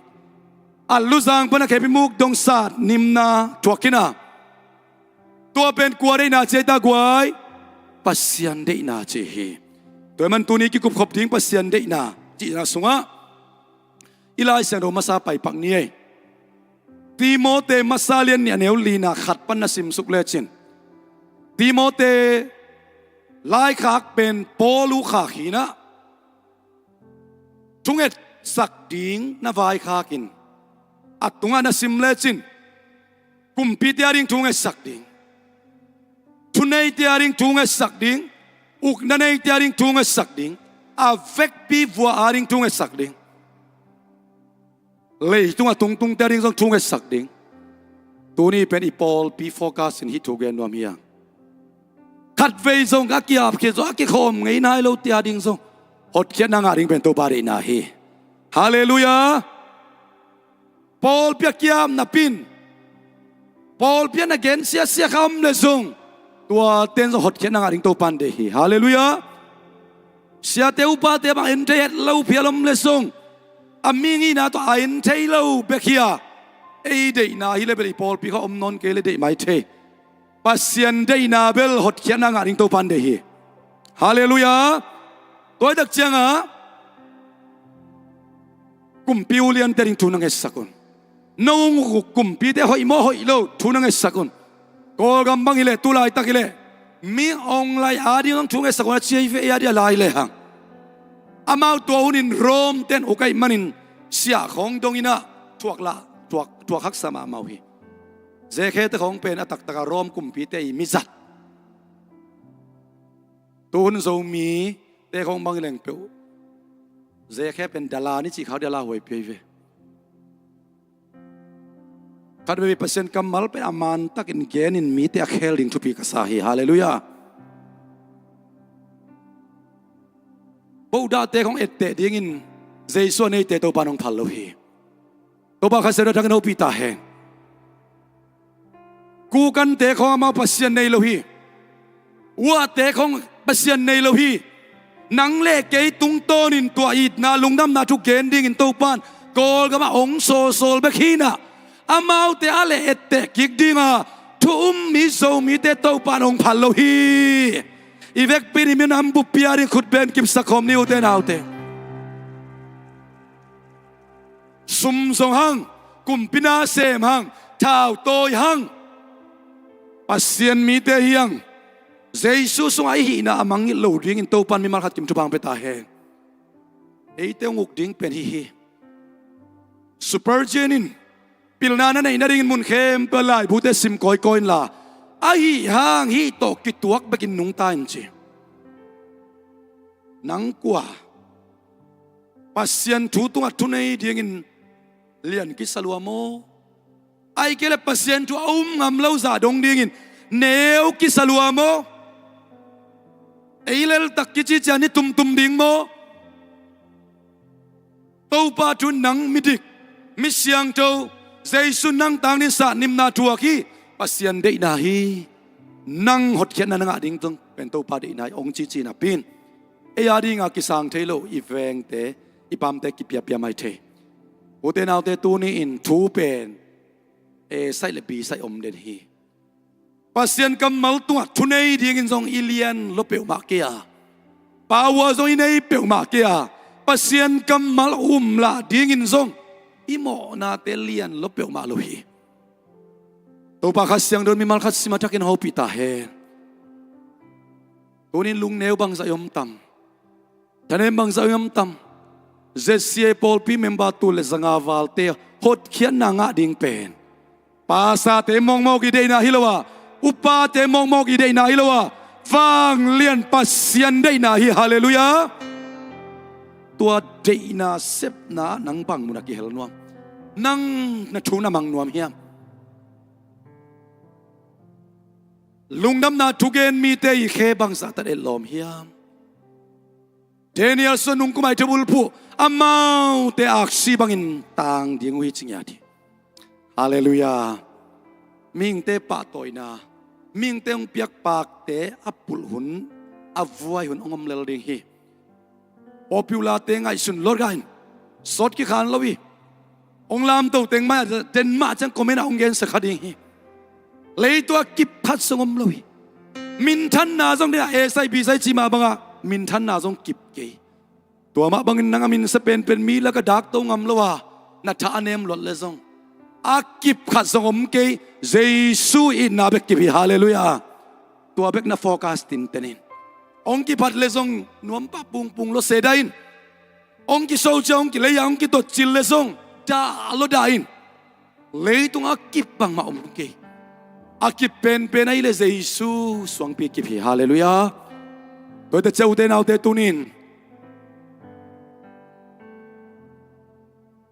a luzang pan a khepi muk dong sat nimna thuak khin a, tua pen kua deihna ci ei ta guai? Pasian deihna ci hi. Tua ahih man tuni kikupkhop ding Pasian deihna cihna sungah i Lai Siangtho masa paipak ni ei. Timote masa lian nih a neu lina khat pan na simsuk lecin, Timote laikhak pen Paul uh khak hi-in ah, thungetsak ding na vaikhak in, a tungah na sim lecin, kumpite ading thungetsak ding, thuneite ading thungetsak ding, ukna neite ading thungetsak ding, a vekpi vua ading thungetsak ding, leitungah tungtungte ading zong thungetsak ding. Tuni pen i pawlpi focus in hih thu gen nuam hi hang. Khatvei zong a kiapkhiat zong a kikhawm ngei nai lote ading zong hotkhiatna ngah ding pen Topa deihna hi. Halleluiah. Pawlpi a kiap napi in, pawlpi a na gen siasia kha om le zong, tuate in zong hotkhiatna ngah ding Topa in deih hi. Halleluiah. Siate upate bang en thei het lo phial om le zong, a mi ngihna tawh a en thei lo bek hi a, ei deihna hi le bel i pawlpi kha om nawn kei le deih mai thei. Pasian deihna bel hotkhiatna ngah ding Topa in deih hi. Halleluiah. Tua hi tak ciangah kumpi uliante ading thu na ngetsak un. No ung uh kumpite hoih maw hoih lo thu na ngetsak un. Kawlgam bang hileh, tu laitak hileh, mi online ading zong thu ngetsak un a ci hi ve, ei ading a lai lehang. Amau tua hunin Rome ten uk ahih manin siah khawng dong in ah thuak lah, thuak, thuak haksa mahmah uh hi. Zekhete khawng pen a taktakah Rome kumpite i mizat. Tuhun Zomite khawng bang hi leng peuh, Zekhe pen dala ni cih khak dala huaipi ahi ve. Khatvei Pasian kammal pen a mantakin genin mite a khel ding thupi ka sa hi. Halleluiah. Bawhdahte khawng etteh dingin Jesu a neite Topa in hong phal lo hi. Topa Kha Siangtho thangin hopih ta hen. Kukante khawng amau Pasian nei lo hi. Uahte khawng Pasian nei lo hi. Nang le kei tungtawnin tua itna lungdamna thu gen dingin Topa in Kawlgamah hong sawlsawl bek hi-in ah, amaute a le etteh kik dinga thu um mi Zomite Topa in hong phal lo hi. I vekpi in i minam buppi ading khutbeng kipsak khawm ni, ute naute. Sum zong hang, kumpi na sem hang, thau tawi hang, Pasian mite hi hang. Jesu sungah i hihna a mangngilh lo dingin Topa in mimal khat kim thupha hong pia ta hen. Eite hong uk ding pen hih hi. Spurgeon in pilna na neih nadingin mun khempeuh a laibute sim kawikawi inla, a hih hang hih tawh kituak bekin nungta in ci. Nang kua? Pasian thu tungah thunei dingin lian kisa lua maw? Ahih kei leh Pasian thu a um ngam lo zah dong dingin neu kisa lua maw? Ei leltak kici ciang ni tumtum ding maw? Topa thu in nang midik, mi siangtho, Jesu in nang tang dingin sat nimna thuak hi. Pasian deihna hi. Nang hotkhiatna na ngah ding zong pen Topa deihna hi, hong cici napi in ei adinga kisang thei lo i vengte, i pamte kipiapia mai thei. Ute naute, tuni-in thu pen A side le B side om den hi. Pasian kammal tungah thunei dingin zong i lian lua peuhmah kei a, power zong i nei peuhmah kei a, Pasian kammal um lah dingin zong i mawhnate lian lua peuhmah lo hi. Topa Kha Siangtho in mimal khat sim a thakin hopih ta hen. Tuni-in lungneu bangzah i om tam? Thanem bangzah i om tam? Z C A pawlpi member tul le zanga valte hotkhiatna ngah ding pen pastorte mawkmawk i deihna hi lo a, upate mawkmawk i deihna hi lo a, vanglian Pasian deihna hi. Halleluiah. Tua deihna sepna nang bang munah kihel nuam? Nang na thu na mang nuam hiam? Lungdamna thugen mite i khe bangzah tak etlawm hiam? Daniel sung nungkum a i thubulphuh, amaute aksi bangin tang ding uh hi ci ngiat hi. Halleluiah. Mihingte pahtawina, mihingte hong piak pakte a pulh hun, a vuai hun hong om lel ding hi. Popular te ngaihsun lawt gain, sawt kikhan lo hi. Hong lamto teng mah, den mah ciang comment ah hong gensia kha ding hi. Leitung a kip khat zong om lo hi. Minthanna zong dei a, A sai B sai ci mah bangah minthanna zong kip kei. Tua mah bangin nang a minsia penpen mi lak a dakto ngam lo a, na tha a nem luat le zong, a kip khat zong om kei. Jesu itna bek kip hi. Halleluiah. Tua bek na focus tinten in. Hong kiphat le zong nuam pah pungpung lo se dah in. Hong kiso cia hong kilei a hong kitot cil le zong dah lo dah in. Leitung a kip bangmah om kei. A kip penpen ahih leh Jesu suangpi kip hi. Halleluiah. Tua hi teh ute naute, tuni in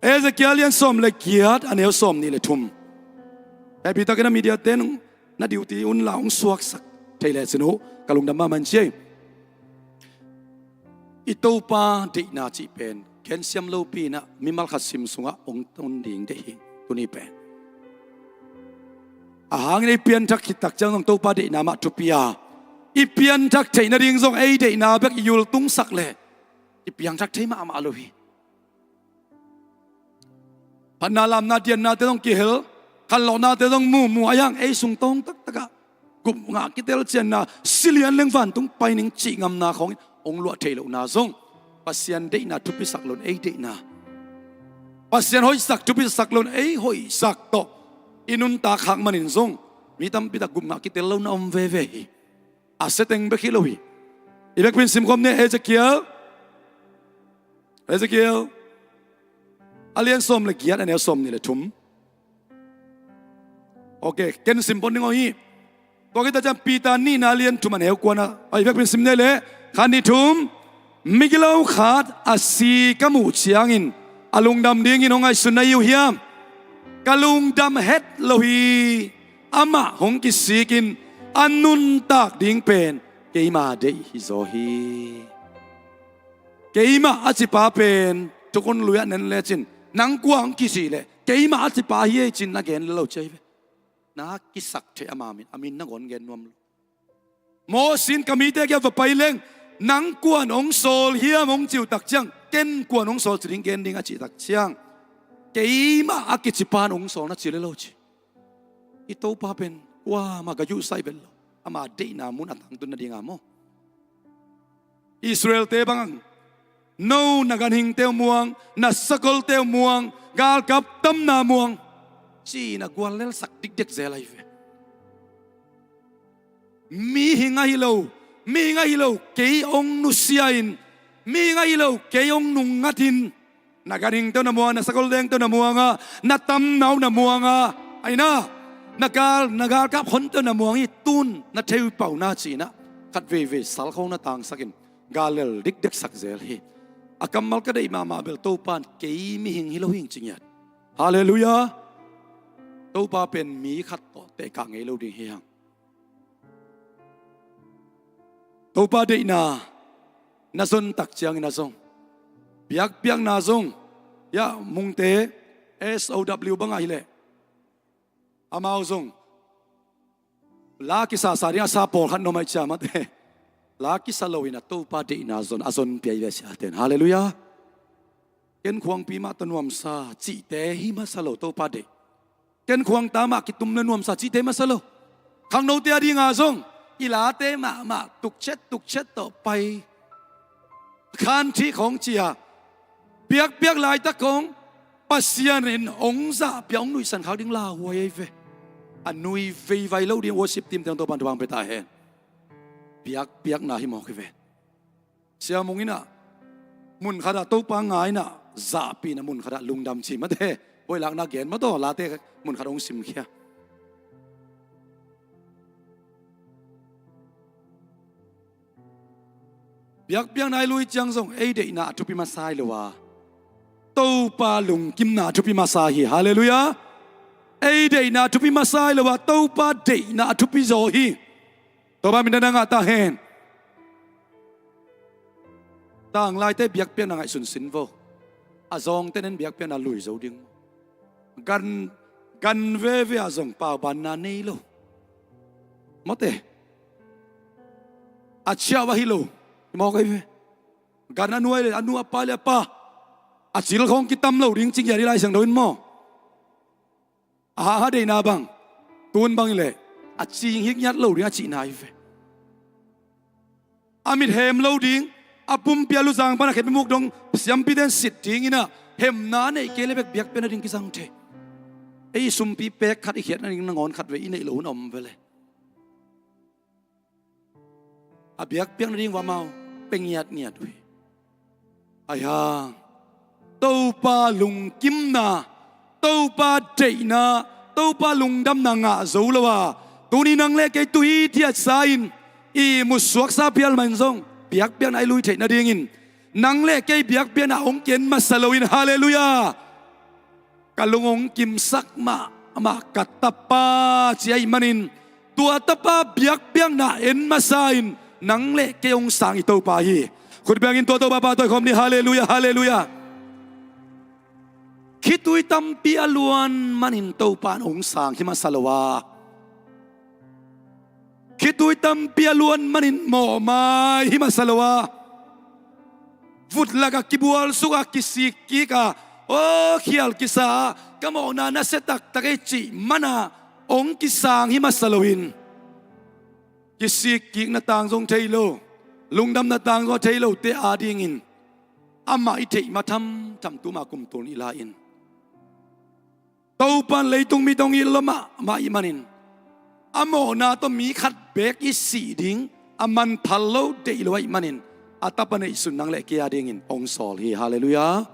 Ezekiel lian sawm le giat, a neu sawm nih le thum. Hehpihtakin a media te in na duty un la, hong suaksak thei lecin uh ka lungdam mahmah in ci ei. I Topa deihna cih pen gensiam lopi in ah mimal khat sim sungah hong tun ding deih hi. Tuni pen a hangin ei pianthak khit tak ciang zong Topa deihna mah thupi a, i pianthak theih nading zong ei deihna bek i yultungsak leh i piangthak thei mahmah lo hi. Phatna lamna diannate zong kihel, khanlawhnate zong mumu a, a hiang ei sungtawng taktakah gupngah kitel cianna, si lian leng vantung pai ning cih ngamna khawngin hong luah theih lohna zong, Pasian deihna thupisak loin ei deihna, Pasian hoihsak thupisak loin ei hoihsak tawh i nuntak khak manin zong mi tampi tak gupngah kitel lo na om veve hi. A seteng bek hi lo hi. I vekpi in simkhawm ni, Ezekiel, Ezekiel a lian sawm le giat, a neu sawm nih le thum. Ok, ken sim pon ding aw hi. Tua khit ciang Peter nihna lian thum, a neu kuana, a i vekpi in sim ni leh, khat nih thum. Migilo khat a si ka muh ciangin a lungdam dingin hong ngaihsun na hi uh hiam? Ka lungdam het lo hi. Amah hong kisikin a nuntak ding pen keima deih hizaw hi. Keimah a cipa pen thukhun lui-ah na en lecin, nang kua hong kisih leh keimah a cipa hi ei cin na gen le lo ci ahi ve. Na kisak theih ama min, a min nangawn gen nuam lo. Moses in ka mite kiang va pai leng, nang kuan hong sawl hiam hong ci uh tak ciang, ken kuan hong sawl ci ding gen ding a cih tak ciang, keimah a kicipa in hong sawl na ci le lo ci. I Topa pen kuamah ka yuhsai vet lo. Ama deihna mun a tangtun nadinga maw? Israel-te bang, no na ganhingte uh muang, na sakolte uh muang, galkap tamna muang, ci-in a guallelsak dikdek zel ahi ve. Mihing ahi lo, mihing ahi lo kei hong nusia-in, mihing ahi lo kei hong nungngatin, na ganhingte uh na muang, na sakolte uh na muang a, na tamna uh na muang a, aina, na gal, na galkap honte uh na muang hi. Tun na thei uh hi pah uh na ci-in ah khat veivei salkho na tangsakin gal lel dikdeksak zel hi. A kammal ka deih mahmah bel Topa in kei mihing hi lo hing ci ngiat. Halleluiah. Topa pen mi khat tawh tehkah ngei lo ding hi hang. Topa deihna na zon tak ciangin a zong, biakpiakna zong, ya, Mungte S O W bangah hileh, amau zong la kisasa ding a sa pawlkhat nuam aih ciamate, la kisa loin a Topa deihna zon a zon piai ve siaten. Halleluiah. Ken khuangpi mah tawh nuamsa cihte hi masa lo Topa deih. Ken khuangta mah kitum le nuamsa cihte masa lo. Khangnote a dinga zong i late mahmah tukchet tukchet tawh pai, khanthih khawng cia, biakpiak laitak khawng Pasian in hong zahpia hong nuihsan khak ding lauhuai ahi ve. A nui veivai lo ding worship team teng Topa in thupha hong pia ta hen. Biakpiakna hi mawk hi ve. Sia Mung in ah mun khatah Topa ngai in ah, zahpihna mun khatah lungdam ci mate, hoih lakna gen mataw, late mun khat hong simkhia. Biakpiakna i lui ciang zong ei deihna a thupi masa hi lo a, Topa lungkimna a thupi masa hi. Halleluiah. Ei deihna a thupi masa hi lo a, Topa deihna a thupi zaw hi. Topa min na ngah ta hen. Tanglaite biakpiakna ngaihsun sin vo. A zawngte nen biakpiakna lui zo ding. Gan, gan veve a zong paubanna nei lo. Mawte. A ciau ahi lo. I mawk ahi ve. Gan a nuai le a nu a pa le a pa a cil khawng kitam lo ding ci ngiat i Lai Siangtho in maw? A ha deihna bang tun bang i leh a cing hik ngiat lo ding a cihna hi ve. A mit hem lo ding, a pumpi a luzang pan a khepi muk dong siampite in sit dingin ah hemna a neih kei le bek biakpiakna ding kizang thei. Ei sumpi pek khat i khiatna ding nangawn khat ve i neih lo hun a om ve le. A biakpiakna ding uh amau pe ngiatngiat uh hi. Ahi hang Topa lungkimna, Topa deihna, Topa lungdamna ngah zo lo a, tuni nang le kei tu hithiatsa in i musuaksa phial mah in zong biakpiakna i lui theih nadingin nang le kei biakpiakna hong ken masa loin, halleluiah. Ka lung hong kimsak mahmah ka tapa ci ahih manin, tua tapa biakpiakna en masa in nang le kei hong sang i Topa hi. Khut bengin tua Topa pahtawi khawm ni, halleluiah, halleluiah. Khitui tampi a luan manin Topa in hong sang hi masa lo a, khitui tampi a luan manin mawhmai hi masa lo a, vut lakah kibualsuk a, kisik kik a, aw khial kisa a, ka mawhna nasia taktak ei cih mana hong kisang hi masa loin, kisik kikna tang zong thei lo, lungdamna tang zong a thei lote adingin amah i theih ma thamtham tuma kum tul nih lai-in Topa in leitung mite hong it lua mahmah ahih manin, a mawhna tawh mi khat beek i sih ding a manpha lo deih lo ahih manin, a tapa neihsun nang le kei adingin hong sawl hi. Halleluiah.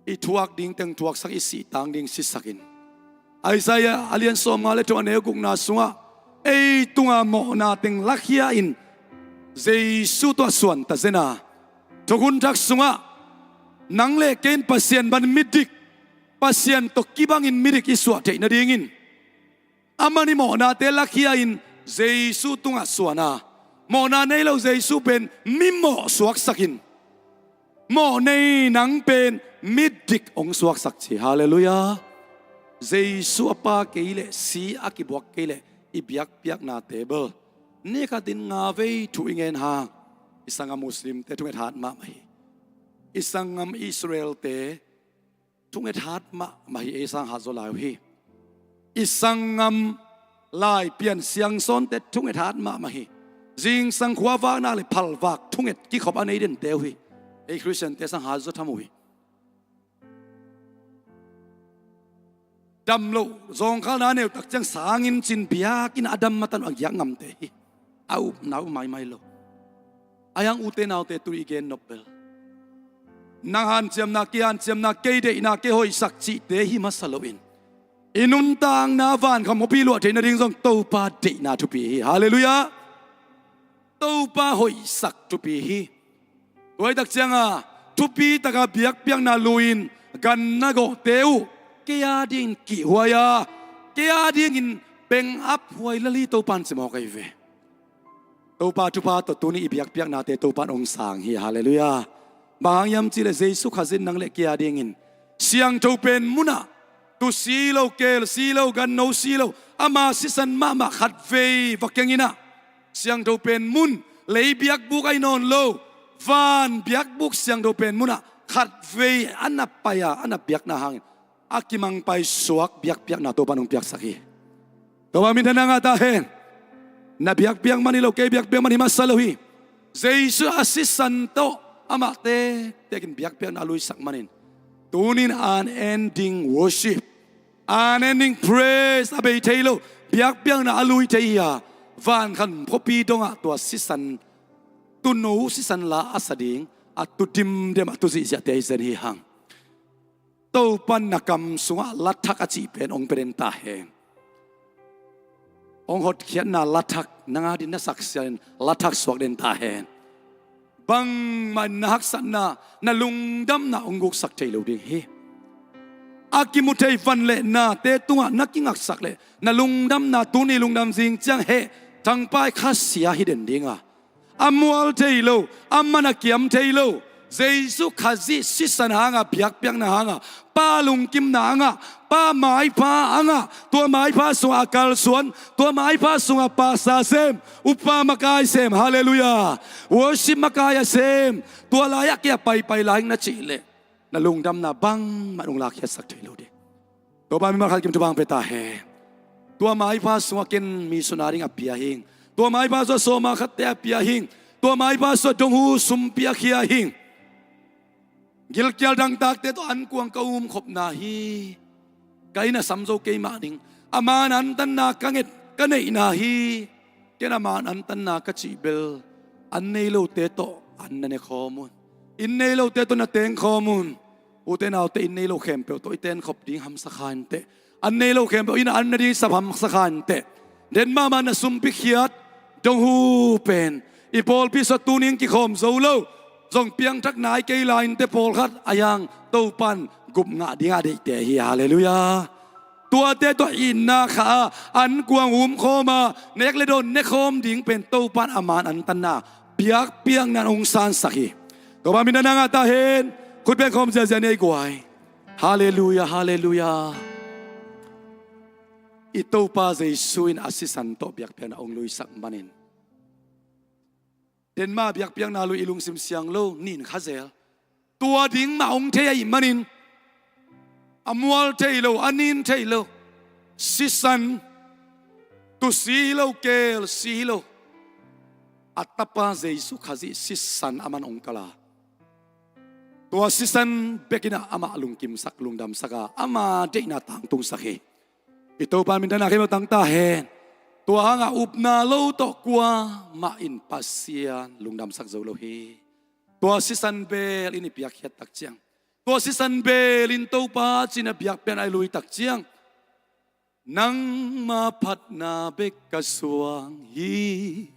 I thuak ding teng thuaksak, i sih tang ding sisakin, Isaiah a lian sawmnga le thum a neu gukna sungah ei tunga mawhna teng lakhia in Jesu tawh suan ta zen a, thukhun thak sungah nang le kei in Pasian bang midik, Pasian tawh kibangin midik i suah theih nadingin, aman i mawhnate lakhia in Jesu tungah suan a, mawhna nei lo Jesu pen mimawh suaksakin, mawh nei nang pen midik hong suaksak ci. Halleluiah. Jesu a pa kei leh, si a kibuak kei leh i biakpiaknate bel ni khatin nga vei thu i ngen hang, i sanggam Muslimte thunget hat mahmah hi. I sanggam Israelte thunget hat mahmah hi, ei sang hat zaw lai uh hi. I sanggam Laipian Siangsawnte thunget hat mahmah hi. Zingsang khuavakna le phalvak thunget kikhop a nei dente uh hi. Ei Khristiante sang hat zaw tham uh hi. Dam loh zawngkhalna a neutak ciang sanginn cin biakinn a dam matan uh a giak ngamte hi. A upna uh maimai lo. Ahi hang ute naute, tu i gen nop bel, nang hanciamna, kei hanciamna, kei deihna, kei hoihsak cihte hi masa loin, i nuntakna vankham khuapi luah theih nading zong Topa deihna thupi hi. Halleluiah. Topa hoihsak thupi hi. Tua hi tak cianga thupi taka biakpiakna lui-in ganna gawhte uh kei adingin kihhuai a, kei adingin peng ap huai lel hi, Topa in ci mawk ahi ve. Topa thupha tawh tuni i biakpiaknate Topa in hong sang hi. Halleluiah. Bang hang hiam cihleh Jesu Khazih in nang le kei adingin siangtho pen munah, tu si lo, keel si lo, ganno si lo, ama sisan mahmah khatvei va keng in ah, siangtho pen mun, lei biakbuk ahi nawn lo, van biakbuk siangtho pen munah khatvei a na pai a, a na biakna hangin a kimangpai suak biakpiakna Topa in hong piaksak hi. Topa minthanna ngah ta hen. Na biakpiak man hi lo, kei biakpiak man hi masa lo hi. Jesu a sisan tawh amah tektekin biakpiakna a luisak manin, tunin unending worship, unending praise a bei thei lo biakpiakna a lui thei hi a, vankham khuapi dongah tua sisan, tuuno sisan la a sa ding, a tu dimdem, a tu zihziahte hi zen hi hang. Topa in na kam sungah lathak a cih pen hong pia den ta hen. Hong hotkhiatna lathak, nang adingin na saksiatin lathak suak den ta hen. Bangmah in na haksatna, na lungdamna hong guksak thei lo ding hi. A kimu thei van le nate tungah na kingaksak leh na lungdamna, tuni lungdam, zing ciang heh, thangpai khasia hi den ding a, a mual thei lo, a man a kiam thei lo, Jesu Khazih sisan hangah, biakpiakna hangah, Pa lungkimna hangah, Pa maipha hangah, tua maipha sungah a kalsuan, tua maipha sungah pastor sem, upa makai sem, halleluiah, worship makai a sem, tua lai-ah kei a paipai lai ing na cih leh na lungdamna bangmah hong lakkhiatsak thei lo ding. Topa mimal khat kim thupha hong pia ta hen. Tua maipha sungah ken mission a ding a pia hing. Tua maipha sungah sawma khatte a pia hing. Tua maipha sungah donghu sum piakhia hing. Gilkial dangtakte tawh ankuang ka umkhopna hi. Ka inn a samzo keimah ding. A man antanna ka nget ka neihna hi. Ken a man antanna ka cih bel, an nei lote tawh an na ne khawm un. Inn nei lote tawh na teng khawm un. Ute naute, inn nei lo khempeuh tawh i tenkhop ding hamsa kha inteh. An nei lo khempeuh inn a an na ding sap hamsa kha inteh. Den mahmah na sumpi khiat donghu pen i pawlpi sungah tuni-in kikhawm zo lo. Zong piangthak nai kei lai inteh pawlkhat a hiang Topan gup ngah dingah deihte hi, halleluiah. Tuate tawh itna khah a, ankuang umkhawm a, nek le dawn ne khawm ding pen Topan a man antanna biakpiakna in hong sansak hi. Topa min a ngah ta hen. Khut beng khawm ziahziah ni ei guai. Halleluiah, halleluiah. I Topa Jesu in a sisan tawh biakpiakna hong luisak manin, den mah biakpiakna lui i lungsim siang lo, nin kha zel. Tua ding mah hong thei ahih manin, a mual thei lo, a nin thei lo, sisan, tusi hi lo, kelsi hi lo, a Tapa Jesu Khazih sisan aman hong kal a, tua sisan bekin ah amah lungkimsak, lungdamsak a, ama deihna tangtungsak hi. I Topa min thang a, khempeuh tang ta hen. Tua hangah upna lo tawh kuamah in Pasian lungdamsak zo lo hi. Tua sisan bel in i piakkhiat tak ciang, tua sisan bel in Topa ci-in a biakpiakna i lui tak ciang, nangma phatna bek ka suang hi,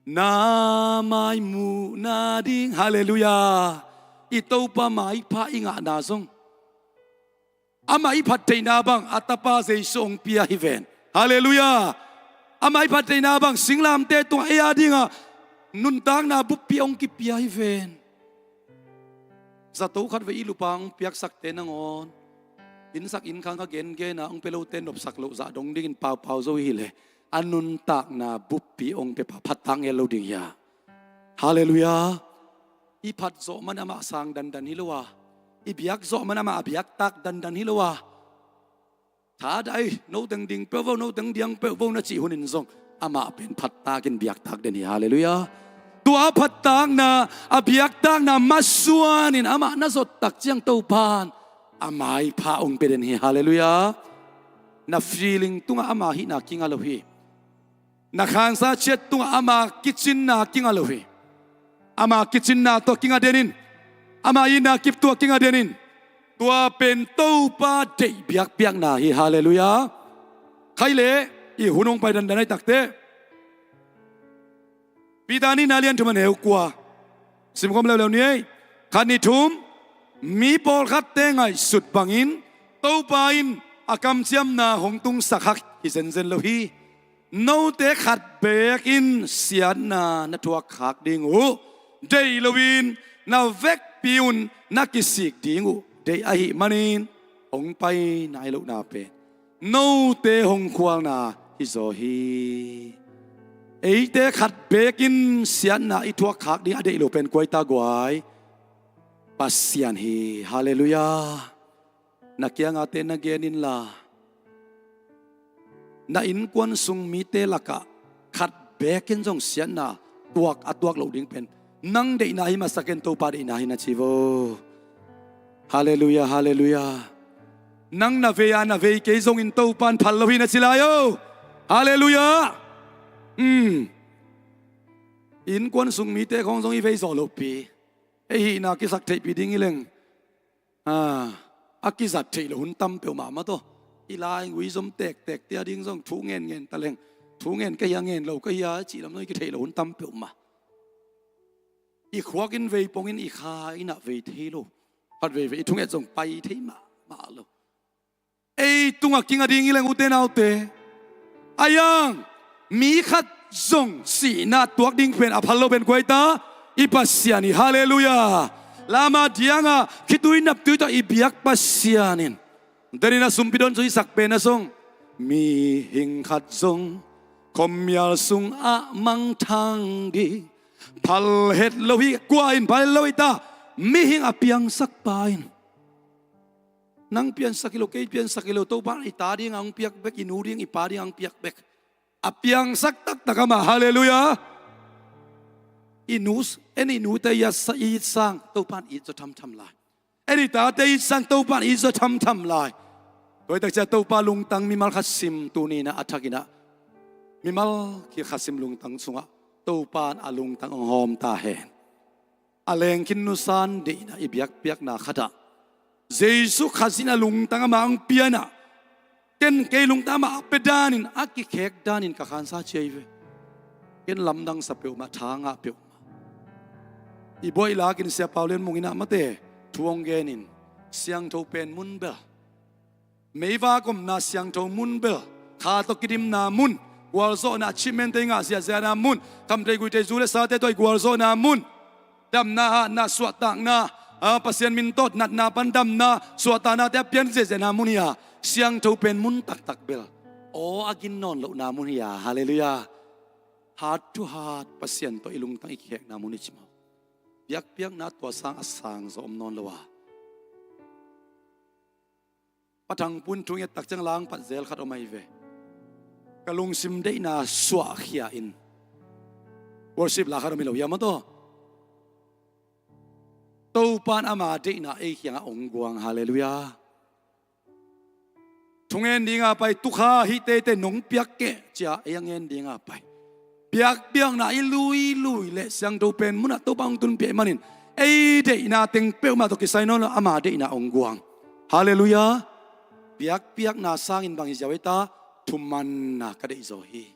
na mai muhna ding. Halleluiah. I Topa maipha i ngahna zong, amah i phattheihna bang a Tapa Jesu hong pia hi ven. Halleluiah. Amah i phattheihna bang singlamteh tungah ei a dingah nuntakna buppi hong kipia hi ven. Zato khatvei i lupa hong piaksakte nangawn, innsak innkhang kha gengen a, hong pia lote nopsak loh zah dong dingin paupau zo i hih leh, a nuntakna buppi hong pia pa phattak ngel lo ding hi a. Halleluiah. I phat zawh man amah sang dandan hi lo a, i biak zawh man amah a biaktak dandan hi lo a, tha dai, noteng ding peuh vo, noteng diang peuh vo na cih hunin zong amah pen phattakin biaktak den hi. Halleluiah. Tua a phattakna, a biaktakna masuanin amah na zot tak ciang Topan a maipha hong pia den hi. Halleluiah. Na feeling tungah ama hihna kinga lo hi. Na khansa ciat tungah ama kicinna kinga lo hi. Ama kicinna tawh kinga den in, ama itna kip tawh kinga den in. Tua pen Topa deih biakpiakna hi. Halleluiah. Khai leh i hun hong pai dandan ahi takteh, Peter nihna lian thum a neu kua simkhawm leuleu ni ei. Khat, nih, thum. Mi pawlkhatte ngaihsut bangin Topa in a kamciamna hong tungsak hak hi zenzen lo hi. Note khat beek in siatna na thuakkhak ding uh deih loin, na vekpi un na kisik ding uh deih ahih manin hong pai nai lohna pen note hong khualna hi zaw hi. Eite khat beek in siatna i thuakkhak ding a deih lo pen kua hi ta guai? Pasian hi. Halleluiah. Na kiangahte na gen inla, na innkuan sung mite lakah khat beek in zong siatna tuak a tuak loh ding pen nang deihna hi masa ken, Topa deihna hi na ci vo. Halleluiah, halleluiah. Nang na vei a na vei kei zongin Topan phal lo hi na ci lai o. Halleluiah. Um. Innkuan sung mite khawng zong i vei zawh lohpi, ei hihna kisak theihpih ding hi leng, a, a kizat theih loh hun tam peuhmah mah tawh. I lai ui zom tektek tia ding zong thu ngen ngen ta leng, thu ngen ka hia, ngen lo ka hia cih lam zong i kitheih loh hun tam peuhmah. I khuak in vei pongin i kha in ah vei thei lo. Khat veivei i thunget zong pai thei mahmah lo. Ei tungah kinga ding hi leng, ute naute, a hiang mi khat zong sihna tuak ding pen a phal lo pen kua hi ta? I Pasian hi. Halleluiah. Lamah dianga khitui naptui tawh i biak Pasian in, denin a sumpi don sung i sak pen a song, mihing khat zong khuamial sungah mangthang ding phal het lo hi. Kua in phal het lo hi ta? Mihing a piangsak pa in. Nang piansak hi lo, kei piansak hi lo, Topa in i ta dingah hong piak bek, i nu ding i pa dingah hong piak bek. A piangsak taktak amah, halleluiah. I nu, en i nute i a sa-, i sang, Topa in it zaw thamtham lai. En i tate i sang, Topa in it zaw thamtham lai. Tua hi takciang Topa lungtang mimal khat sim tuni-in ah a thakin ah, mimal khat sim lungtang sungah Topa in a lungtang hong hawm ta hen. A lengkhin nusan deihna i biakpiakna khatah Jesu Khazih in a lungtang amah hong pia-in ah, ken kei lungtang amah a pia danin, a kikhek danin ka khansa ci hi ve. Ken lamdangsa peuhmah, tha ngah peuhmah. I buai lakin Sia Pau Lian Mung in ah mate thu hong genin, siangtho pen mun bel, meivak omna siangtho mun bel, kha tawh kidimna mun, gualzawhna achievement-te i ngah ziahziahna mun, khamtheih guihtheih zu le sate tawh i gualzawhna mun, damna, hatna, suahtakna, a, Pasian min tawh natna pan damna, suahtaknate a pian ziahziahna mun hi a, siangtho pen mun taktak bel aw a gin nawn lohna mun hi a, halleluiah. Heart to heart Pasian tawh i lungtang i kikhekna mun hi ci maw. Biakpiakna tua sang a sang zaw om nawn lo a. Pa Thang Pun thu nget takciang langpat zel khat om ahi ve. Ka lungsim deihna suahkhia in, worship la khat om hi lo hiam a tawh. Topa in ama deihna ei kiangah hong guang, halleluiah. Thungen dinga pai, tukha hih teitei nong piak kei cia ei a ngen dinga pai. Biakpiakna i luilui le siangtho pen munah Topa hong tunpih ahih manin, ei deihna teng peuhmah tawh kisai nawn lo, ama deihna hong guang. Halleluiah. Biakpiakna sangin bang hi ziau ei ta? Thumanna ka deih zaw hi.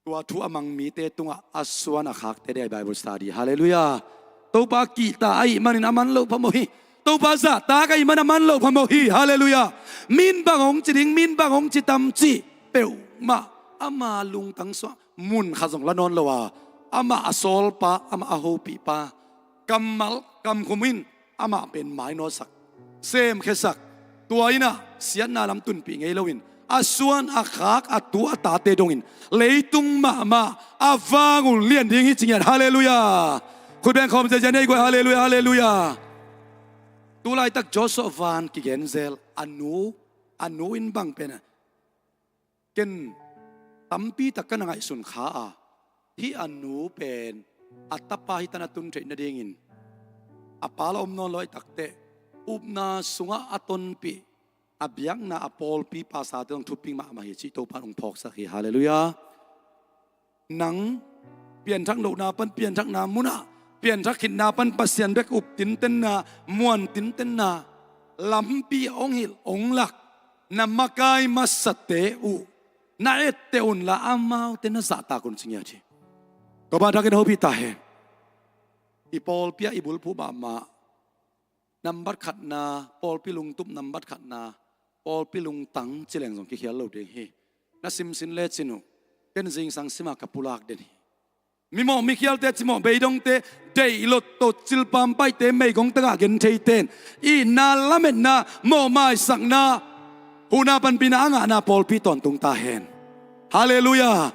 Tua thu a mang mite tungah a suan a khakte deih a Bible study. Halleluiah. Topa kihta ahih manin a man loh phamawh hi. Topa zahtak ahih manin a man loh phamawh hi. Halleluiah. Min bang hong ci ding, min bang hong ci tam cih peuhmah ama lungtang sungah mun khat zong la nawn lo a, amah a sawlpa, amah a hopihpa, kammal kamkhum in amah pen mainawtsak, semkhiasak. Tua in ah siatna lam tunpih ngei loin, a suan a khak a tu a tate dongin, leitung mahmah a vang uh lian ding hi ci ngiat. Halleluiah. Khut beng khawm ziahziah nei guai, halleluiah, halleluiah. Tu laitak Joshua Van kigen zel, a nu, a nu in bang pen ah, ken tampi tak ka na ngaihsun kha a, hih a nu pen a tapa hi tan a tun theih nadingin a pa la om nawn lo ahih takteh, upna sungah a tonpih, a biakna, a pawlpi pastorte zong thupi mahmah hi cih Topa in hong phawksak hi. Halleluiah. Nang pianthak lohna pan pianthakna munah, pianthak khitna pan Pasian bek up tintenna, muan tintenna lampi a hong hilh hong lak na makai masate uh na etteh unla, amaute na zahtak un ci ngiat hi. Topa thakin hopih ta hen. I pawlpi ah i bulphuh mahmah nambat khatna, pawlpi lungtup nambat khatna, pawlpi lungtang ci leng zong kikhial lo ding hi. Na simsin lecin uh, ken zingsang sima ka pulak den hi. Mimawh mikhialte cimawh, beidongte, deih lotto, cilpam paihte, meigong tagah gentheite in itna, lametna, mawhmaisakna, huhna panpihna a ngahna pawlpi tawntung ta hen. Halleluiah.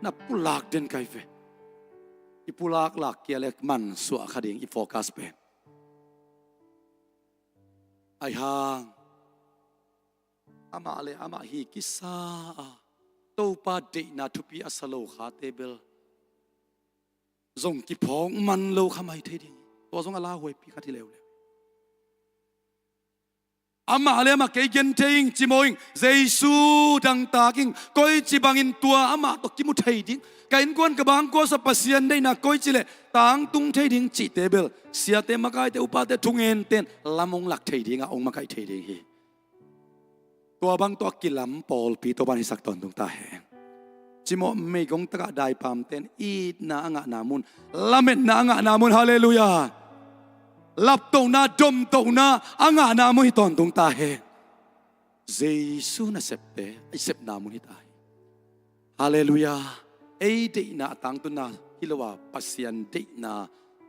Na pulak den kai ve. I pulak lak kia le mansuah kha ding i focus pen. Ahi hang amah le amah hi kisa a, Topa deihna thupi a sa lo khate bel zong kiphawk man lo kha mai thei ding. Tua zong a lauhuaipi khat hi leuleu. Amah le amah kei gen thei ing, cimawh ing, Jesu dangtak ing, koici bangin tua amah tawh kimu thei ding, ka innkuan ka bangkua sua Pasian deihna koici le tangtung thei ding cihte bel siate, makaite, upate, thungente in lam hong lak thei dingah hong makaih thei ding hi. Tua bang tawh a kilam pawlpi Topa in hisak tawntung ta hen. Cimawh meigong tagah daipamte in itna a ngahna mun, lametna a ngahna mun, halleluiah, laptohna, domtohna a ngahna mun hi tawntung ta hen. Jesu nasepte i sepna mun hi ta hi. Halleluiah. Ei deihna a tangtunna hi lo a, Pasian deihna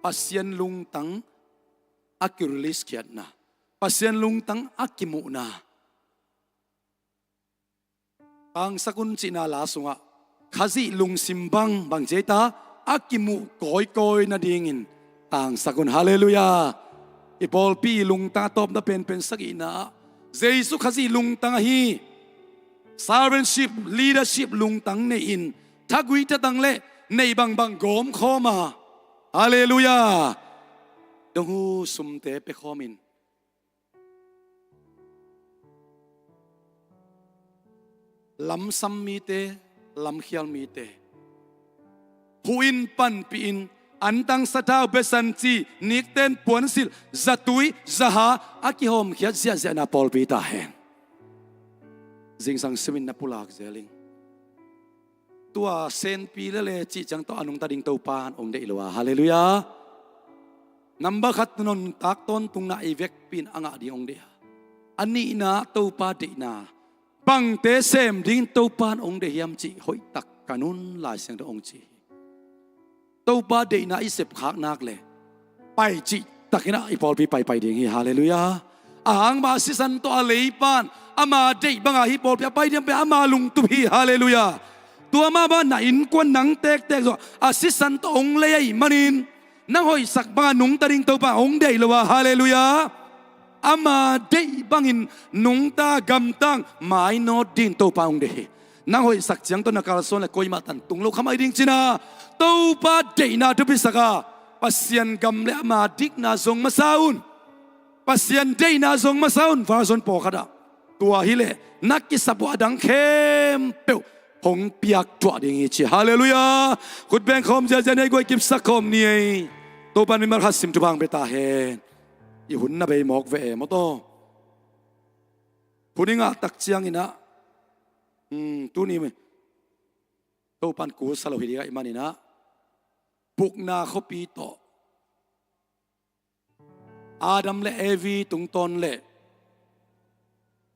Pasian lungtang a ki-release khiatna, Pasian lungtang a kimuhna. Tangsak un cihna la sungah Khazih lungsim bang, bang ci ei ta, a kimuh kawikawi nadingin tangsak un. Halleluiah. I pawlpi lungtang a tawpna penpen sagihna ah Jesu Khazih lungtang ahi. Servantship, leadership lungtang nei-in thagui thatang le neih bangbang gawmkhawm a. Halleluiah. Donghu sumte pekhawmin lamsam mite, lamkhial mite, phu-in panpih-in, antang satau besan ci, nikten puansilh, zatui zaha a kihawmkhiat ziahziahna pawlpi ta hen. Zingsang simin na pulak zel ing. Tua senpi lele cih ciang tawh a nungta ding Topa in hong deih lo a. Halleluiah. Number khat, nuntak tawntungna i vekpi in a ngah ding hong deih a. A nihna, Topa deihna. Bangte sem ding Topa in hong deih hiam cih hoihtak ka nun Lai Siangtho hong ci hi. Topa deihna i sepkhak nak le pai cihtakin ah i pawlpi paipai ding hi. Halleluiah. Ahang mah sisan tawh a leipan ama deih banga hih pawlpi a pai diam pen ama lungtup hi. Halleluiah. Tua mah bang na innkuan nang tektek zawh a sisan tawh hong lei ahih manin nang hoihsak banga nungta ding Topa hong deih lo a. Halleluiah. Ama deih bangin nungta gamtang mainawt ding Topa hong deih hi. Nang hoihsak ciang tawh na kalsuan le koimah tan tung lo kha mai ding cina Topa deihna thupisak a, Pasian gam le ama dikna zong masa un. Pasian deihna zong masa un. Version pawlkhat ah tua hileh na kisap uh a dang khempeuh hong piak tuah ding hi ci. Halleluiah. Khut beng khawm ziazia nei guai kipsak khawm ni ei. Topa in mimal khat sim thupha hong pia ta hen. I hun na bei mawk ve e maw taw. Hun i ngah tak ciangin ah, hmm, tuni Topa in kul sa lo hi ding ahih manin ah, pukna khuapi tawh Adam le Evi tungtawn le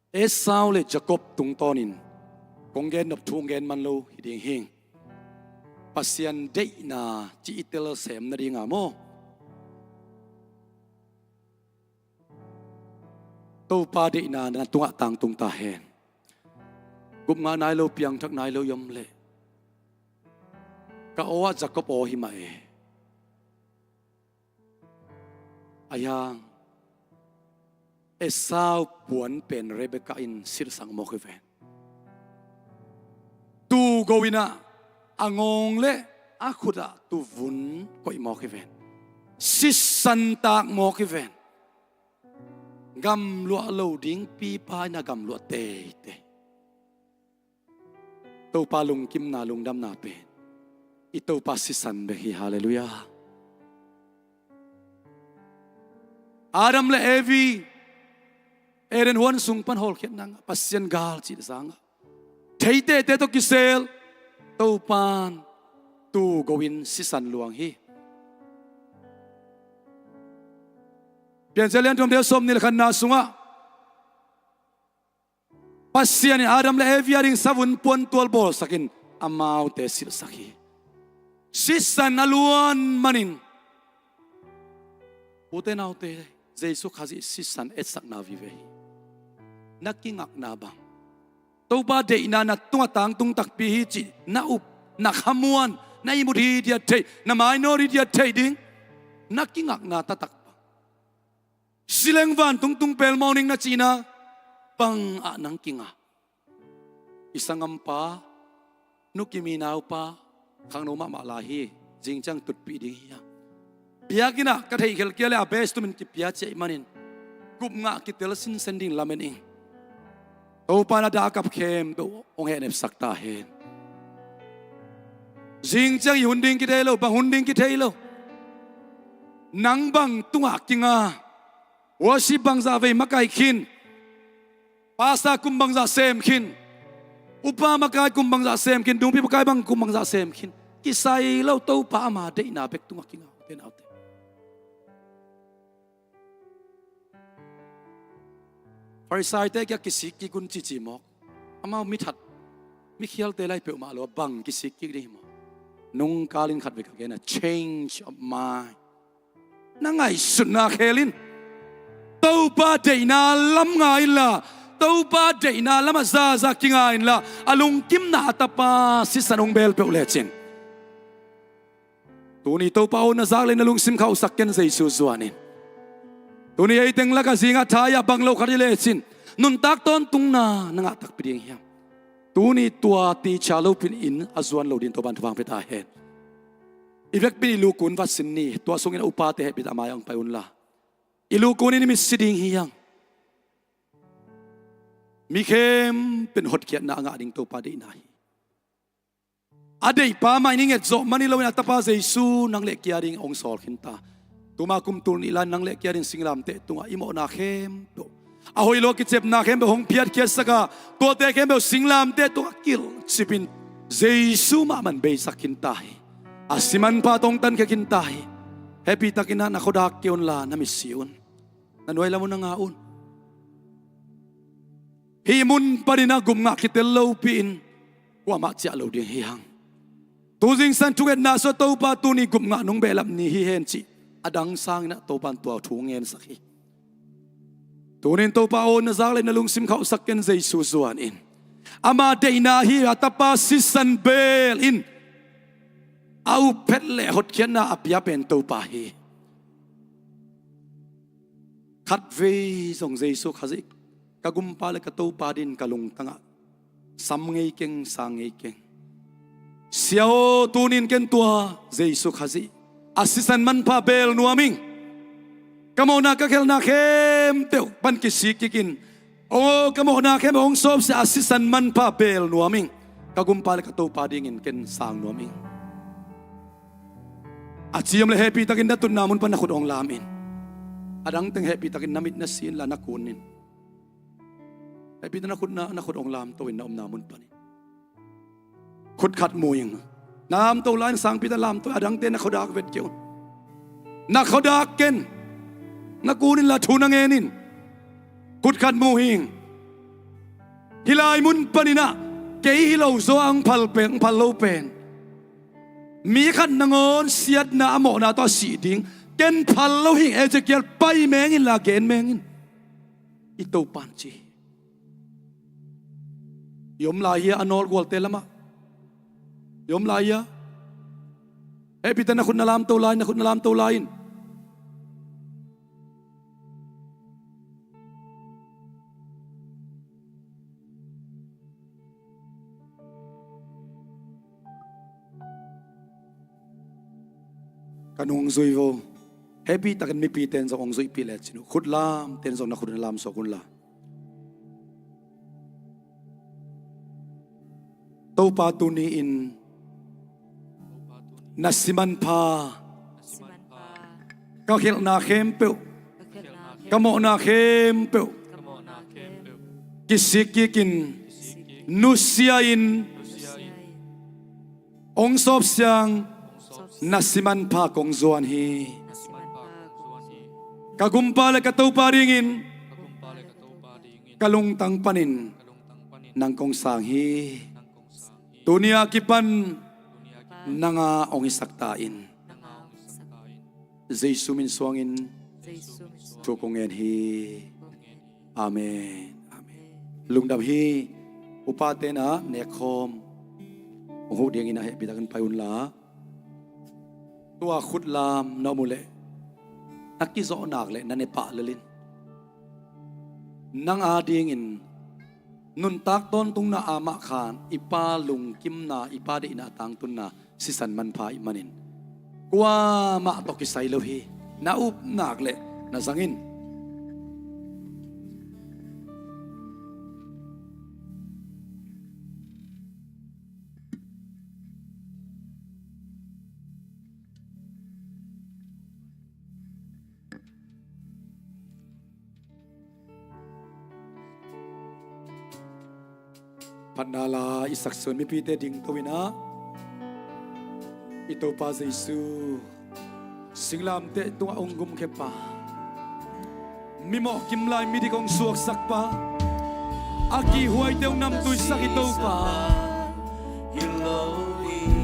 Esau le Jacob tungtawnin kong gen nop thu hong gen man lo hi ding hi. Pasian deihna ci i tel sem nadinga maw? Topa deihna na tungah tangtung ta hen. Gupngah nai lo, piangthak nai lo i om leh, ka aw ah Jacob aw hi mah e. Ahi hang Esau puan pen Rebekah in silhsak mawk hi ven. Tuu go in ah a ngawng le a khut ah tuu vun koih mawk hi ven. Sisan tak mawk hi ven. Gamluah lo ding pipa in ah gamluah teitei. Topa lungkimna, lungdamna pen i Topa sisan bek hi. Halleluiah. Adam le Evi Eden huan sung pan hawlkhiat nang Pasian gal cih zangah theitehte tawh kisel Topa in tuu go in sisan luang hi. Piancil lian thum, deu sawm nih le khatna sungah Pasian in Adam le Evi a ding savun puantual bawlsakin amaute silhsak hi. Sisan a luan manin, ute naute, Jesu Khazih sisan etsakna vive hi. Na kingakna bang, Topa deihna na tungah tangtung takpi hi cih na up, na khamuan, na ihmut hi diat theih, na mainawt hi diat theih ding, na kingakna taktak bang. Sileng vantung tung pelmawh ning na cihna bangah nang kinga. I sanggampa, Nu Kim i naupa, khangno mahmah lai hi, zingciang tutpih ding hi a. Biakinn ah ka theihkhelh kei leh a best tumin kipia ciah ahih manin gupngah kitel sinsen ding lamen ing. Topa in a dah a kap khempeuh hong hehnepsak ta hen. Zingciang i hun ding kithei lo, bang hun ding kithei lo. Nang bang tungah kinga? Worship bangzah vei makai khin? Pastor kum bangzah sem khin? Upa makai kum bangzah sem khin? Dungpi makai bang kum bangzah sem khin? Kisai lo, Topa ama deihna bek tungah kinga, ute naute. Farisaite kia kisik kik un cici mawk. Amau mithat, mikhialte lai peuhmah lo a bang kisik kik ding hi maw? Nungkal in khat vei ka gen a, change of mind. na ngaihsutna khel in. Topa deihna lam nga inla, Topa deihna lamah zaza kinga inla, a lungkimna a tapa sisan hong beel peuh lecin. Tuni Topa aw, na zak le na lungsim khauhsak ken, Jesu zuan in. Tuni ei teng lak a zingah tha-ah bang lo khat hi lecin, nuntak tawntungna na ngah takpi ding hiam? Tuni tua teacher lopi in a zuan lo dingin Topa'n thupha hong pia ta hen. I vekpi in i lukun va sin ni, tua sungin a upate hehpih a mai-ah hong pai unla. I lukun in i mit si ding hi hang. Mi khempeuh in hotkhiatna a ngah ding Topa deihna hi. A deihpa mah in i nget zawh man hi loin a tapa Jesu nang le kei a dingin hong sawl khin ta. Tuma kum tul nih lai-in nang le kei a dingin singlamteh tungah i mawhna khempeuh, a hoih lo a kicepna khempeuh hong phiatkhiatsak a, tuate khempeuh singlamteh tungah kilhcip in Jesu mahmah in beisak khin ta hi. A si manpha tawh hong tankhia khin ta hi. Hehpih takin ah na khuadak kei unla, na mit si un. Na nuai lam uh na nga un. Hih mun panin ah gupngah kitel lopi-in kuamah ciah lo ding hi hang. Tu zingsang thungetna sungah Topa tuni gupngah nong behlap ni hi hen cih a dang sangin ah Topa'n tua thu hong ngensak hi. Tuni in Topa aw, na zak le na lungsim khauhsak ken, Jesu zuan in. Ama deihna hi. A tapa sisan beel in a up phet le hotkhiatna a pia pen Topa hi. Khatvei zong Jesu Khazih, ka gumpa le ka Topa dingin ka lungtangah sam ngei keng, sang ngei keng. Sia aw, tuni in ken tua Jesu Khazih a sisan manpha beel nuam ing. Ka mawhna ka khelhna khempeuh pan kisik kik in, aw, ka mawhna khempeuh hong sawpsia a sisan manpha beel nuam ing. Ka gumpa le ka Topa dingin ken sang nuam ing. A ciam le hehpih takin na tutna mun pan na khut hong lam in. A dang teng hehpih takin na mit na si inla, na kun in. Hehpih takin na khut, na, na khut hong lamto in, na omna mun panin. Khut khat mu ing. Na lamto lai-in sangpi ta lamto, a dangte na khuadak vet kei un. Na khuadak ken. Na kun inla, thu na ngen in. Khut khat mu hi ing. Hih lai mun panin ah kei hi lo zaw a hong phal pen, hong phal lo pen, mi khat nangawn siatna a mawhna tawh a sih ding, ken phal lo hi ing, Ezekiel, pai meng inla gen meng in, i Topa'n ci hi. I om lai hia, a nawlgualte lamah? I om lai hia? Hehpih takin na khut na lamto lai, na khut na lamto lai in. Ka nungzui vo. Hehpih takin mipite in zong hong zuihpih lecin uh, khut lamte in zong na khut na lam suak unla. Topa, tuni-in na si manpha ka khelhna khempeuh, ka mawhna khempeuh kisik kik in, nusia in, hong sawpsia in, na si manpha kong zuan hi. Ka gumpa le ka Topa dingin ka lungtang panin nang kong sang hi. Tuni a kipan nang a hong hisak ta in. Jesu min suangin thu kong ngen hi. Amen. Amen. Lungdam hi. Upate in ah nekkhawm hong huh dingin ah, hehpih takin pai unla. Tua khut lam na om uh leh, na kizawh nak leh na ne pah lel in. Nang a dingin nuntak tawntungna a mah khan i Pa lungkimna, i Pa deihna a tangtunna sisan manpha ahih manin kuamah tawh kisai lo hi. Na up nak leh na zang in. Phatna la i sak sun, mipite dingto in ah, i Topa Jesu, singlamteh tungah hong gumkhia pa, mimawh kimlai midik hong suaksak pa, a kihhuaite hong namtuisak i Topa,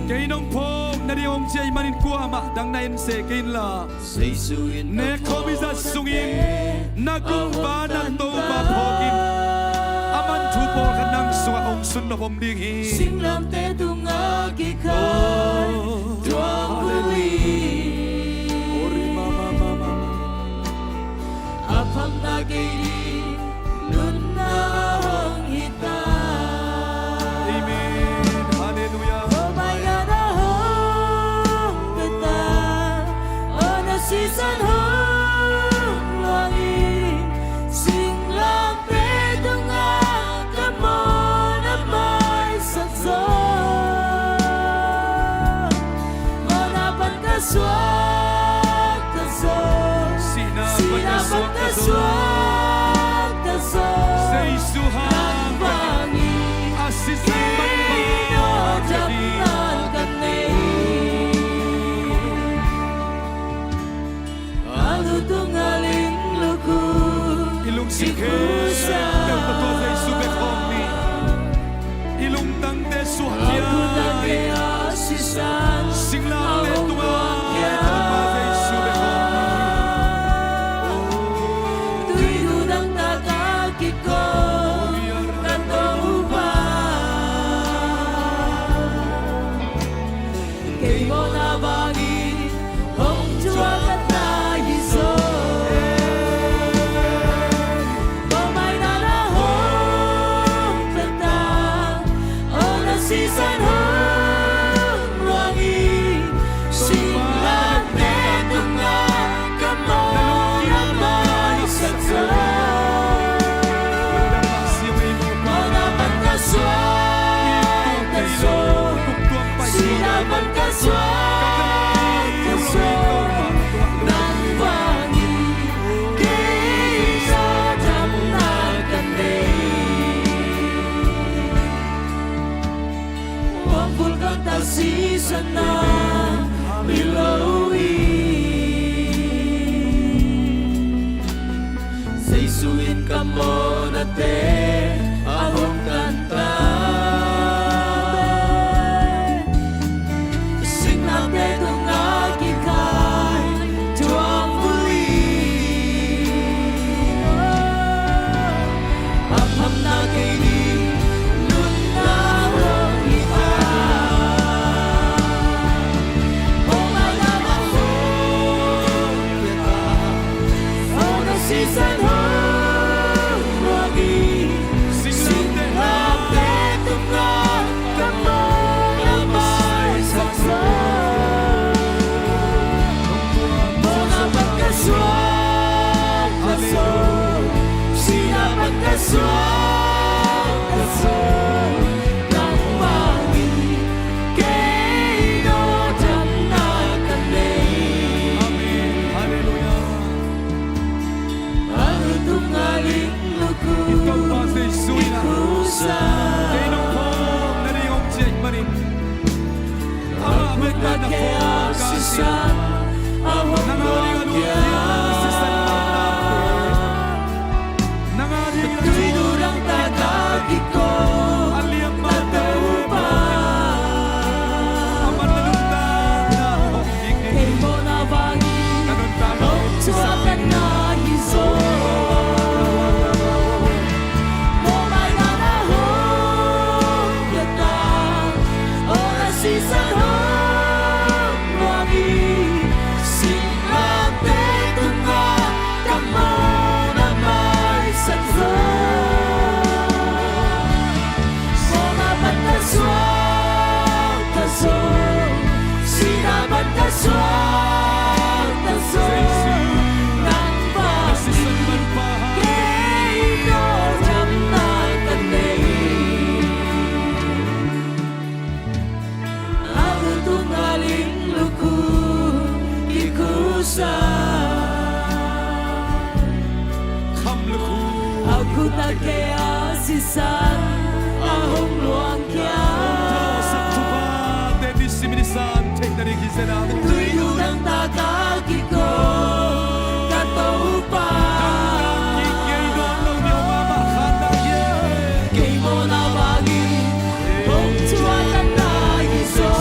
kei nong phawk nading hong Cia ahih manin kuamah dang na en seh kei inla, Jesu in nek khawm i zat sungin na gumpa na Topa phawk in. A man thu pawlkhat nang sungah hong sunnop om ding hi. Singlamteh tungah kikhai tuang bul in a phamna kei ding nunna hong hi ta. Amen. Halleluiah. Mawhmaina na hong pia ta, aw na sisan hong luang in, singlamteh tungah ka mawhna maisak zaw. Mawhna pan ka suak ta zaw, sihna pan ka suak ta zaw. Jesu hang nang vangin a sisan manpha damna ka nei. A lu tungah lingluk uh, i lungsim khempeuh tawh tua Jesu bek hawm ni. I lungtangte suahkhia in, singlamteh tungah Topa Jesu bek hawm ni. Tui dudang takah kiko ka Topa, kei mawhna vangin hong thuak ka na hi zaw. Mawhmaina na hong pia ta, aw na sisan hong luang in, singlamteh tungah ka mawhna maisak zaw. Mawhna pan ka suak ta zaw, sihna pan ka suak ta zaw. Nang vangin kei na damna ka nei. Wang vulkan ta sisan na mi lo hi. Jesu in ka mawhnate a hong kan ta. Singlamteh tungah kikhai tuang bul in a phamna kei ding nunna hong hi ta. Mawhmaina na hong pia ta, aw na sisan hong luang in, singlamteh tungah ka mawhna maisak zaw. Mawhna pan ka suak ta zaw, sihna pan ka suak ta zaw. Nang vangin kei na damna ka nei. Amen. Halleluiah. A lu tungah lingluk uh, i Topa Jesu in ah kei nong phawk nading hong ci ahih manin, amah bek na phawk ka si. Nang a ding a lungkia a sisan manpha, nang a ding a tui dudang takah kiko a liam mah Topa, amah na nuntakna hong ding hi. Kei mawhna vangin hong thuak ka na hi zaw. Mawhmaina na hong pia ta, aw na sisan hong luang in, singlamteh tungah ka mawhna maisak zaw. Mawhna pan ka suak ta zaw, sihna pan ka suak ta zaw. Nang vangin kei na damna ka nei. A lu tungah lingluk uh kikhusa, a khut ah kei a sisan a hong luang khia. Tui dudang takah kiko ka Topa, kei mawhna vangin hong thuak ka na hi zaw.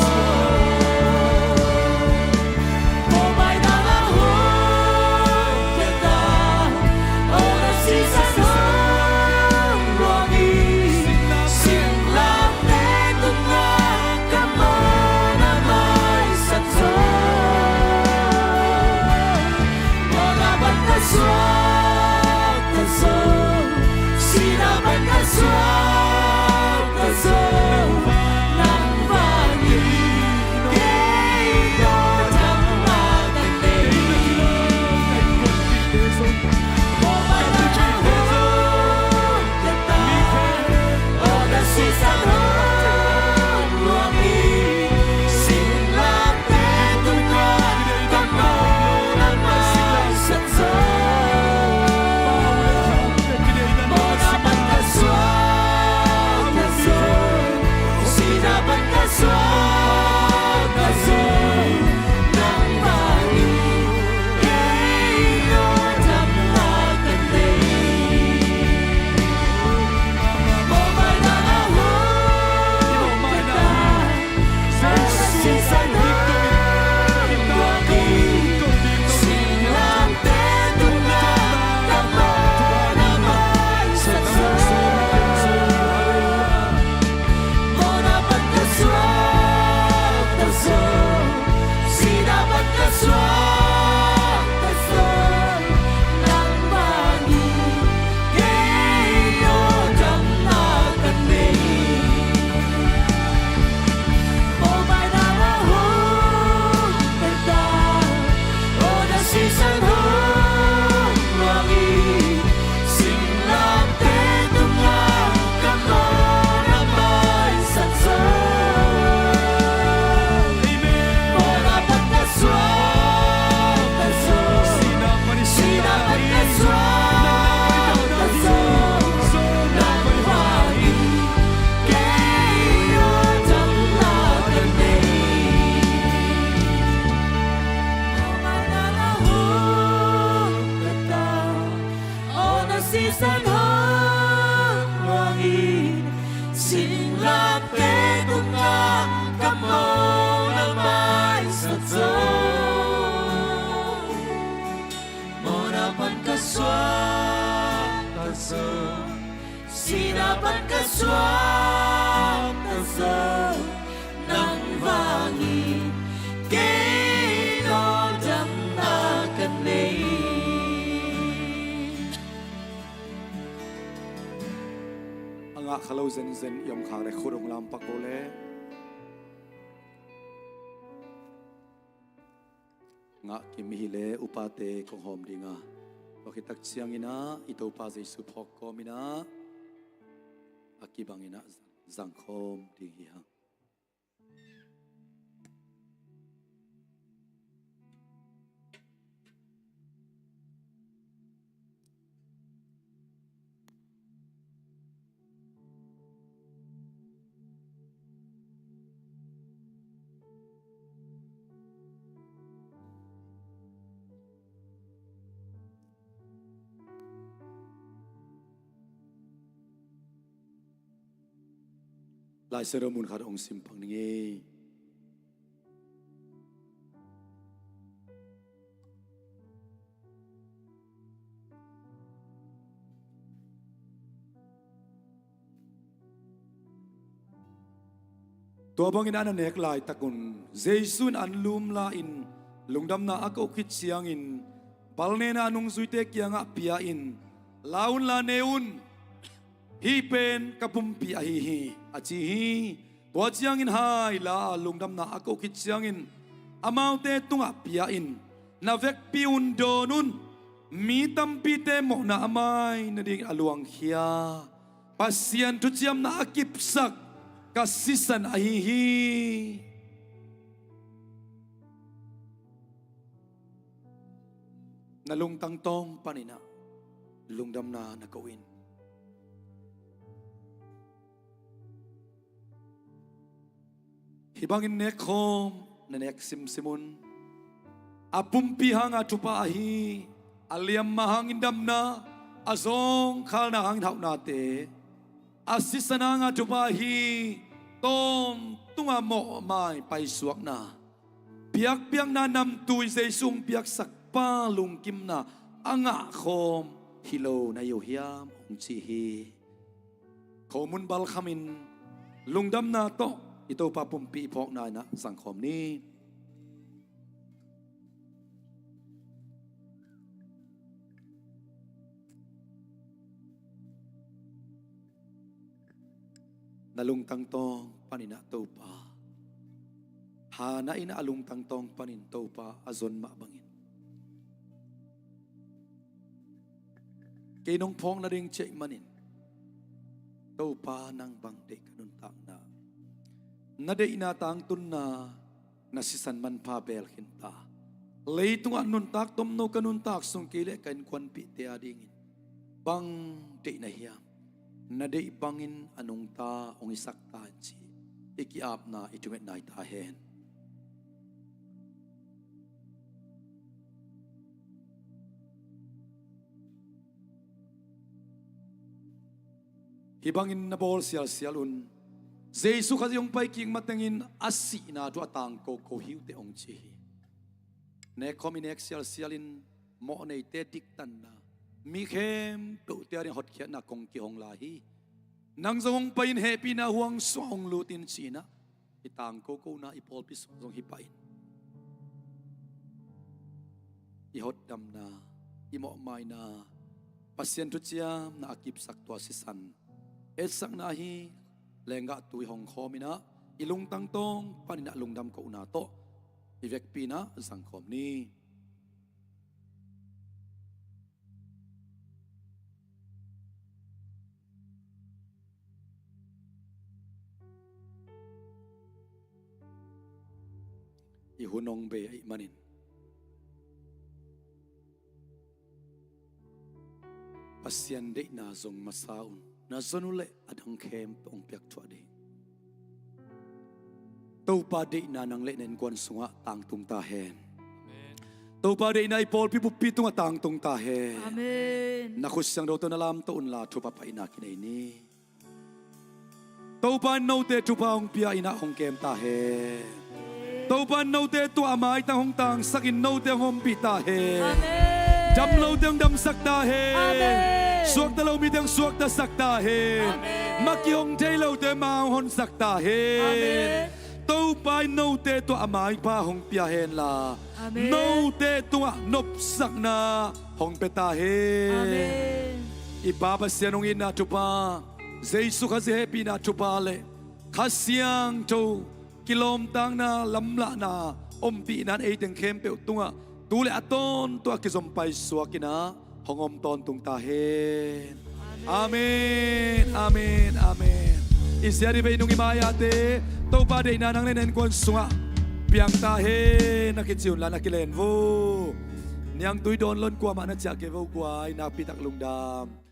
Sihna pan ka suakta zo, nang vangin kei nawldamna ka nei. A ngah kha lo zenzen i om khak le khut hong lampak bo le. Ngah kim i hi le upate kong hawm ding a, tua khit tak ciangin ah i Topa Jesu phawk kawmin ah a kibangin ah zangkhawm ding hi hang. Lai Siangtho mun khat hong sim pak ning ei. Tua bangin a na nek laitakun Jesu in anlum la-in lungdamna a koh khit ciangin, balnena a nungzuite kiangah pia-in, "La un, la ne un, hih pen ka pumpi ahi hi," a ci hi. Tua ciangin hai la a lungdamna a koh khit ciangin amaute tungah pia-in, "Na vekpi un dawn un, mi tampite mawhna a mai nading a luangkhia, Pasian thuciamna a kipsak ka sisan ahi hi." Na lungtang tawng panin ah lungdamna na koh in. Hih bangin nekkhawm na nek simsim un. A pumpi hanga thupha ahi, a liamma hangin damna, a zawngkhalna hangin hauhnate, a sisan hanga thupha ahi, tawntunga mawhmai paisuakna, biakpiakna namtui Jesu hong piaksakpa lungkimna a ngahkhawm hi lo na hi uh hiam hong ci hi. Khomun balkhamin lungdamna tawh i Topa pumpi i phawkna in ah zangkhawm ni. Na lungtang tawng panin ah Topa, Hannah in a lungtang tawng panin Topa a zon mah bangin, kei nong phawk nading ciah manin Topa nang bang deih ka nuntakna, na deihna tangtunna, na sisan manpha beel khinta, leitungah nuntak tomno ka nuntak sung kei le ka innkuanpihte adingin bang deih na hiam? Na deih bangin a nungta hong hisak ta in ci i ki-apna i thungetna hi ta hen. Hih bangin na bawl sialsial un. Jesu Khazih hong pai kik matengin a sihna thu a tangko ko hi uh teh hong ci hi. Nekkhawm i nek sialsialin mawhneite diktanna, mi khempeuhte ading hotkhiatna kong kihong lai hi. Nang zong hong pai-in hehpihna huang sungah hong lut in ci-in ah i tangkokona i pawlpi sung zong hi pah in. I hotdamna, i mawhmaina, Pasian thuciamna a kipsak tua sisan etsakna ahi lenggahtu i hong khawmin ah i lungtang tawng panin ah lungdam kohna tawh i vekpi in ah zangkhawm ni. I hun hong bei ahih manin Pasian deihna zong masa un. Na zon uh leh a dang khempeuh hong piak thuah ding. Topa deihna nang le na innkuan sungah tangtung ta hen. Amen. Topa deihna i pawlpi buppi tungah tangtung ta hen. Amen. Na khut siangtho tawh na lamto unla thupha paina kinei ni. Topa in note thupha hong pia in ah hong kem ta hen. Topa in note tuah a maitang hong tangsakin note hong ompih ta hen. Amen. Dam lote hong damsak ta hen. Amen. Suakta lo mite hong suaktasak ta hen. Amen. Ma kihong thei lote ma hong honsak ta hen. Amen. Topa in note tungah a maipha hong pia henla, amen, note tungah nopsakna hong pia ta hen. Amen. I Pa Pasian hong itna thupha, Jesu Khazih hehpihna thupha le Kha Siangtho kilawmtatna lamlahna ompihna in ei teng khempeuh tungah tu le a tawntung a kizom paisuak in ah hong om tawntung ta hen. Amen, amen, amen. I siat i vei nung i mai-ate Topa deihna nang le na innkuan sungah piang ta hen. Na kici unla na kilen vo. Niangtui dawn lo in kuamah na ciah kei vo guai. Nakpi tak lungdam.